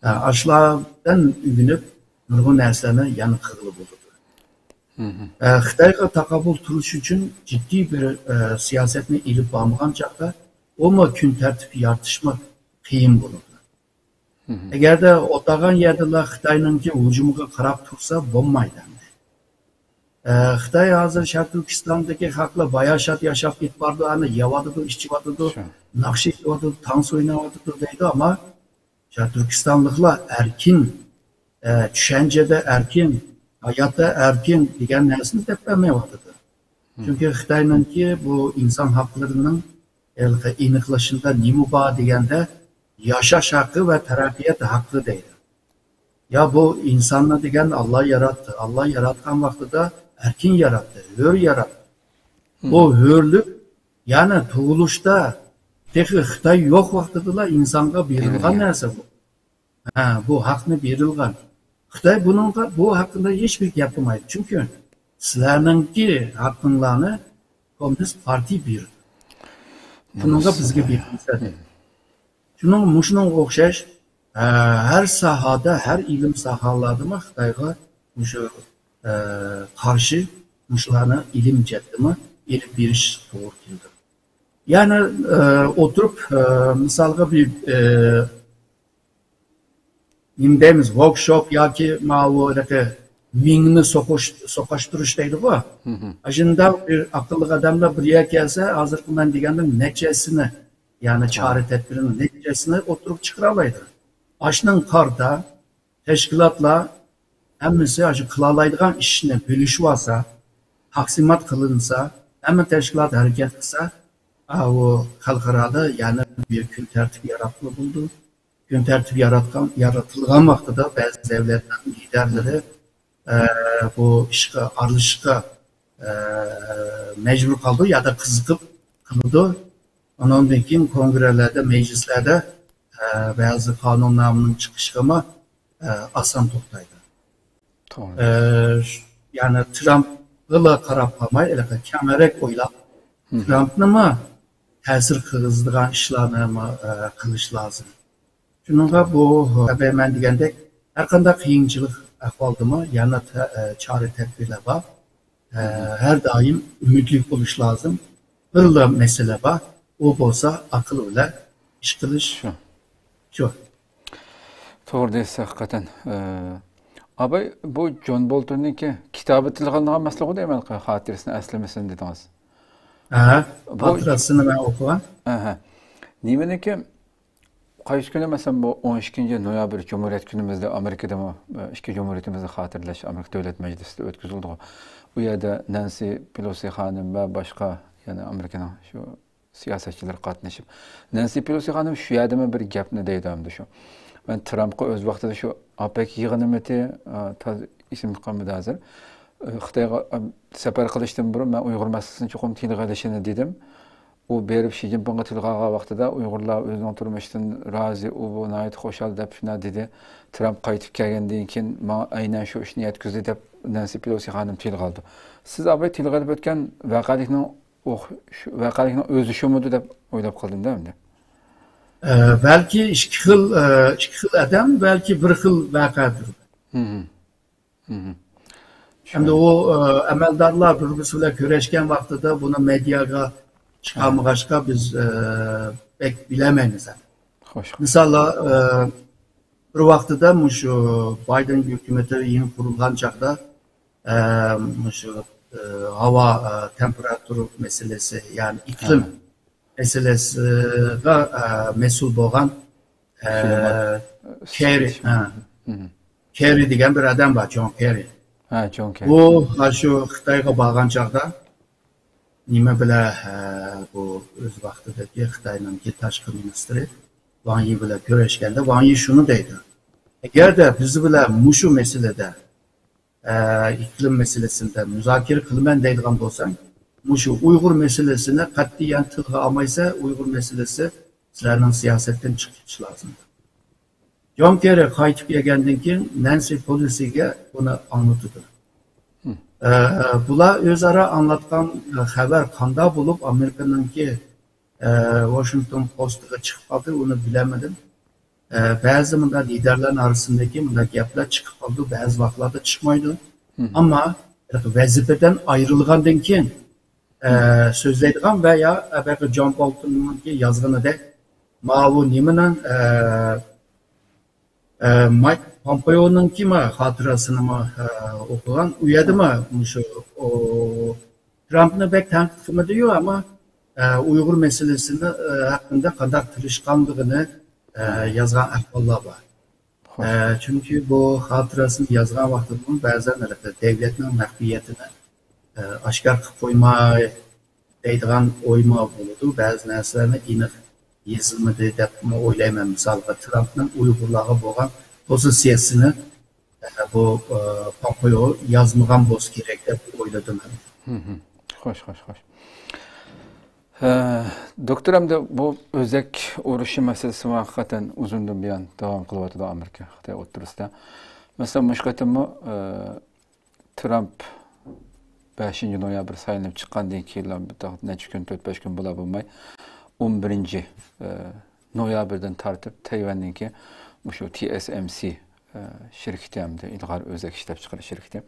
ئە، ئاشۇلاردىن ئۆگىنىپ، نۇرغۇن نەرسىلەرنى يەنە قىلغىلى بولىدۇ. ئە، خىتايغا تاقابىل تۇرۇش ئۈچۈن جىددىي بىر، ئە، سىياسەتنى ئېلىپ بارمىغان چاغدا، ئۇمۇ كۈن تەرتىپى يارىتىشمۇ قىيىن بولىدۇ. ئەگەردە ئولتۇرغان يەردىلا خىتاينىڭكى ھۇجۇمىغا قاراپ تۇرسا بولمايدۇ ئەمدى. ئە، خىتاي ھازىر شەرقىي تۈركىستاندىكى خەقلەر باياشات ياشاپ كېتىپ بارىدۇ، ئەنە يەۋاتىدۇ، ئىچىۋاتىدۇ، شۇ. ناخشا ئېيتىۋاتىدۇ، تانس ئويناۋاتىدۇ دەيدۇ، ئەمما شەرقىي تۈركىستانلىقلار ئەركىن، ئە، چۈشەنچىدە ئەركىن، ھاياتتا ئەركىن دېگەن نەرسىنى دەپ بەرمەيۋاتىدۇ. چۈنكى خىتاينىڭكى بۇ ئىنسان ھەقلىرىنىڭ ھېلىقى ئېنىقلىشىدا نېمە بار دېگەندە، ياشاش ھەققى ۋە تەرەققىيات ھەققى دەيدۇ. يا بۇ ئىنساننى دېگەن ئاللا ياراتتى. ئاللا ياراتقان ۋاقتىدا ئەركىن ياراتتى، ھۆر ياراتتى. بۇ ھۆرلۈك، يەنى تۇغۇلۇشتا تېخى خىتاي يوق ۋاقتىدىلا ئىنسانغا بېرىلغان نەرسە بۇ. ھە، بۇ ھەقنى بېرىلغان. خىتاي بۇنىڭغا، بۇ ھەققىدە ھېچبىر گەپ قىلمايدۇ. چۈنكى سىلەرنىڭكى ھەققىڭلارنى كوممۇنىست پارتىيە بېرىدۇ. شۇنىڭغا بىزگە بېرىلسە دەيدۇ. شۇنىڭ، مۇشۇنىڭغا ئوخشاش، ئە، ھەر ساھەدە، ھەر ئىلىم ساھەلەردىمۇ خىتايغا مۇشۇ، ئە، قارشى مۇشۇلارنى ئىلىم جەھەتتىمۇ ئېلىپ بېرىش توغرا كېلىدۇ. يەنى، ئە، ئولتۇرۇپ، ئە، مىسالغا بىر، ئە، نېمە دەيمىز، ۋوركشوپ ياكى ماۋۇ ھېلىقى مىڭنى سوقۇش، سوقاشتۇرۇش دەيدىغۇ. ئاشۇنداق بىر ئاقىللىق ئادەملەر بىر يەرگە كەلسە، ھازىرقى مەن دېگەننىڭ نەچچىسىنى، يەنى چارە تەدبىرىنىڭ نەچچىسىنى ئوتتۇرىغا چىقىرالايدۇ. ئاشنىڭ قارىتا تەشكىلاتلار ھەممىسى ئاشۇ قىلالايدىغان ئىشنى بۆلۈشۈۋالسا، تەقسىمات قىلىنسا، ھەممە تەشكىلات ھەرىكەت قىلسا، ئا، ئۇ خەلقئارادا يەنە بىر كۈن تەرتىپ ياراتقىلى بولىدۇ. كۈن تەرتىپ ياراتقان، يارىتىلغان ۋاقتىدا بەزى دۆلەتلەرنىڭ لىدەرلىرى، ئە، بۇ ئىشقا ئارىلىشىشقا، ئە، مەجبۇر قالىدۇ يادا قىزىقىپ قالىدۇ. ئۇنىڭدىن كېيىن كونگرېلەردە، مەجلىسلەردە، ئە، بەزى قانۇننامىنىڭ چىقىشىغىمۇ، ئە، ئاسان توختايدۇ. توغرا. ئە، ش-، يەنى ترامپقىلا قاراپ قالماي، ھېلىقى كەڭرەك ئويلاپ، ترامپنىمۇ تەسىر قىلغۇزىدىغان ئىشلارنىمۇ، ئە، قىلىش لازىم. شۇنىڭغا بۇ، ئە، مەن دېگەندەك، ھەر قانداق قىيىنچىلىق ئەھۋالدىمۇ يەنە تە-، ئە، چارە تەدبىرلەر بار. ئە، ھەر دائىم ئۈمىدلىك بولۇش لازىم. بىرلا مەسىلە بار، ئۇ بولسا ئاقىل بىلەن ئىش قىلىش. شۇ. شۇ. توغرا دەيسىز، ھەقىقەتەن. ئە، ئاباي، بۇ جون بولتوننىڭكى كىتابى تىلغا ئېلىنغان مەسىلىغۇ دەيمەن، خاتىرىسىنى ئەسلىمىسىنى دېدىڭىز. ھە، بۇ خاتىرىسىنى مەن ئوقۇغان. ئەھە. نېمىنىڭكى، قايسى كۈنى، مەسىلەن، بۇ ئون ئىككىنچى نويابىر جۇمھۇرىيەت كۈنىمىزدە ئامېرىكىدىمۇ، ئە، ئىككى جۇمھۇرىيىتىمىزنى خاتىرىلەش ئامېرىكا دۆلەت مەجلىسىدە ئۆتكۈزۈلىدىغۇ. ئۇ يەردە نەنسى پېلوسى خانىم ۋە باشقا، يەنى ئامېرىكىنىڭ شۇ سىياسەتچىلىرى قاتنىشىپ، نەنسى پېلوسى خانىم شۇ يەردىمۇ بىر گەپنى دەيدۇ ئەمدى شۇ. مەن ترامپقا ئۆز ۋاقتىدا شۇ ئاپەك يىغىنىمىتى، ئا، تازا ئېسىمدە قالمىدى ھازىر. ئى، خىتايغا، ئا، سەپەر قىلىشتىن بۇرۇن مەن ئۇيغۇر مەسىلىسىنى چوقۇم تىلغا ئېلىشىنى دېدىم. ئۇ بېرىپ شى جىنپىڭغا تىلغا ئالغان ۋاقتىدا ئۇيغۇرلار ئۆزىنىڭ تۇرمۇشىدىن رازى، ئۇ بۇ ناھايىتى خۇشال دەپ شۇنداق دېدى. ترامپ قايتىپ كەلگەندىن كېيىن ماڭا ئەينەن شۇ ئىشنى يەتكۈزدى دەپ نەنسى پېلوسى خانىم تىلغا ئالدى. سىز ئاباي تىلغا ئېلىپ ئۆتكەن ۋەقەلىكنىڭ ئۇ شۇ ۋەقەلىكنىڭ ئۆزى شۇمىدۇ دەپ ئويلاپ قالدىم-دە ئەمدى. ئە، بەلكى ئىككى خىل، ئە، ئىككى خىل ئادەم، بەلكى بىر خىل ۋەقەدۇر. ھىم، ھىم. ھىم، ھىم. ئەمدى ئۇ، ئە، ئەمەلدارلار بىر-بىرسى بىلەن كۆرۈشكەن ۋاقتىدا بۇنى مېدىياغا چىقارمىغاچقا بىز، ئە، بەك بىلەلمەيمىز ئەمدى. خوش. مىساللا، ئە، بىر ۋاقتىدا مۇشۇ بايدېن ھۆكۈمىتى يېڭى قۇرۇلغان چاغدا، ئە، مۇشۇ، ئە، ھاۋا، ئە، تېمپېراتۇرا مەسىلىسى، يەنى ئىقلىم مەسىلىسىغا، ئە، مەسئۇل بولغان، ئە، كېررى، ھە، كېررى دېگەن بىر ئادەم بار، جون كېررى. ھە، جون كېررى. ئۇ، ھە، شۇ خىتايغا بارغان چاغدا نېمە بىلەن، ئە، بۇ ئۆز ۋاقتىدىكى خىتاينىڭكى تاشقى مىنىستىرى ۋاڭ يى بىلەن كۆرۈشكەندە، ۋاڭ يى شۇنى دەيدۇ، ئەگەردە بىز بىلەن مۇشۇ مەسىلىدە ئە، ئىقلىم مەسىلىسىدە مۇزاكىرە قىلىمەن دەيدىغان بولساڭ، مۇشۇ ئۇيغۇر مەسىلىسىنى قەتئىيەن تىلغا ئالمايسەن، ئۇيغۇر مەسىلىسى سىلەرنىڭ سىياسەتتىن چىقىشى لازىم. جون كېررى قايتىپ كەلگەندىن كېيىن نەنسى پېلوسىگە بۇنى ئاڭلىتىدۇ. ئە، بۇلار ئۆزئارا ئاڭلاتقان خەۋەر قانداق بولۇپ ئامېرىكىنىڭكى ئە، ۋاشىنگتون پوستىغا چىقىپ قالدى، ئۇنى بىلەلمىدىم. ئە، بەزى مۇنداق لىدەرلەرنىڭ ئارىسىندىكى مۇنداق گەپلەر چىقىپ قالىدۇ، بەزى ۋاقىتلاردا چىقمايدۇ. ئەمما ۋەزىپىدىن ئايرىلغاندىن كېيىن، ئە، سۆزلەيدىغان ۋە يا، ئە، بەلكى جون بولتوننىڭكى يازغىنىدەك، ماۋۇ نېمىنىڭ، ئە، ئە، مايك پومپېئونىڭكىمۇ خاتىرىسىنىمۇ، ئە، ئوقۇغان. ئۇ يەردىمۇ مۇشۇ، ئۇ، ترامپنى بەك تەنقىد قىلمىدى-يۇ، ئەمما، ئە، ئۇيغۇر مەسىلىسىنى، ئە، ھەققىدە قانداق تىرىشقانلىقىنى، ئە، يازغان ئەھۋاللار بار. ئە، چۈنكى بۇ خاتىرىسىنى يازغان ۋاقتىدىمۇ بەزەن دۆلەتنىڭ مەخپىيىتىنى، ئە، ئاشكارا قىلىپ قويماي، دەيدىغان ئويمۇ بولىدۇ. بەزى نەرسىلەرنى ئېنىق يېزىلمىدى دەپمۇ ئويلايمەن. مىسالغا، ترامپنىڭ ئۇيغۇرلارغا بولغان پوزىتسىيەسىنى، ئە، بۇ، ئە، پومپېئو يازمىغان بولسا كېرەك دەپ ئويلىدىم. ھىم، ھىم. خوش، خوش، خوش. ھە، دوكتور، ئەمدى بۇ ئۆزەك ئۇرۇشى مەسىلىسىمۇ ھەقىقەتەن ئۇزۇندىن بۇيان داۋام قىلىۋاتىدۇ ئامېرىكا، خىتاي ئوتتۇرىسىدا. مەسىلەن، مۇشۇ قېتىممۇ، ئە، ترامپ بەشىنچى نويابىر سايلىنىپ چىققاندىن كېيىنلا بىر نەچچە كۈن، تۆت، بەش كۈن بولا بولماي، ئون بىرىنچى، ئە، نويابىردىن تارتىپ تەيۋەننىڭكى مۇشۇ تى ئېس ئېم سى، ئە، شىركىتى ھەمدە ئىلغار ئۆزەك ئىشلەپچىقىرىش شىركىتى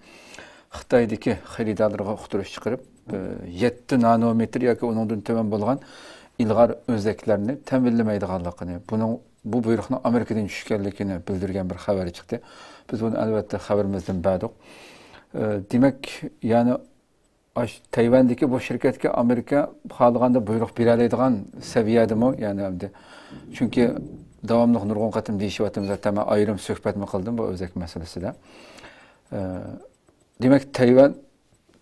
خىتايدىكى خېرىدارلىرىغا ئۇقتۇرۇش چىقىرىپ، ئە، يەتتە نانومېتىر ياكى ئۇنىڭدىن تۆۋەن بولغان ئىلغار ئۆزەكلەرنى تەمىنلىمەيدىغانلىقىنى، بۇنىڭ بۇ بۇيرۇقنىڭ ئامېرىكىدىن چۈشكەنلىكىنى بىلدۈرگەن بىر خەۋەر چىقتى. بىز بۇنى ئەلۋەتتە خەۋىرىمىزدىن بەردۇق. ئە، دېمەك، يەنى ئاش-، تەيۋەندىكى بۇ شىركەتكە ئامېرىكا خالىغاندا بۇيرۇق بېرەلەيدىغان سەۋىيەدىمۇ؟ يەنى ئەمدى، چۈنكى داۋاملىق نۇرغۇن قېتىم دېيىشىۋاتىمىز، ھەتتا مەن ئايرىم سۆھبەتمۇ قىلدىم بۇ ئۆزەك مەسىلىسىدە. ئە، دېمەك، تەيۋەن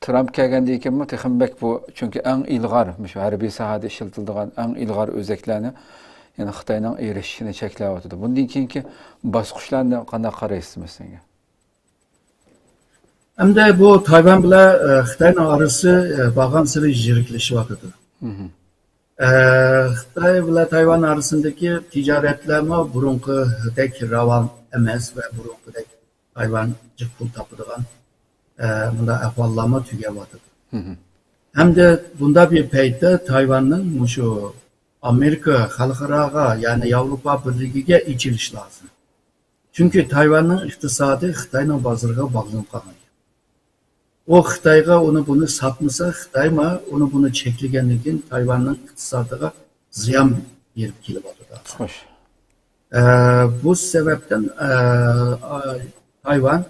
ترامپ كەلگەندىن كېيىنمۇ تېخىمۇ بەك بۇ، چۈنكى ئەڭ ئىلغار، مۇشۇ ھەربىي ساھەدە ئىشلىتىلىدىغان ئەڭ ئىلغار ئۆزەكلەرنى يەنە خىتاينىڭ ئېرىشىشىنى چەكلەۋاتىدۇ. بۇندىن كېيىنكى باسقۇچلارنى قانداق قارايسىز مەسىلىگە؟ ئەمدى بۇ تايۋان بىلەن، ئە، خىتاينىڭ ئارىسى، ئە، بارغانسېرى يىرىكلىشىۋاتىدۇ. مھم. ئە، خىتاي بىلەن تايۋان ئارىسىندىكى تىجارەتلەرمۇ بۇرۇنقىدەك راۋان ئەمەس ۋە بۇرۇنقىدەك تايۋان جىق پۇل تاپىدىغان، ئە، مۇنداق ئەھۋاللارمۇ تۈگەۋاتىدۇ. مھم. ھەمدە بۇنداق بىر پەيتتە تايۋاننىڭ مۇشۇ ئامېرىكا خەلقئاراغا، يەنى ياۋروپا بىرلىكىگە ئېچىلىش لازىم. چۈنكى تايۋاننىڭ ئىقتىسادى خىتاينىڭ بازىرىغا باغلىنىپ قالغان. ئۇ خىتايغا ئۇنى بۇنى ساتمىسا، خىتايمۇ ئۇنى بۇنى چەكلىگەندىن كېيىن تايۋاننىڭ ئىقتىسادىغا زىيان بېرىپ كېلىۋاتىدۇ. خوش. ئە، بۇ سەۋەبتىن، ئە، ئا-، تايۋان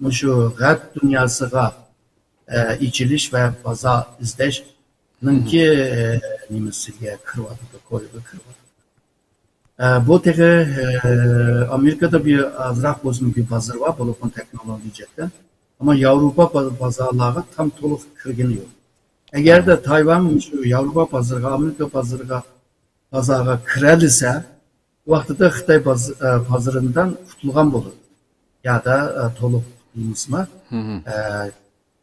مۇشۇ غەرب دۇنياسىغا، ئە، ئېچىلىش ۋە بازار ئىزدەشنىڭكى، ئە، نېمىسىگە كىرىۋاتىدۇ، كويىغا كىرىۋاتىدۇ. ئە، بۇ تېخى، ئە، ئامېرىكىدا بىر ئازراق بولسىمۇ بىر بازىرى بار، بولۇپمۇ تېخنولوگىيە جەھەتتىن. ئەمما ياۋروپا با-، بازارلارغا تام تولۇق كىرگىنى يوق. ئەگەردە تايۋان شۇ ياۋروپا بازىرىغا، ئامېرىكا بازىرىغا، بازارغا كىرەلىسە، ۋاقتىدا خىتاي باز-، ئە، بازىرىدىن قۇتۇلغان بولىدۇ. يا دا، ئە، تولۇق قۇتۇلمىسىمۇ، مھم. ئە،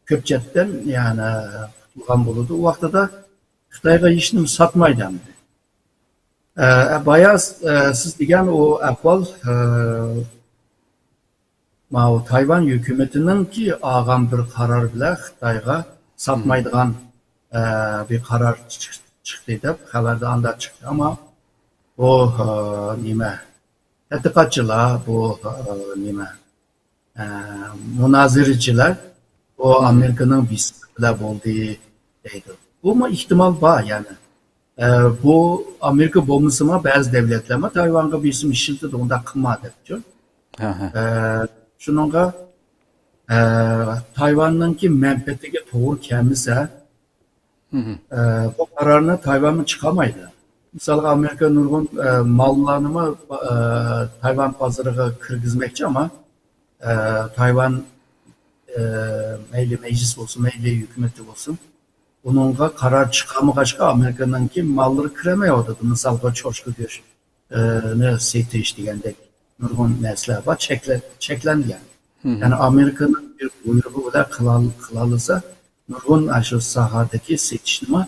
كۆپ جەھەتتىن، يەنى، قۇتۇلغان بولىدۇ. ۋاقتىدا خىتايغا ھېچنېمە ساتمايدۇ ئەمدى. ئە، بايا، ئە، سىز دېگەن ئۇ ئەھۋال، ئە، ماۋۇ تايۋان ھۆكۈمىتىنىڭكى ئالغان بىر قارار بىلەن خىتايغا ساتمايدىغان، ئە، بىر قارار چىق-، چىقتى دەپ خەۋەردە ئانداق چىقتى. ئەمما بۇ، ئە، نېمە، تەتقىقاتچىلار، بۇ، ئە، نېمە، ئە، مۇنازىرىچىلەر بۇ ئامېرىكىنىڭ بېسىمى بىلەن بولدى دەيدۇ. بۇمۇ ئېھتىمال بار، يەنى. ئە، بۇ ئامېرىكا بولمىسىمۇ، بەزى دۆلەتلەرمۇ تايۋانغا بېسىم ئىشلىتىدۇ، ئۇنداق قىلما دەپچۇ. ھە، ھە. ئە، شۇنىڭغا، ئە، تايۋاننىڭكى مەنپەئەتىگە توغرا كەلمىسە، مھم. ئە، بۇ قارارنى تايۋانمۇ چىقارمايدۇ. مىسالغا، ئامېرىكا نۇرغۇن، ئە، ماللارنىمۇ، ئە، تايۋان بازىرىغا كىرگۈزمەكچى، ئەمما، ئە، تايۋان، ئە، مەيلى مەجلىس بولسۇن، مەيلى ھۆكۈمىتى بولسۇن، ئۇنىڭغا قارار چىقارمىغاچقا، ئامېرىكىنىڭكى ماللىرى كىرەلمەيۋاتىدۇ. مىسالغا، چوشقا گۆش، ئە، نى سېتىش دېگەندەك نۇرغۇن نەرسىلەر بار، چەكلە-، چەكلەنگەن. مھم. يەنى ئامېرىكىنىڭ بىر بۇيرۇقى بىلەن قىلال-، قىلالىسا، نۇرغۇن ئاشۇ ساھەدىكى سېتىشنىمۇ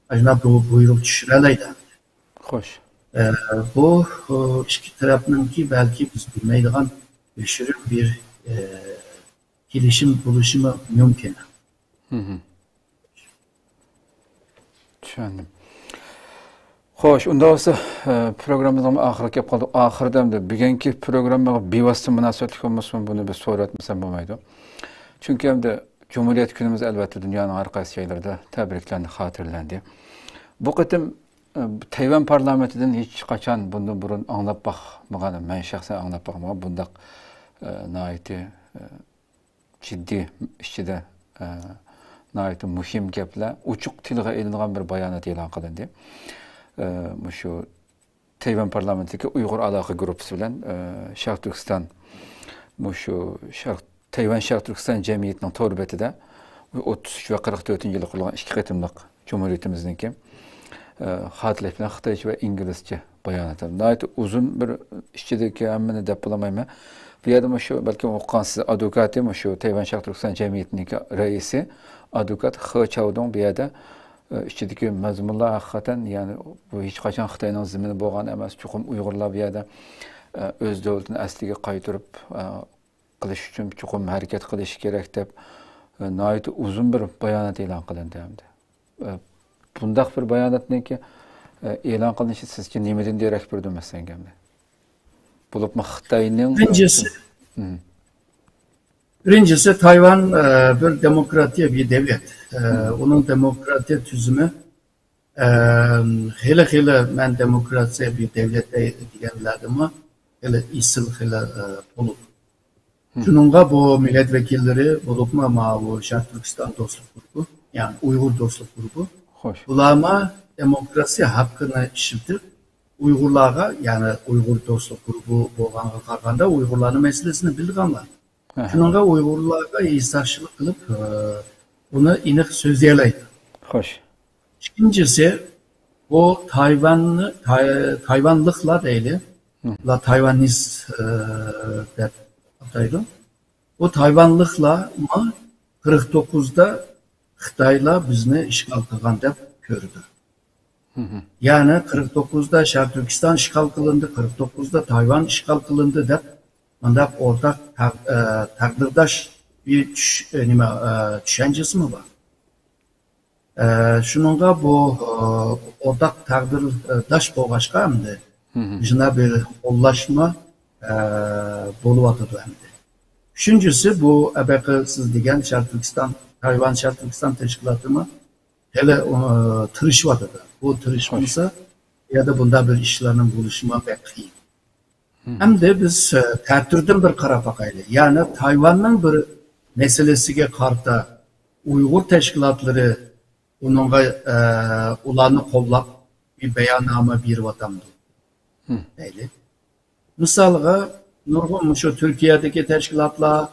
ئاشۇنداق بۇ بۇيرۇق چۈشۈرەلەيدۇ. خوش. ئە، بۇ، ئۇ، ئىككى تەرەپنىڭكى بەلكى بىز بىلمەيدىغان يوشۇرۇن بىر، ئە، كېلىشىم بولۇشىمۇ مۇمكىن. مھم. چۈشەندىم. خوش، ئۇنداق بولسا، ئە، پروگراممىمىزنىڭ ئاخىرىغا كېلىپ قالدۇق. ئاخىرىدا ئەمدى بۈگۈنكى پروگراممىغا بىۋاسىتە مۇناسىۋەتلىك بولمىسىمۇ، بۇنى بىز سورىۋەتمىسەم بولمايدۇ. چۈنكى ئەمدى جۇمھۇرىيەت كۈنىمىز، ئەلۋەتتە، دۇنيانىڭ ھەر قايسى جايلىرىدا تەبرىكلەندى، خاتىرىلەندى. بۇ قېتىم، ئە، تەيۋەن پارلامېنتىدىن ھېچقاچان بۇندىن بۇرۇن ئاڭلاپ باقمىغان، مەن شەخسەن ئاڭلاپ باقمىغان بۇنداق، ئە، ناھايىتى، ئە، جىددىي ئىچىدە، ئە، ناھايىتى مۇھىم گەپلەر ئوچۇق تىلغا ئېلىنغان بىر بايانات ئېلان قىلىندى. ئە، مۇشۇ تەيۋەن پارلامېنتىدىكى ئۇيغۇر ئالاقە گۇرۇپپىسى بىلەن، ئە، شەرقىي تۈركىستان، مۇشۇ شەرق، تەيۋەن شەرقىي تۈركىستان جەمئىيىتىنىڭ تور بېتىدە ئوتتۇز ئۈچ ۋە قىرىق تۆتىنچى يىلى قۇرۇلغان ئىككى قېتىملىق جۇمھۇرىيىتىمىزنىڭكى، ئە، خاتىرىلەيدىغان خىتايچە ۋە ئىنگلىزچە باياناتى. ناھايىتى ئۇزۇن بىر، ئىچىدىكى ھەممىنى دەپ بولالمايمەن. بۇ يەردە مۇشۇ، بەلكىم ئوقۇغانسىز، ئادۋوكاتى، مۇشۇ تەيۋەن شەرقىي تۈركىستان جەمئىيىتىنىڭكى رەئىسى، ئادۋوكات خې چاۋدۇڭ بۇ يەردە، ئە، ئىچىدىكى مەزمۇنلار ھەقىقەتەن، يەنى بۇ ھېچقاچان خىتاينىڭ زېمىنى بولغان ئەمەس، چوقۇم ئۇيغۇرلار بۇ يەردە، ئە، ئۆز دۆلىتىنى ئەسلىگە قايتۇرۇپ، ئە، قىلىش ئۈچۈن چوقۇم ھەرىكەت قىلىشى كېرەك دەپ، ئە، ناھايىتى ئۇزۇن بىر بايانات ئېلان قىلىندى ئەمدى. ئە، بۇنداق بىر باياناتنىڭكى، ئە، ئېلان قىلىنىشى سىزچە نېمىدىن دېرەك بېرىدۇ مەسىلەن گەپنى؟ بولۇپمۇ خىتاينىڭ، بىرىنچىسى، مم. بىرىنچىسى، تايۋان، ئە، بىر دېموكراتىيە بىر دۆلەت. ئە، مم. ئۇنىڭ دېموكراتىيە تۈزۈمى، ئە، خېلى، خېلى مەن دېموكراتىيە بىر دۆلەت دېگەنلەردىنمۇ خېلى ئېسىل، خېلى، ئە، تولۇق. شۇنىڭغا بۇ مىللەت ۋەكىللىرى، بولۇپمۇ ماۋۇ شەرقىي تۈركىستان دوستلۇق گۇرۇپى، يەنى ئۇيغۇر دوستلۇق گۇرۇپى، بۇلارمۇ دېموكراتىيە ھەققىنى ئىشلىتىپ، ئۇيغۇرلارغا، يەنى ئۇيغۇر دوستلۇق گۇرۇپى بولغانغا قارىغاندا، ئۇيغۇرلارنىڭ مەسىلىسىنى بىلىدىغانلار. شۇنىڭغا ئۇيغۇرلارغا ھېسداشلىق قىلىپ، ئە، ئۇنى ئېنىق سۆزلىيەلەيدۇ. خوش. ئىككىنچىسى، بۇ تايۋاننى، تاي-، تايۋانلىقلار دەيلى. بۇلار تايۋانىز، ئە، دەپ ئاتايدۇ. بۇ تايۋانلىقلارمۇ قىرىق توققۇزدا خىتايلار بىزنى ئىشغال قىلغان دەپ كۆرىدۇ. يەنى قىرىق توققۇزدا شەرقىي تۈركىستان ئىشغال قىلىندى، قىرىق توققۇزدا تايۋان ئىشغال قىلىندى دەپ مۇنداق ئورتاق تەق-، ئە، تەقدىرداش بىر چۈش-، ئە، نېمە، ئە، چۈشەنچىسىمۇ بار. ئە، شۇنىڭغا بۇ، ئە، ئورتاق تەقدىرداش بولغاچقا ئەمدى مۇشۇنداق بىر قوللاشما، ئە، بولۇۋاتىدۇ ئەمدى. ئۈچىنچىسى، بۇ ئەبەقى سىز دېگەن شەرقىي تۈركىستان، تايۋان شەرقىي تۈركىستان تەشكىلاتىمۇ خېلى، ئە، تىرىشىۋاتىدۇ. بۇ تىرىشمىسا، بۇ يەردە بۇنداق بىر ئىشلارنىڭ بولۇشىمۇ بەك قىيىن. ئەمدى بىز، ئە، تەتۈردىن بىر قاراپ باقايلى. يەنى تايۋاننىڭ بىر مەسىلىسىگە قارىتا ئۇيغۇر تەشكىلاتلىرى ئۇنىڭغا، ئە، ئۇلارنى قوللاپ بىر باياننامە بېرىۋاتامدۇ؟ دەيلى. مىسالغا، نۇرغۇن مۇشۇ تۈركىيەدىكى تەشكىلاتلار،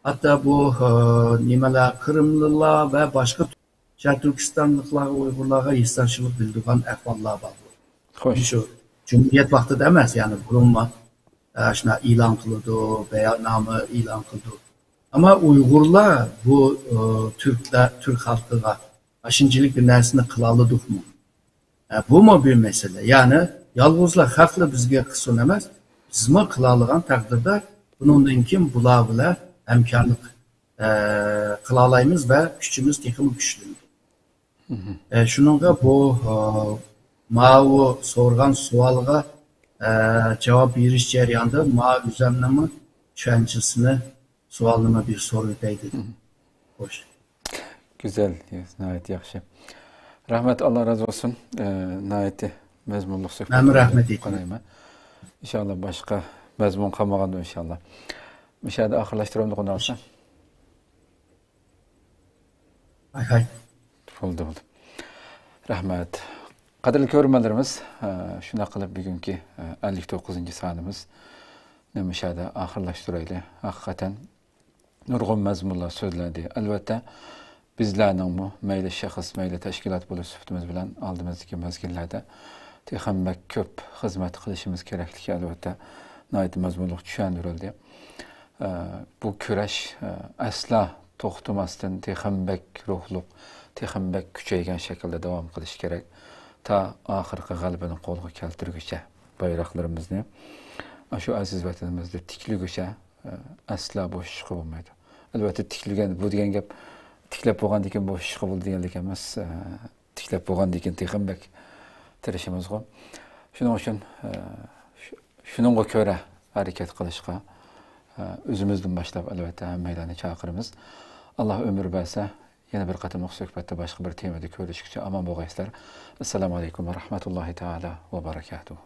ھەتتا بۇ، ئە، نېمىلەر، قىرىملىلار ۋە باشقا شەرقىي تۈركىستانلىقلارغا، ئۇيغۇرلارغا ھېسداشلىق بىلدۈرگەن ئەھۋاللار بار. خوش. شۇ جۇمھۇرىيەت ۋاقتىدا ئەمەس، يەنى بۇرۇنمۇ، ئە، شۇنداق ئېلان قىلىدۇ، باياننامە ئېلان قىلىدۇ. ئەمما ئۇيغۇرلار بۇ، ئە، تۈركلەر، تۈرك خەلقىگە ئاشۇنچىلىك بىر نەرسىنى قىلالىدۇقمۇ؟ ئە، بۇمۇ بىر مەسىلە. يەنى يالغۇزلا خەقلا بىزگە قىلسۇن ئەمەس، بىزمۇ قىلالىغان تەقدىردە بۇنىڭدىن كېيىن بۇلار بىلەن ھەمكارلىق، ئە، قىلالايمىز ۋە كۈچىمىز تېخىمۇ كۈچلىنىدۇ. ئە، شۇنىڭغا بۇ، ئە، ماۋۇ سورىغان سوئالغا، ئە، جاۋاب بېرىش جەريانىدا ما ئۆزەمنىڭمۇ چۈشەنچىسىنى، سوئالنىمۇ بىر سورىۋېتەي دېدىم. خوش. گۈزەل، ناھايىتى ياخشى. رەھمەت، ئاللا رازى بولسۇن. ئە، ناھايىتى مەزمۇنلۇق سۆھبەت مەنمۇ بولدى رەھمەت دەپ ئېيتىمەن. قارايمەن. ئىنشاللا باشقا مەزمۇن قالمىغاندۇ ئىنشاللا. مۇشۇ يەردە ئاخىرلاشتۇرامدۇق ئۇنداق بولسا؟ ھاي، ھاي. بولدى، بولدى. رەھمەت. قەدىرلىك كۆرۈرمەنلىرىمىز، ئە، شۇنداق قىلىپ بۈگۈنكى، ئە، ئەللىك توققۇزىنچى سانىمىزنى مۇشۇ يەردە ئاخىرلاشتۇرايلى. ھەقىقەتەن نۇرغۇن مەزمۇنلار سۆزلەندى. ئەلۋەتتە، بىزلەرنىڭمۇ، مەيلى شەخس، مەيلى تەشكىلات بولۇش سۈپىتىمىز بىلەن ئالدىمىزدىكى مەزگىللەردە تېخىمۇ بەك كۆپ خىزمەت قىلىشىمىز كېرەكلىكى، ئەلۋەتتە، ناھايىتى مەزمۇنلۇق چۈشەندۈرۈلدى. ئە، بۇ كۈرەش، ئە، ئەسلا توختىماستىن تېخىمۇ بەك روھلۇق، تېخىمۇ بەك كۈچەيگەن شەكىلدە داۋام قىلىشى كېرەك. تا ئاخىرقى غەلىبىنى قولغا كەلتۈرگۈچە، بايراقلىرىمىزنى ئاشۇ ئەزىز ۋەتىنىمىزدە تىكلىگۈچە، ئە، ئەسلا بوشىشىشقا بولمايدۇ. ئەلۋەتتە، تىكلىگەن، بۇ دېگەن گەپ، تىكلەپ بولغاندىن كېيىن بوشىشىشقا بولىدۇ دېگەنلىك ئەمەس. ئە، تىكلەپ بولغاندىن كېيىن تېخىمۇ بەك تىرىشىمىزغۇ. شۇنىڭ ئۈچۈن، ئە، شۇ-، شۇنىڭغا كۆرە ھەرىكەت قىلىشقا، ئە، ئۆزىمىزدىن باشلاپ، ئەلۋەتتە، ھەممەيلەننى چاقىرىمىز. ئاللا ئۆمۈر بەرسە، يەنە بىر قېتىملىق سۆھبەتتە باشقا بىر تېمىدا كۆرۈشكۈچە ئامان بولغايسىلەر. ئەسسالامۇ ئەلەيكۇم ۋە رەھمەتۇللاھى تائالا ۋە بەرەكاتۇھۇ.